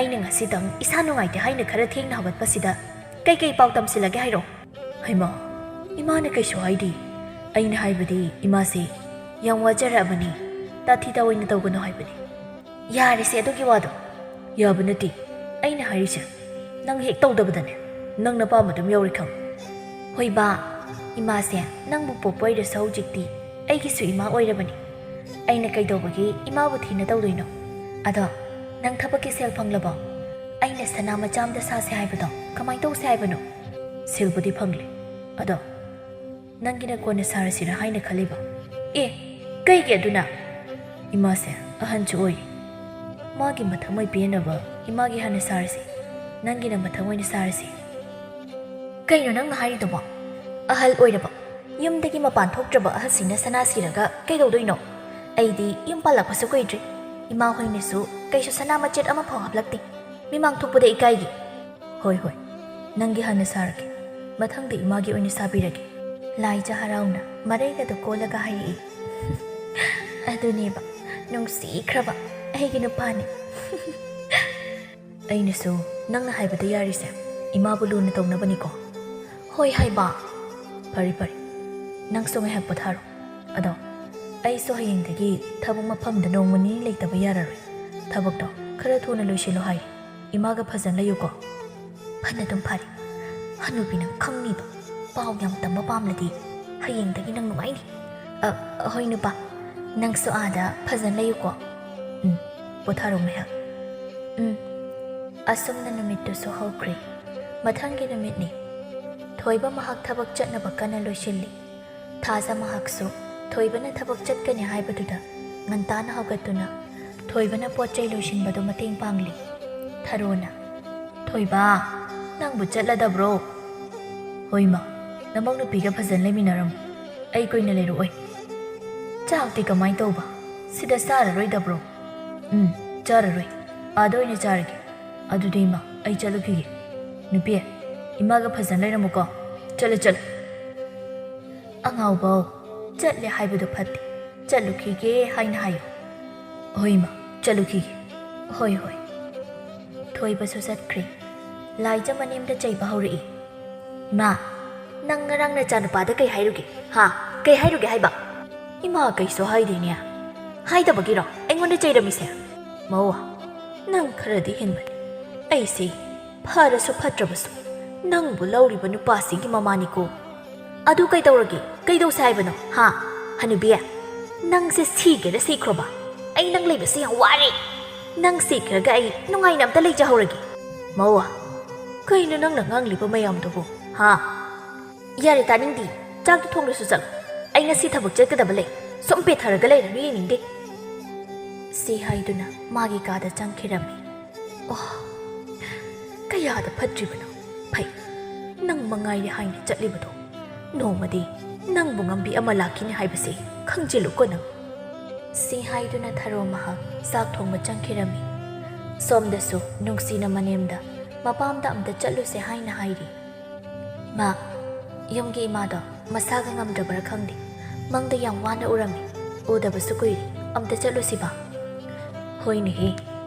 ꯑꯩꯅ ꯉꯁꯤꯗꯪ ꯏꯁꯥ ꯅꯨꯡꯉꯥꯏꯇꯦ ꯍꯥꯏꯅ ꯈꯔ ꯊꯦꯡꯅ ꯍꯧꯒꯠꯄꯁꯤꯗ ꯀꯩꯀꯩ ꯄꯥꯎ ꯇꯝꯁꯤꯜꯂꯒꯦ ꯍꯥꯏꯔꯣ?" "ꯍꯩꯃꯥ, ꯏꯃꯥꯅ ꯀꯩꯁꯨ ꯍꯥꯏꯗꯦ꯫ ꯑꯩꯅ ꯍꯥꯏꯕꯗꯤ ꯏꯃꯥꯁꯦ ꯌꯥꯝ ꯋꯥꯖꯔꯛꯑꯕꯅꯤ, ꯇꯥꯊꯤ ꯇꯥꯑꯣꯏꯅ ꯇꯧꯒꯅꯨ ꯍꯥꯏꯕꯅꯤ꯫" "ꯌꯥꯔꯦꯁꯦ ꯑꯗꯨꯒꯤ ꯋꯥꯗꯣ꯫" "ꯌꯥꯕ ꯅꯠꯇꯦ꯫ ꯑꯩꯅ ꯍꯥꯏꯔꯤꯁꯦ ꯅꯪ ꯍꯦꯛ ꯇꯧꯗꯕꯗꯅꯦ, ꯅꯪ ꯅꯄꯥꯝꯕ ꯑꯗꯨꯝ ꯌꯥꯎꯔꯦ ꯈꯪ꯫" "ꯍꯣꯏ ꯕꯥ, ꯏꯃꯥꯁꯦ ꯅꯪꯕꯨ ꯄꯣꯛꯄ ꯑꯣꯏꯔꯁꯨ ꯍꯧꯖꯤꯛꯇꯤ ꯑꯩꯒꯤꯁꯨ ꯏꯃꯥ ꯑꯣꯏꯔꯕꯅꯤ꯫ ꯑꯩꯅ ꯀꯩꯗꯧꯕꯒꯤ ꯏꯃꯥꯕꯨ ꯊꯤꯅ ꯇꯧꯗꯣꯏꯅꯣ? ꯑꯗꯣ ꯅꯪ ꯊꯕꯛꯀꯤ ꯁꯦꯜ ꯐꯪꯂꯕꯣ? ꯑꯩꯅ ꯁꯅꯥ ꯃꯆꯥ ꯑꯃꯗ ꯁꯥꯁꯦ ꯍꯥꯏꯕꯗꯣ ꯀꯃꯥꯏꯅ ꯇꯧꯁꯦ ꯍꯥꯏꯕꯅꯣ?" "ꯁꯦꯜꯕꯨꯗꯤ ꯐꯪꯂꯦ, ꯑꯗꯣ ꯅꯪꯒꯤꯅ ꯀꯣꯟꯅ ꯁꯥꯔꯁꯤꯔꯥ ꯍꯥꯏꯅ ꯈꯜꯂꯤꯕ꯫" "ꯑꯦ, ꯀꯩꯒꯤ ꯑꯗꯨꯅ?" "ꯏꯃꯥꯁꯦ ꯑꯍꯟꯁꯨ ꯑꯣꯏꯔꯤ꯫ ꯃꯥꯒꯤ ꯃꯊꯪ ꯑꯣꯏ ꯄꯦꯟꯅꯕ ꯏꯃꯥꯒꯤ ꯍꯥꯟꯅ ꯁꯥꯔꯁꯤ, ꯅꯪꯒꯤꯅ ꯃꯊꯪ ꯑꯣꯏꯅ ꯁꯥꯔꯁꯤ꯫" "ꯀꯩꯅꯣ ꯅꯪꯅ ꯍꯥꯏꯔꯤꯗꯨꯕꯣ? ꯑꯍꯜ ꯑꯣꯏꯔꯕ, ꯌꯨꯝꯗꯒꯤ ꯃꯄꯥꯟ ꯊꯣꯛꯇ꯭ꯔꯕ ꯑꯍꯜꯁꯤꯡꯅ ꯁꯅꯥ ꯁꯤꯔꯒ ꯀꯩꯗꯧꯗꯣꯏꯅꯣ? ꯑꯩꯗꯤ ꯌꯨꯝ ꯄꯥꯜꯂꯛꯄꯁꯨ ꯀꯨꯏꯗ꯭ꯔꯤ꯫ ꯏꯃꯥ ꯍꯣꯏꯅꯁꯨ ꯀꯩꯁꯨ ꯁꯅꯥ ꯃꯆꯦꯠ ꯑꯃꯐꯥꯎ ꯍꯥꯞꯂꯛꯇꯦ꯫ ꯃꯤꯃꯥꯡ ꯊꯣꯛꯄꯗ ꯏꯀꯥꯏꯒꯤ꯫" "ꯍꯣꯏ, ꯍꯣꯏ, ꯅꯪꯒꯤ ꯍꯥꯟꯅ ꯁꯥꯔꯒꯦ, ꯃꯊꯪꯗ ꯏꯃꯥꯒꯤ ꯑꯣꯏꯅ ꯁꯥꯕꯤꯔꯒꯦ꯫" ꯂꯥꯏꯖ ꯍꯔꯥꯎꯅ ꯃꯔꯩꯒꯗꯣ ꯀꯣꯜꯂꯒ ꯍꯥꯏꯔꯛꯏ꯫ "ꯑꯗꯨꯅꯦꯕ, ꯅꯨꯡꯁꯤꯈ꯭ꯔꯕ ꯑꯩꯒꯤ ꯅꯨꯄꯥꯅꯤ꯫" "ꯑꯩꯅꯁꯨ ꯅꯪꯅ ꯍꯥꯏꯕꯗ ꯌꯥꯔꯤꯁꯦ ꯏꯃꯥꯕꯨ ꯂꯨꯅ ꯇꯧꯅꯕꯅꯤꯀꯣ꯫" "ꯍꯣꯏ ꯍꯥꯏꯕ꯫" "ꯐꯔꯦ, ꯐꯔꯦ, ꯅꯪꯁꯨ ꯉꯥꯏꯍꯥꯛ ꯄꯣꯊꯥꯔꯣ꯫ ꯑꯗꯣ ꯑꯩꯁꯨ ꯍꯌꯦꯡꯗꯒꯤ ꯊꯕꯛ ꯃꯐꯝꯗ ꯅꯣꯡꯃ ꯅꯤꯅꯤ ꯂꯩꯇꯕ ꯌꯥꯔꯔꯣꯏ꯫ ꯊꯕꯛꯇꯣ ꯈꯔ ꯊꯨꯅ ꯂꯣꯏꯁꯤꯜꯂꯣ ꯍꯥꯏ꯫ ꯏꯃꯥꯒ ꯐꯖꯅ ꯂꯩꯌꯨꯀꯣ꯫" "ꯐꯅ ꯑꯗꯨꯝ ꯐꯔꯦ꯫ ꯍꯅꯨꯕꯤ ꯅꯪ ꯈꯪꯅꯤꯕ꯫ ꯄꯥꯎ ꯌꯥꯝ ꯇꯝꯕ ꯄꯥꯝꯂꯗꯤ ꯍꯌꯦꯡꯗꯒꯤ ꯅꯪ ꯅꯨꯡꯉꯥꯏꯅꯤ꯫ ꯑ, ꯍꯣꯏ ꯅꯨꯄꯥ, ꯅꯪꯁꯨ ꯑꯥꯗ ꯐꯖꯅ ꯂꯩꯌꯨꯀꯣ꯫" "ꯎꯝ, ꯄꯣꯊꯥꯔꯣ ꯉꯥꯏꯍꯥꯛ꯫" "ꯎꯝ꯫" ꯑꯁꯨꯝꯅ ꯅꯨꯃꯤꯠꯇꯨꯁꯨ ꯍꯧꯈ꯭ꯔꯦ꯫ ꯃꯊꯪꯒꯤ ꯅꯨꯃꯤꯠꯅꯤ꯫ ꯊꯣꯏꯕ ꯃꯍꯥꯛ ꯊꯕꯛ ꯆꯠꯅꯕ ꯀꯟꯅ ꯂꯣꯏꯁꯤꯜꯂꯤ꯫ ꯊꯥꯖ ꯃꯍꯥꯛꯁꯨ ꯊꯣꯏꯕꯅ ꯊꯕꯛ ꯆꯠꯀꯅꯤ ꯍꯥꯏꯕꯗꯨꯗ ꯉꯟꯇꯥꯅ ꯍꯧꯒꯠꯇꯨꯅ ꯊꯣꯏꯕꯅ ꯄꯣꯠ ꯆꯩ ꯂꯣꯏꯁꯤꯟꯕꯗꯨ ꯃꯇꯦꯡ ꯄꯥꯡꯂꯤ꯫ ꯊꯔꯣꯅ, "ꯊꯣꯏꯕ, ꯅꯪꯕꯨ ꯆꯠꯂꯗꯕ꯭ꯔꯣ?" ꯍꯣꯏ ꯏꯃꯥ, ꯅꯃꯧ ꯅꯨꯄꯤꯒ ꯐꯖꯅ ꯂꯩꯃꯤꯟꯅꯔꯝꯃꯨ꯫ ꯑꯩ ꯀꯨꯏꯅ ꯂꯩꯔꯛꯑꯣꯏ꯫ ꯆꯥꯛꯇꯤ ꯀꯃꯥꯏ ꯇꯧꯕ? ꯁꯤꯗ ꯆꯥꯔꯔꯣꯏꯗꯕ꯭ꯔꯣ? ꯎꯝ, ꯆꯥꯔꯔꯣꯏ꯫ ꯑꯥꯗ ꯑꯣꯏꯅ ꯆꯥꯔꯒꯦ꯫ ꯑꯗꯨꯗꯤ ꯏꯃꯥ, ꯑꯩ ꯆꯠꯂꯨꯈꯤꯒꯦ꯫ ꯅꯨꯄꯤ, ꯏꯃꯥꯒ ꯐꯖꯅ ꯂꯩꯔꯝꯃꯨꯀꯣ꯫ ꯆꯠꯂꯨ, ꯆꯠꯂꯨ꯫ ꯑꯉꯥꯎꯕꯧ, ꯆꯠꯂꯦ ꯍꯥꯏꯕꯗꯣ ꯐꯠꯇꯦ꯫ ꯆꯠꯂꯨꯈꯤꯒꯦ ꯍꯥꯏꯅ ꯍꯥꯏꯌꯨ꯫ ꯍꯣꯏ ꯏꯃꯥ, ꯆꯠꯂꯨꯈꯤꯒꯦ꯫ ꯍꯣꯏ, ꯍꯣꯏ꯫ ꯊꯣꯏꯕꯁꯨ ꯆꯠꯈ꯭ꯔꯦ꯫ ꯂꯥꯏꯖ ꯃꯅꯦꯝꯗ ꯆꯩꯕ ꯍꯧꯔꯛꯏ꯫ ꯏꯃꯥ, ꯅꯪ ꯉꯔꯥꯡ ꯅꯆꯥꯅꯨꯄꯥꯗ ꯀꯩ ꯍꯥꯏꯔꯨꯒꯦ? ꯍꯥ? ꯀꯩ ꯍꯥꯏꯔꯨꯒꯦ ꯍꯥꯏꯕ? ꯏꯃꯥ, ꯀꯩꯁꯨ ꯍꯥꯏꯗꯦꯅꯦ꯫ ꯍꯥꯏꯗꯕꯒꯤꯔꯣ ꯑꯩꯉꯣꯟꯗ ꯆꯩꯔꯝꯃꯤꯁꯦ? ꯃꯧ, ꯅꯪ ꯈꯔꯗꯤ ꯍꯦꯟꯕꯅꯤ꯫ ꯑꯩꯁꯦ ꯐꯔꯁꯨ ꯐꯠꯇ꯭ꯔꯕꯁꯨ ꯅꯪꯕꯨ ꯂꯧꯔꯤꯕ ꯅꯨꯄꯥꯁꯤꯒꯤ ꯃꯃꯥꯅꯤꯀꯣ꯫ ꯑꯗꯨ ꯀꯩꯗꯧꯔꯒꯦ? ꯀꯩꯗꯧꯁꯦ ꯍꯥꯏꯕꯅꯣ? ꯍꯥ? ꯍꯅꯨꯕꯤ, ꯅꯪꯁꯦ ꯁꯤꯒꯦꯔꯥ ꯁꯤꯈ꯭ꯔꯣꯕ, ꯑꯩ ꯅꯪ ꯂꯩꯕꯁꯦ ꯌꯥꯝ ꯋꯥꯔꯦ꯫ ꯅꯪ ꯁꯤꯈ꯭ꯔꯒ ꯑꯩ ꯅꯨꯡꯉꯥꯏꯅ ꯑꯝꯇ ꯂꯩꯖꯍꯧꯔꯒꯦ꯫ ꯃꯧ, ꯀꯩꯅꯣ ꯅꯪꯅ ꯉꯥꯡꯂꯤꯕ ꯃꯌꯥꯝꯗꯨꯕꯨ? ꯍꯥ? ꯌꯥꯔꯦ, ꯇꯥꯅꯤꯡꯗꯦ꯫ ꯆꯥꯛꯇꯣ ꯊꯣꯡꯂꯨꯁꯨ ꯆꯠꯂꯣ꯫ ꯑꯩ ꯉꯁꯤ ꯊꯕꯛ ꯆꯠꯀꯗꯕ ꯂꯩ꯫ ꯁꯨꯝ ꯄꯦꯊꯔꯒ ꯂꯩꯔꯅꯨ, ꯌꯦꯡꯅꯤꯡꯗꯦ꯫ ꯁꯤ ꯍꯥꯏꯗꯨꯅ ꯃꯥꯒꯤ ꯀꯥꯗ ꯆꯪꯈꯤꯔꯝꯃꯤ꯫ ꯑꯣ, ꯀꯌꯥꯗ ꯐꯠꯇ꯭ꯔꯤꯕꯅꯣ꯫ ꯐꯩ, ꯅꯪ ꯃꯉꯥꯏꯔꯦ ꯍꯥꯏꯅ ꯆꯠꯂꯤꯕꯗꯣ꯫ ꯅꯣꯡꯃꯗꯤ ꯅꯪꯕꯨ ꯉꯝꯕꯤ ꯑꯃ ꯂꯥꯛꯈꯤꯅꯤ ꯍꯥꯏꯕꯁꯤ ꯈꯪꯖꯤꯜꯂꯨꯀꯣ ꯅꯪ꯫ ꯁꯤ ꯍꯥꯏꯗꯨꯅ ꯊꯔꯣ ꯃꯍꯥꯛ ꯆꯥꯛ ꯊꯣꯡꯕ ꯆꯪꯈꯤꯔꯝꯃꯤ꯫ ꯁꯣꯝꯗꯁꯨ ꯅꯨꯡꯁꯤꯅ ꯃꯅꯦꯝꯗ ꯃꯄꯥꯝꯗ ꯑꯝꯇ ꯆꯠꯂꯨꯁꯦ ꯍꯥꯏꯅ ꯍꯥꯏꯔꯤ꯫ ꯃꯥ, ꯌꯨꯝꯒꯤ ꯏꯃꯥꯗꯣ ꯃꯁꯥꯒ ꯉꯝꯗ꯭ꯔꯕꯔꯥ ꯈꯪꯗꯦ, ꯃꯪꯗ ꯌꯥꯝ ꯋꯥꯅ ꯎꯔꯝꯃꯤ꯫ ꯎꯗꯕꯁꯨ ꯀꯨꯏꯔꯦ, ꯑꯝꯇ ꯆꯠꯂꯨꯁꯤꯕ? ꯍꯣꯏꯅꯦꯍꯦ,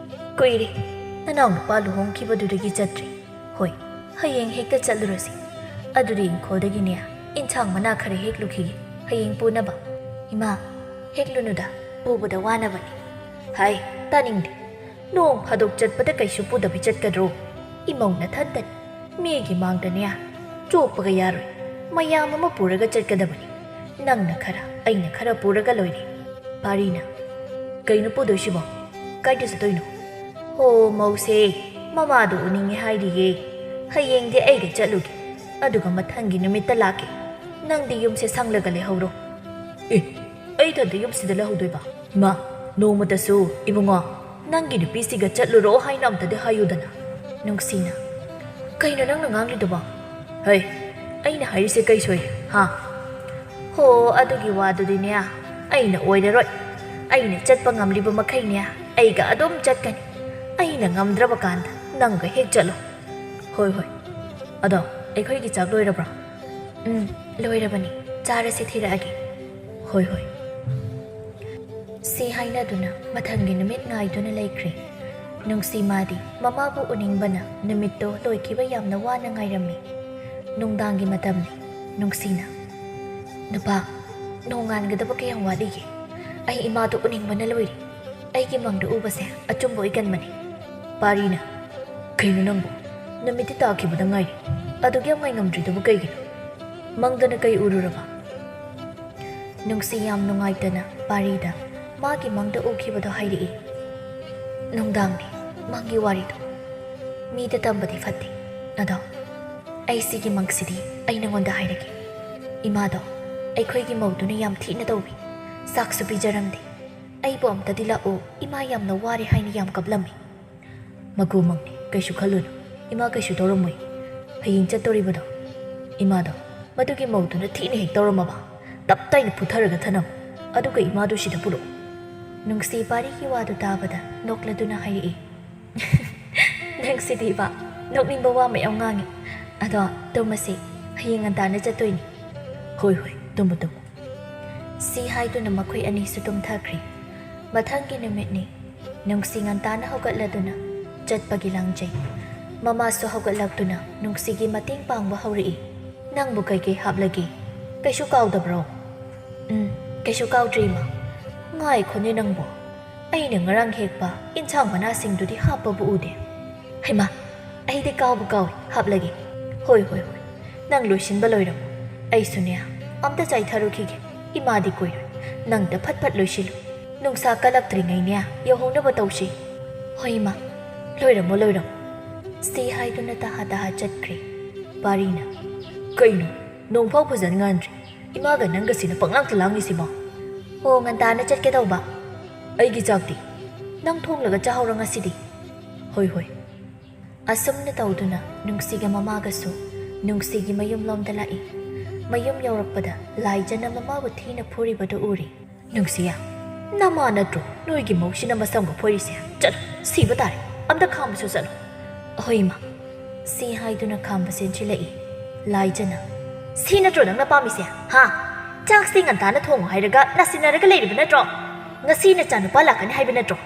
ꯀꯨꯏꯔꯦ꯫ ꯅꯅꯥꯎ ꯅꯨꯄꯥ ꯂꯨꯍꯣꯡꯈꯤꯕꯗꯨꯗꯒꯤ ꯆꯠꯇ꯭ꯔꯤ꯫ ꯍꯣꯏ, ꯍꯌꯦꯡ ꯍꯦꯛꯇ ꯆꯠꯂꯨꯔꯁꯤ꯫ ꯑꯗꯨꯗꯤ ꯏꯪꯈꯣꯜꯗꯒꯤꯅꯦ, ꯏꯟꯁꯥꯡ ꯃꯅꯥ ꯈꯔ ꯍꯦꯛꯂꯨꯈꯤꯒꯦ, ꯍꯌꯦꯡ ꯄꯨꯅꯕ꯫ ꯏꯃꯥ, ꯍꯦꯛꯂꯨꯅꯨꯗ, ꯄꯨꯕꯗ ꯋꯥꯅꯕꯅꯤ꯫ ꯍꯥꯏ, ꯇꯥꯅꯤꯡꯗꯦ꯫ ꯅꯣꯡ ꯐꯥꯗꯣꯛ ꯆꯠꯄꯗ ꯀꯩꯁꯨ ꯄꯨꯗꯕꯤ ꯆꯠꯀꯗ꯭ꯔꯣ? ꯏꯃꯧ ꯅꯊꯟꯇꯅꯤ꯫ ꯃꯤꯒꯤ ꯃꯥꯡꯗꯅꯦ ꯆꯣꯞꯄꯒ ꯌꯥꯔꯣꯏ꯫ ꯃꯌꯥꯝ ꯑꯃ ꯄꯨꯔꯒ ꯆꯠꯀꯗꯕꯅꯤ꯫ ꯅꯪꯅ ꯈꯔ, ꯑꯩꯅ ꯈꯔ ꯄꯨꯔꯒ ꯂꯣꯏꯔꯦ꯫ ꯄꯥꯔꯤꯅ, ꯀꯩꯅꯣ ꯄꯨꯗꯣꯏꯁꯤꯕꯣ? ꯀꯥꯏꯗ ꯆꯠꯇꯣꯏꯅꯣ? ꯍꯣ, ꯃꯧꯁꯦ ꯃꯃꯥꯗꯣ ꯎꯅꯤꯡꯉꯦ ꯍꯥꯏꯔꯤꯌꯦ꯫ ꯍꯌꯦꯡꯗꯤ ꯑꯩꯒ ꯆꯠꯂꯨꯒꯦ, ꯑꯗꯨꯒ ꯃꯊꯪꯒꯤ ꯅꯨꯃꯤꯠꯇ ꯂꯥꯛꯀꯦ꯫ ꯅꯪꯗꯤ ꯌꯨꯝꯁꯦ ꯁꯪꯂꯒ ꯂꯩꯍꯧꯔꯣ꯫ ꯑꯦ, ꯑꯩ ꯏꯊꯟꯇ ꯌꯨꯝꯁꯤꯗ ꯂꯩꯍꯧꯗꯣꯏꯕ? ꯏꯃꯥ, ꯅꯣꯡꯃꯇꯁꯨ ꯏꯕꯨꯡꯉꯣ, ꯅꯪꯒꯤ ꯅꯨꯄꯤꯁꯤꯒ ꯆꯠꯂꯨꯔꯣ ꯍꯥꯏꯅ ꯑꯝꯇꯗꯤ ꯍꯥꯏꯌꯨꯗꯅ꯫ ꯅꯨꯡꯁꯤꯅ, ꯀꯩꯅꯣ ꯅꯪꯅ ꯉꯥꯡꯂꯤꯗꯨꯕꯣ? ꯍꯩ, ꯑꯩꯅ ꯍꯥꯏꯔꯤꯁꯦ ꯀꯩ ꯁꯣꯏꯔꯦ, ꯍꯥ? ꯍꯣ, ꯑꯗꯨꯒꯤ ꯋꯥꯗꯨꯗꯤꯅꯦ, ꯑꯩꯅ ꯑꯣꯏꯔꯔꯣꯏ꯫ ꯑꯩꯅ ꯆꯠꯄ ꯉꯝꯂꯤꯕ ꯃꯈꯩꯅꯦ, ꯑꯩꯒ ꯑꯗꯨꯝ ꯆꯠꯀꯅꯤ꯫ ꯑꯩꯅ ꯉꯝꯗ꯭ꯔꯕ ꯀꯥꯟꯗ ꯅꯪꯒ ꯍꯦꯛ ꯆꯠꯂꯣ꯫ ꯍꯣꯏ, ꯍꯣꯏ꯫ ꯑꯗꯣ, ꯑꯩꯈꯣꯏꯒꯤ ꯆꯥꯛ ꯂꯣꯏꯔꯕ꯭ꯔꯣ? ꯎꯝ, ꯂꯣꯏꯔꯕꯅꯤ꯫ ꯆꯥꯔꯁꯤ, ꯊꯤꯔꯛꯑꯒꯦ꯫ ꯍꯣꯏ, ꯍꯣꯏ꯫ ꯁꯤ ꯍꯥꯏꯅꯗꯨꯅ ꯃꯊꯪꯒꯤ ꯅꯨꯃꯤꯠ ꯉꯥꯏꯗꯨꯅ ꯂꯩꯈ꯭ꯔꯦ꯫ ꯅꯨꯡꯁꯤ ꯃꯥꯗꯤ ꯃꯃꯥꯕꯨ ꯎꯅꯤꯡꯕꯅ ꯅꯨꯃꯤꯠꯇꯣ ꯂꯣꯏꯈꯤꯕ ꯌꯥꯝꯅ ꯋꯥꯅ ꯉꯥꯏꯔꯝꯃꯤ꯫ ꯅꯨꯡꯗꯥꯡꯒꯤ ꯃꯇꯝꯅꯤ꯫ ꯅꯨꯡꯁꯤꯅ, "ꯅꯨꯄꯥ, ꯅꯣꯡꯉꯥꯟꯒꯗꯕ ꯀꯌꯥꯝ ꯋꯥꯠꯂꯤꯒꯦ? ꯑꯩ ꯏꯃꯥꯗꯨ ꯎꯅꯤꯡꯕꯅ ꯂꯣꯏꯔꯦ꯫ ꯑꯩꯒꯤ ꯃꯪꯗ ꯎꯕꯁꯦ ꯑꯆꯨꯝꯕ ꯑꯣꯏꯒꯟꯕꯅꯤ꯫" ꯄꯥꯔꯤꯅ, "ꯀꯩꯅꯣ ꯅꯪꯕꯨ? ꯅꯨꯃꯤꯠꯇꯤ ꯇꯥꯈꯤꯕꯗ ꯉꯥꯏꯔꯤ꯫ ꯑꯗꯨꯛ ꯌꯥꯝ ꯉꯥꯏꯉꯝꯗ꯭ꯔꯤꯗꯨꯕꯨ ꯀꯩꯒꯤꯅꯣ? ꯃꯪꯗꯅ ꯀꯩ ꯎꯔꯨꯔꯕ?" ꯅꯨꯡꯁꯤ ꯌꯥꯝ ꯅꯨꯡꯉꯥꯏꯇꯅ ꯄꯥꯔꯤꯗ ꯃꯥꯒꯤ ꯃꯪꯗ ꯎꯈꯤꯕꯗꯣ ꯍꯥꯏꯔꯛꯏ꯫ "ꯅꯨꯡꯗꯥꯡꯅꯤ, ꯃꯪꯒꯤ ꯋꯥꯔꯤꯗꯣ ꯃꯤꯗ ꯇꯝꯕꯗꯤ ꯐꯠꯇꯦ꯫ ꯑꯗꯣ ꯑꯩ ꯁꯤꯒꯤ ꯃꯪꯁꯤꯗꯤ ꯑꯩ ꯅꯉꯣꯟꯗ ꯍꯥꯏꯔꯒꯦ꯫ ꯏꯃꯥꯗꯣ ꯑꯩꯈꯣꯏꯒꯤ ꯃꯧꯗꯨꯅ ꯌꯥꯝ ꯊꯤꯅ ꯇꯧꯏ꯫ ꯆꯥꯛꯁꯨ ꯄꯤꯖꯔꯝꯗꯦ꯫ ꯑꯩꯕꯨ ꯑꯝꯇꯗꯤ ꯂꯥꯛꯑꯣ, ꯏꯃꯥ ꯌꯥꯝꯅ ꯋꯥꯔꯦ" ꯍꯥꯏꯅ ꯌꯥꯝ ꯀꯞꯂꯝꯃꯤ꯫ "ꯃꯀꯨ ꯃꯪꯅꯤ, ꯀꯩꯁꯨ ꯈꯜꯂꯨꯅꯨ꯫ ꯏꯃꯥ ꯀꯩꯁꯨ ꯇꯧꯔꯝꯃꯣꯏ꯫ ꯍꯌꯦꯡ ꯆꯠꯇꯣꯔꯤꯕꯗꯣ, ꯏꯃꯥꯗꯣ ꯃꯗꯨꯒꯤ ꯃꯧꯗꯨꯅ ꯊꯤꯅ ꯍꯦꯛ ꯇꯧꯔꯝꯃꯕ, ꯇꯞ ꯇꯥꯏꯅ ꯐꯨꯊꯔꯒ ꯊꯅꯝꯃꯨ꯫ ꯑꯗꯨꯒ ꯏꯃꯥꯗꯨ ꯁꯤꯗ ꯄꯨꯔꯛꯑꯣ꯫" ꯅꯨꯡꯁꯤ ꯄꯥꯔꯤꯒꯤ ꯋꯥꯗꯨ ꯇꯥꯕꯗ ꯅꯣꯛꯂꯗꯨꯅ ꯍꯥꯏꯔꯛꯏ, "ꯅꯪꯁꯤꯗꯤꯕ, ꯅꯣꯛꯅꯤꯡꯕ ꯋꯥ ꯃꯌꯥꯝ ꯉꯥꯡꯉꯤ꯫ ꯑꯗꯣ ꯇꯨꯝꯃꯁꯤ, ꯍꯌꯦꯡ ꯉꯟꯇꯥꯅ ꯆꯠꯇꯣꯏꯅꯤ꯫" "ꯍꯣꯏ, ꯍꯣꯏ, ꯇꯨꯝꯃꯨ, ꯇꯨꯝꯃꯨ꯫" ꯁꯤ ꯍꯥꯏꯗꯨꯅ ꯃꯈꯣꯏ ꯑꯅꯤꯁꯨ ꯇꯨꯝꯊꯈ꯭ꯔꯦ꯫ ꯃꯊꯪꯒꯤ ꯅꯨꯃꯤꯠꯅꯤ꯫ ꯅꯨꯡꯁꯤ ꯉꯟꯇꯥꯅ ꯍꯧꯒꯠꯂꯗꯨꯅ ꯆꯠꯄꯒꯤ ꯂꯥꯡꯖꯩ꯫ ꯃꯃꯥꯁꯨ ꯍꯧꯒꯠꯂꯛꯇꯨꯅ ꯅꯨꯡꯁꯤꯒꯤ ꯃꯇꯦꯡ ꯄꯥꯡꯕ ꯍꯧꯔꯛꯏ꯫ "ꯅꯪꯕꯨ ꯀꯩꯀꯩ ꯍꯥꯞꯂꯒꯦ? ꯀꯩꯁꯨ ꯀꯥꯎꯗꯕ꯭ꯔꯣ?" "ꯎꯝ, ꯀꯩꯁꯨ ꯀꯥꯎꯗ꯭ꯔꯦ, ꯏꯃꯥ꯫ ꯉꯥꯏꯈꯣꯅꯦ ꯅꯪꯕꯨ, ꯑꯩꯅ ꯉꯔꯥꯡ ꯍꯦꯛꯄ ꯏꯟꯁꯥꯡ ꯃꯅꯥꯁꯤꯡꯗꯨꯗꯤ ꯍꯥꯞꯄꯕꯨ ꯎꯗꯦ꯫ ꯍꯩꯃꯥ, ꯑꯩꯗꯤ ꯀꯥꯎꯕꯨ ꯀꯥꯎꯏ, ꯍꯥꯞꯂꯒꯦ꯫ ꯍꯣꯏ, ꯍꯣꯏ, ꯍꯣꯏ, ꯅꯪ ꯂꯣꯏꯁꯤꯟꯕ ꯂꯣꯏꯔꯝꯃꯣ꯫ ꯑꯩꯁꯨꯅꯦ, ꯑꯝꯇ ꯆꯥꯏꯊꯔꯨꯈꯤꯒꯦ꯫ ꯏꯃꯥꯗꯤ ꯀꯨꯏꯔꯣꯏ꯫ ꯅꯪꯇ ꯐꯠ ꯐꯠ ꯂꯣꯏꯁꯤꯜꯂꯨ꯫ ꯅꯨꯡꯁꯥ ꯀꯜꯂꯛꯇ꯭ꯔꯤꯉꯩꯅꯦ ꯌꯧꯍꯧꯅꯕ ꯇꯧꯁꯤ꯫" "ꯍꯣꯏ, ꯏꯃꯥ, ꯂꯣꯏꯔꯝꯃꯣ, ꯂꯣꯏꯔꯝꯃꯣ꯫" ꯁꯤ ꯍꯥꯏꯗꯨꯅ ꯇꯍꯥ ꯇꯍꯥ ꯆꯠꯈ꯭ꯔꯦ꯫ ꯄꯥꯔꯤꯅ, "ꯀꯩꯅꯣ, ꯅꯣꯡꯐꯥꯎ ꯐꯖꯅ ꯉꯥꯟꯗ꯭ꯔꯤ, ꯏꯃꯥꯒ ꯅꯪꯒꯁꯤꯅ ꯄꯪꯂꯥꯡꯇ ꯂꯥꯡꯉꯤꯁꯤꯕꯣ?" "ꯑꯣ, ꯉꯟꯇꯥꯅ ꯆꯠꯀꯦ ꯇꯧꯕ꯫" "ꯑꯩꯒꯤ ꯆꯥꯛꯇꯤ?" "ꯅꯪ ꯊꯣꯡꯂꯒ ꯆꯥꯍꯧꯔꯣ ꯉꯁꯤꯗꯤ꯫" "ꯍꯣꯏ, ꯍꯣꯏ꯫" ꯑꯁꯨꯝꯅ ꯇꯧꯗꯨꯅ ꯅꯨꯡꯁꯤꯒ ꯃꯃꯥꯒꯁꯨ ꯅꯨꯡꯁꯤꯒꯤ ꯃꯌꯨꯝꯂꯣꯝꯗ ꯂꯥꯛꯏ꯫ ꯃꯌꯨꯝ ꯌꯧꯔꯛꯄꯗ ꯂꯥꯏꯖꯅ ꯃꯃꯥꯕꯨ ꯊꯤꯅ ꯐꯨꯔꯤꯕꯗꯨ ꯎꯔꯤ꯫ "ꯅꯨꯡꯁꯤꯌꯦ, ꯅꯃꯥ ꯅꯠꯇ꯭ꯔꯣ ꯅꯣꯏꯒꯤ ꯃꯧꯁꯤꯅ ꯃꯁꯝꯒ ꯐꯣꯏꯔꯤꯁꯦ? ꯆꯠꯂꯣ, ꯁꯤꯕ ꯇꯥꯔꯦ꯫ ꯑꯝꯇ ꯈꯥꯝꯕꯁꯨ ꯆꯠꯂꯣ꯫" "ꯑꯍꯣꯏ, ꯏꯃꯥ꯫" ꯁꯤ ꯍꯥꯏꯗꯨꯅ ꯈꯥꯝꯕ ꯆꯦꯟꯁꯤꯜꯂꯛꯏ꯫ ꯂꯥꯏꯖꯅ, "ꯁꯤ ꯅꯠꯇ꯭ꯔꯣ ꯅꯪꯅ ꯄꯥꯝꯃꯤꯁꯦ? ꯍꯥ? ꯆꯥꯛꯁꯤ ꯉꯟꯇꯥꯅ ꯊꯣꯡꯉꯣ ꯍꯥꯏꯔꯒ ꯅꯥꯁꯤꯟꯅꯔꯒ ꯂꯩꯔꯤꯕ ꯅꯠꯇ꯭ꯔꯣ? ꯉꯁꯤ ꯅꯆꯥꯅꯨꯄꯥ ꯂꯥꯛꯀꯅꯤ ꯍꯥꯏꯕ ꯅꯠꯇ꯭ꯔꯣ?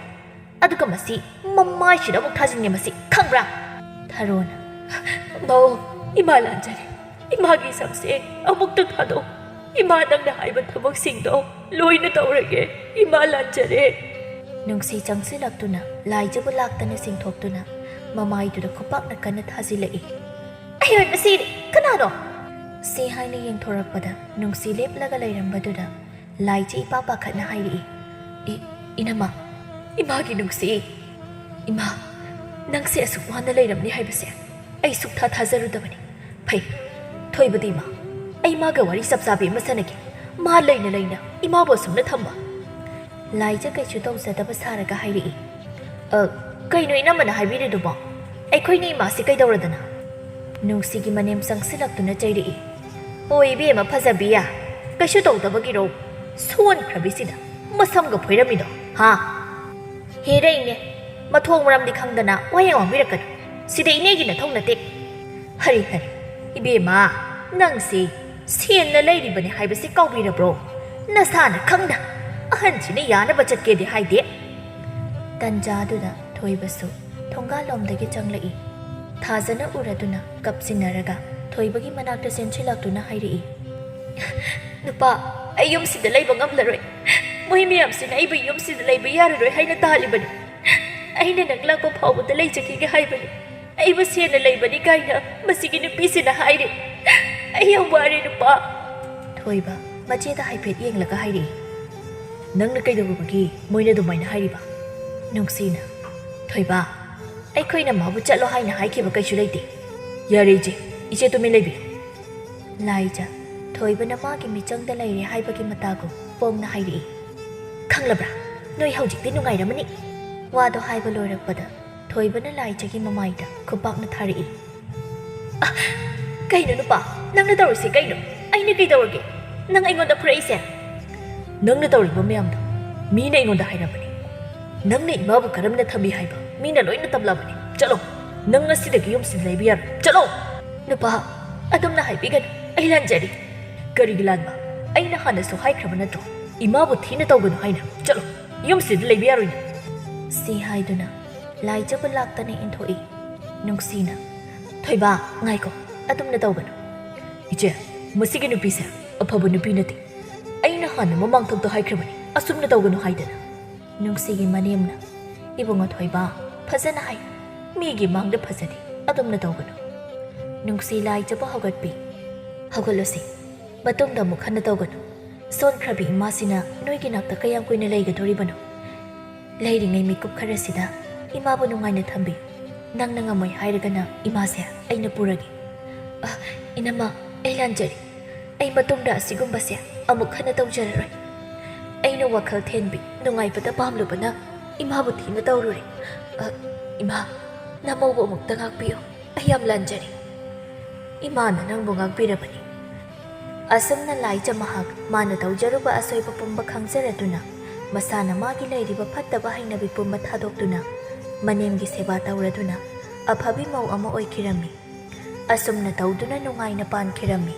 ꯑꯗꯨꯒ ꯃꯁꯤ ꯃꯃꯥꯏꯁꯤꯗ ꯑꯃꯨꯛ ꯊꯥꯖꯤꯟꯒꯦ ꯃꯁꯤ, ꯈꯪꯕ꯭ꯔꯥ?" ꯊꯔꯣꯅ, "ꯃꯧ, ꯏꯃꯥ ꯂꯥꯟꯖꯔꯦ꯫ ꯏꯃꯥꯒꯤ ꯁꯝꯁꯦ ꯑꯃꯨꯛꯇ ꯊꯥꯗꯣꯛ꯫ ꯏꯃꯥ, ꯅꯪꯅ ꯍꯥꯏꯕ ꯊꯕꯛꯁꯤꯡꯗꯣ ꯂꯣꯏꯅ ꯇꯧꯔꯒꯦ꯫ ꯏꯃꯥ ꯂꯥꯟꯖꯔꯦ꯫" ꯅꯨꯡꯁꯤ ꯆꯪꯁꯤꯜꯂꯛꯇꯨꯅ ꯂꯥꯏꯖꯕꯨ ꯂꯥꯛꯇꯅ ꯆꯤꯡꯊꯣꯛꯇꯨꯅ ꯃꯃꯥꯏꯗꯨꯗ ꯈꯨꯄꯥꯛꯅ ꯀꯟꯅ ꯊꯥꯖꯤꯜꯂꯛꯏ꯫ "ꯑꯩ ꯑꯣꯏ ꯃꯁꯤꯗꯤ ꯀꯅꯥꯅꯣ?" ꯁꯤ ꯍꯥꯏꯅ ꯌꯦꯡꯊꯣꯔꯛꯄꯗ ꯅꯨꯡꯁꯤ ꯂꯦꯞꯂꯒ ꯂꯩꯔꯝꯕꯗꯨꯗ ꯂꯥꯏꯖ ꯏꯄꯥ ꯄꯥꯈꯠꯅ ꯍꯥꯏꯔꯛꯏ꯫ "ꯏ-, ꯏꯅꯝꯃ, ꯏꯃꯥꯒꯤ ꯅꯨꯡꯁꯤ꯫ ꯏꯃꯥ, ꯅꯪꯁꯦ ꯑꯁꯨꯛ ꯋꯥꯅ ꯂꯩꯔꯝꯅꯤ ꯍꯥꯏꯕꯁꯦ ꯑꯩ ꯁꯨꯛꯊꯥ ꯊꯥꯖꯔꯨꯗꯕꯅꯤ꯫ ꯐꯩ, ꯊꯣꯏꯕꯗꯤ ꯏꯃꯥ, ꯑꯩ ꯃꯥꯒ ꯋꯥꯔꯤ ꯆꯞ ꯆꯥꯕꯤ ꯑꯃ ꯁꯥꯟꯅꯒꯦ꯫ ꯃꯥ ꯂꯩꯅ ꯂꯩꯅ ꯏꯃꯥꯕꯨ ꯑꯁꯨꯝꯅ ꯊꯝꯕ꯫" ꯂꯥꯏꯖ ꯀꯩꯁꯨ ꯇꯧꯖꯗꯕ ꯁꯥꯔꯒ ꯍꯥꯏꯔꯛꯏ꯫ "ꯑ, ꯀꯩꯅꯣ ꯏꯅꯝꯃꯅ ꯍꯥꯏꯕꯤꯔꯤꯗꯨꯕꯣ? ꯑꯩꯈꯣꯏꯅ ꯏꯃꯥꯁꯤ ꯀꯩꯗꯧꯔꯗꯅ?" ꯅꯨꯡꯁꯤꯒꯤ ꯃꯅꯦꯝ ꯆꯪꯁꯤꯜꯂꯛꯇꯨꯅ ꯆꯩꯔꯛꯏ꯫ "ꯑꯣ ꯏꯕꯦꯝꯃ ꯐꯖꯕꯤ, ꯀꯩꯁꯨ ꯇꯧꯗꯕꯒꯤꯔꯣ? ꯁꯣꯟꯈ꯭ꯔꯕꯤꯁꯤꯗ ꯃꯁꯝꯒ ꯐꯣꯏꯔꯝꯃꯤꯗꯣ, ꯍꯥ? ꯍꯦꯔ ꯏꯅꯦ, ꯃꯊꯣꯡ ꯃꯔꯝꯗꯤ ꯈꯪꯗꯅ ꯋꯥꯍꯩ ꯉꯥꯡꯕꯤꯔꯛꯀꯅꯨ꯫ ꯁꯤꯗ ꯏꯅꯦꯒꯤ ꯅꯊꯧ ꯅꯠꯇꯦ꯫" "ꯍꯔꯤ ꯍꯔꯤ, ꯏꯕꯦꯝꯃ, ꯅꯪꯁꯤ ꯁꯦꯟꯅ ꯂꯩꯔꯤꯕꯅꯤ ꯍꯥꯏꯕꯁꯤ ꯀꯥꯎꯕꯤꯔꯕ꯭ꯔꯣ? ꯅꯁꯥꯅ ꯈꯪꯅ ꯑꯍꯟꯁꯤꯅ ꯌꯥꯅꯕ ꯆꯠꯀꯦꯗꯤ ꯍꯥꯏꯗꯦ꯫" ꯇꯟꯖꯥꯗꯨꯗ ꯊꯣꯏꯕꯁꯨ ꯊꯣꯡꯒꯥꯜꯂꯣꯝꯗꯒꯤ ꯆꯪꯂꯛꯏ꯫ ꯊꯥꯖꯅ ꯎꯔꯗꯨꯅ ꯀꯞꯁꯤꯟꯅꯔꯒ ꯊꯣꯏꯕꯒꯤ ꯃꯅꯥꯛꯇ ꯆꯦꯟꯁꯤꯜꯂꯛꯇꯨꯅ ꯍꯥꯏꯔꯛꯏ꯫ "ꯅꯨꯄꯥ, ꯑꯩ ꯌꯨꯝꯁꯤꯗ ꯂꯩꯕ ꯉꯝꯂꯔꯣꯏ꯫ ꯃꯣꯏ ꯃꯌꯥꯝꯁꯤꯅ ꯑꯩꯕꯨ ꯌꯨꯝꯁꯤꯗ ꯂꯩꯕ ꯌꯥꯔꯔꯣꯏ ꯍꯥꯏꯅ ꯇꯥꯜꯂꯤꯕꯅꯤ꯫ ꯑꯩꯅ ꯅꯪ ꯂꯥꯛꯄ ꯐꯥꯎꯕꯗ ꯂꯩꯖꯈꯤꯒꯦ ꯍꯥꯏꯕꯅꯤ꯫ ꯑꯩꯕꯨ ꯁꯦꯟꯅ ꯂꯩꯕꯅꯤ ꯀꯥꯏꯅ ꯃꯁꯤꯒꯤ ꯅꯨꯄꯤꯁꯤꯅ ꯍꯥꯏꯔꯦ꯫ ꯑꯩ ꯌꯥꯝ ꯋꯥꯔꯦ ꯅꯨꯄꯥ꯫" ꯊꯣꯏꯕ ꯃꯆꯦꯗ ꯍꯥꯏꯐꯦꯠ ꯌꯦꯡꯂꯒ ꯍꯥꯏꯔꯛꯏ꯫ "ꯅꯪꯅ ꯀꯩꯗꯧꯔꯨꯕꯒꯤ ꯃꯣꯏꯅ ꯑꯗꯨꯃꯥꯏꯅ ꯍꯥꯏꯔꯤꯕ?" ꯅꯨꯡꯁꯤꯅ, "ꯊꯣꯏꯕ, ꯑꯩꯈꯣꯏꯅ ꯃꯥꯕꯨ ꯆꯠꯂꯣ ꯍꯥꯏꯅ ꯍꯥꯏꯈꯤꯕ ꯀꯩꯁꯨ ꯂꯩꯇꯦ꯫ ꯌꯥꯔꯦ ꯏꯆꯦ, ꯏꯆꯦ ꯇꯨꯃꯤꯟ ꯂꯩꯕꯤꯌꯨ꯫" ꯂꯥꯏꯖ, ꯊꯣꯏꯕꯅ ꯃꯥꯒꯤ ꯃꯤꯆꯪꯗ ꯂꯩꯔꯦ ꯍꯥꯏꯕꯒꯤ ꯃꯇꯥꯒꯨꯝ ꯄꯣꯡꯅ ꯍꯥꯏꯔꯛꯏ꯫ "ꯈꯪꯂꯕ꯭ꯔꯥ? ꯅꯣꯏ ꯍꯧꯖꯤꯛꯇꯤ ꯅꯨꯡꯉꯥꯏꯔꯝꯃꯅꯤ꯫" ꯋꯥꯗꯣ ꯍꯥꯏꯕ ꯂꯣꯏꯔꯛꯄꯗ ꯊꯣꯏꯕꯅ ꯂꯥꯏꯖꯒꯤ ꯃꯃꯥꯏꯗ ꯈꯨꯄꯥꯛꯅ ꯊꯥꯔꯛꯏ꯫ "ꯑ, ꯀꯩꯅꯣ ꯅꯨꯄꯥ? ꯅꯪꯅ ꯇꯧꯔꯤꯁꯦ ꯀꯩꯅꯣ? ꯑꯩꯅ ꯀꯩꯗꯧꯔꯒꯦ? ꯅꯪ ꯑꯩꯉꯣꯟꯗ ꯐꯨꯔꯛꯏꯁꯦ? ꯅꯪꯅ ꯇꯧꯔꯤꯕ ꯃꯌꯥꯝꯗꯣ ꯃꯤꯅ ꯑꯩꯉꯣꯟꯗ ꯍꯥꯏꯔꯝꯕꯅꯤ꯫ ꯅꯪꯅ ꯏꯃꯥꯕꯨ ꯀꯔꯝꯅ ꯊꯝꯕꯤ ꯍꯥꯏꯕ ꯃꯤꯅ ꯂꯣꯏꯅ ꯇꯝꯂꯕꯅꯤ꯫ ꯆꯠꯂꯣ, ꯅꯪ ꯉꯁꯤꯗꯒꯤ ꯌꯨꯝꯁꯤꯗ ꯂꯩꯕ ꯌꯥꯔꯣꯏ꯫ ꯆꯠꯂꯣ꯫ ꯅꯨꯄꯥ, ꯑꯗꯨꯝꯅ ꯍꯥꯏꯕꯤꯒꯅꯨ꯫ ꯑꯩ ꯂꯥꯟꯖꯔꯦ꯫ ꯀꯔꯤꯒꯤ ꯂꯥꯟꯕ? ꯑꯩꯅ ꯍꯥꯟꯅꯁꯨ ꯍꯥꯏꯈ꯭ꯔꯕ ꯅꯠꯇ꯭ꯔꯣ, ꯏꯃꯥꯕꯨ ꯊꯤꯅ ꯇꯧꯒꯅꯨ ꯍꯥꯏꯅ? ꯆꯠꯂꯣ, ꯌꯨꯝꯁꯤꯗ ꯂꯩꯕ ꯌꯥꯔꯣꯏ ꯅꯪ꯫ ꯁꯤ ꯍꯥꯏꯗꯨꯅ ꯂꯥꯏꯖꯕ ꯂꯥꯛꯇꯅ ꯏꯟꯊꯣꯛꯏ꯫ ꯅꯨꯡꯁꯤꯅ, "ꯊꯣꯏꯕ, ꯉꯥꯏꯈꯣ, ꯑꯗꯨꯝꯅ ꯇꯧꯒꯅꯨ꯫" "ꯏꯆꯦ, ꯃꯁꯤꯒꯤ ꯅꯨꯄꯤꯁꯦ ꯑꯐꯕ ꯅꯨꯄꯤ ꯅꯠꯇꯦ꯫ ꯑꯩꯅ ꯍꯥꯟꯅ ꯃꯃꯥꯡꯊꯛꯇ ꯍꯥꯏꯈ꯭ꯔꯕꯅꯤ ꯑꯁꯨꯝꯅ ꯇꯧꯒꯅꯨ ꯍꯥꯏꯗꯅ꯫" ꯅꯨꯡꯁꯤꯒꯤ ꯃꯅꯦꯝꯅ, "ꯏꯕꯨꯡꯉꯣ ꯊꯣꯏꯕ, ꯐꯖꯅ ꯍꯥꯏ꯫ ꯃꯤꯒꯤ ꯃꯥꯡꯗ ꯐꯖꯗꯦ, ꯑꯗꯨꯝꯅ ꯇꯧꯒꯅꯨ꯫" ꯅꯨꯡꯁꯤ ꯂꯥꯏꯖꯕ ꯍꯧꯒꯠꯄꯤ꯫ "ꯍꯧꯒꯠꯂꯨꯁꯤ, ꯃꯇꯨꯡꯗ ꯑꯃꯨꯛ ꯍꯟꯅ ꯇꯧꯒꯅꯨ꯫ ꯁꯣꯟꯈ꯭ꯔꯕꯤ ꯏꯃꯥꯁꯤꯅ ꯅꯣꯏꯒꯤ ꯅꯥꯛꯇ ꯀꯌꯥꯝ ꯀꯨꯏꯅ ꯂꯩꯒꯗꯣꯔꯤꯕꯅꯣ? ꯂꯩꯔꯤꯉꯩ ꯃꯤꯀꯨꯞ ꯈꯔꯁꯤꯗ ꯏꯃꯥꯕꯨ ꯅꯨꯡꯉꯥꯏꯅ ꯊꯝꯕꯤꯌꯨ꯫ ꯅꯪꯅ ꯉꯝꯃꯣꯏ ꯍꯥꯏꯔꯒꯅ ꯏꯃꯥꯁꯦ ꯑꯩꯅ ꯄꯨꯔꯒꯦ꯫" "ꯑ, ꯏꯅꯝꯃ, ꯑꯩ ꯂꯥꯟꯖꯔꯦ꯫ ꯑꯩ ꯃꯇꯨꯡꯗ ꯑꯁꯤꯒꯨꯝꯕꯁꯦ ꯑꯃꯨꯛ ꯍꯟꯅ ꯇꯧꯖꯔꯔꯣꯏ꯫ ꯑꯩꯅ ꯋꯥꯈꯜ ꯊꯦꯟꯕꯤ, ꯅꯨꯡꯉꯥꯏꯕꯗ ꯄꯥꯝꯂꯨꯕꯅ ꯏꯃꯥꯕꯨ ꯊꯤꯅ ꯇꯧꯔꯨꯔꯦ꯫ ꯑ, ꯏꯃꯥ, ꯅꯃꯧꯕꯨ ꯑꯃꯨꯛꯇ ꯉꯥꯛꯄꯤꯌꯨ꯫ ꯑꯩ ꯌꯥꯝ ꯂꯥꯟꯖꯔꯦ꯫" "ꯏꯃꯥꯅ ꯅꯪꯕꯨ ꯉꯥꯛꯄꯤꯔꯕꯅꯤ꯫" ꯑꯁꯨꯝꯅ ꯂꯥꯏꯖ ꯃꯍꯥꯛ ꯃꯥꯅ ꯇꯧꯖꯔꯨꯕ ꯑꯁꯣꯏꯕ ꯄꯨꯝꯕ ꯈꯪꯖꯔꯗꯨꯅ, ꯃꯁꯥꯅ ꯃꯥꯒꯤ ꯂꯩꯔꯤꯕ ꯐꯠꯇꯕ ꯍꯩꯅꯕꯤ ꯄꯨꯝꯕ ꯊꯥꯗꯣꯛꯇꯨꯅ, ꯃꯅꯦꯝꯒꯤ ꯁꯦꯕꯥ ꯇꯧꯔꯗꯨꯅ ꯑꯐꯕꯤ ꯃꯧ ꯑꯃ ꯑꯣꯏꯈꯤꯔꯝꯃꯤ꯫ ꯑꯁꯨꯝꯅ ꯇꯧꯗꯨꯅ ꯅꯨꯡꯉꯥꯏꯅ ꯄꯥꯟꯈꯤꯔꯝꯃꯤ꯫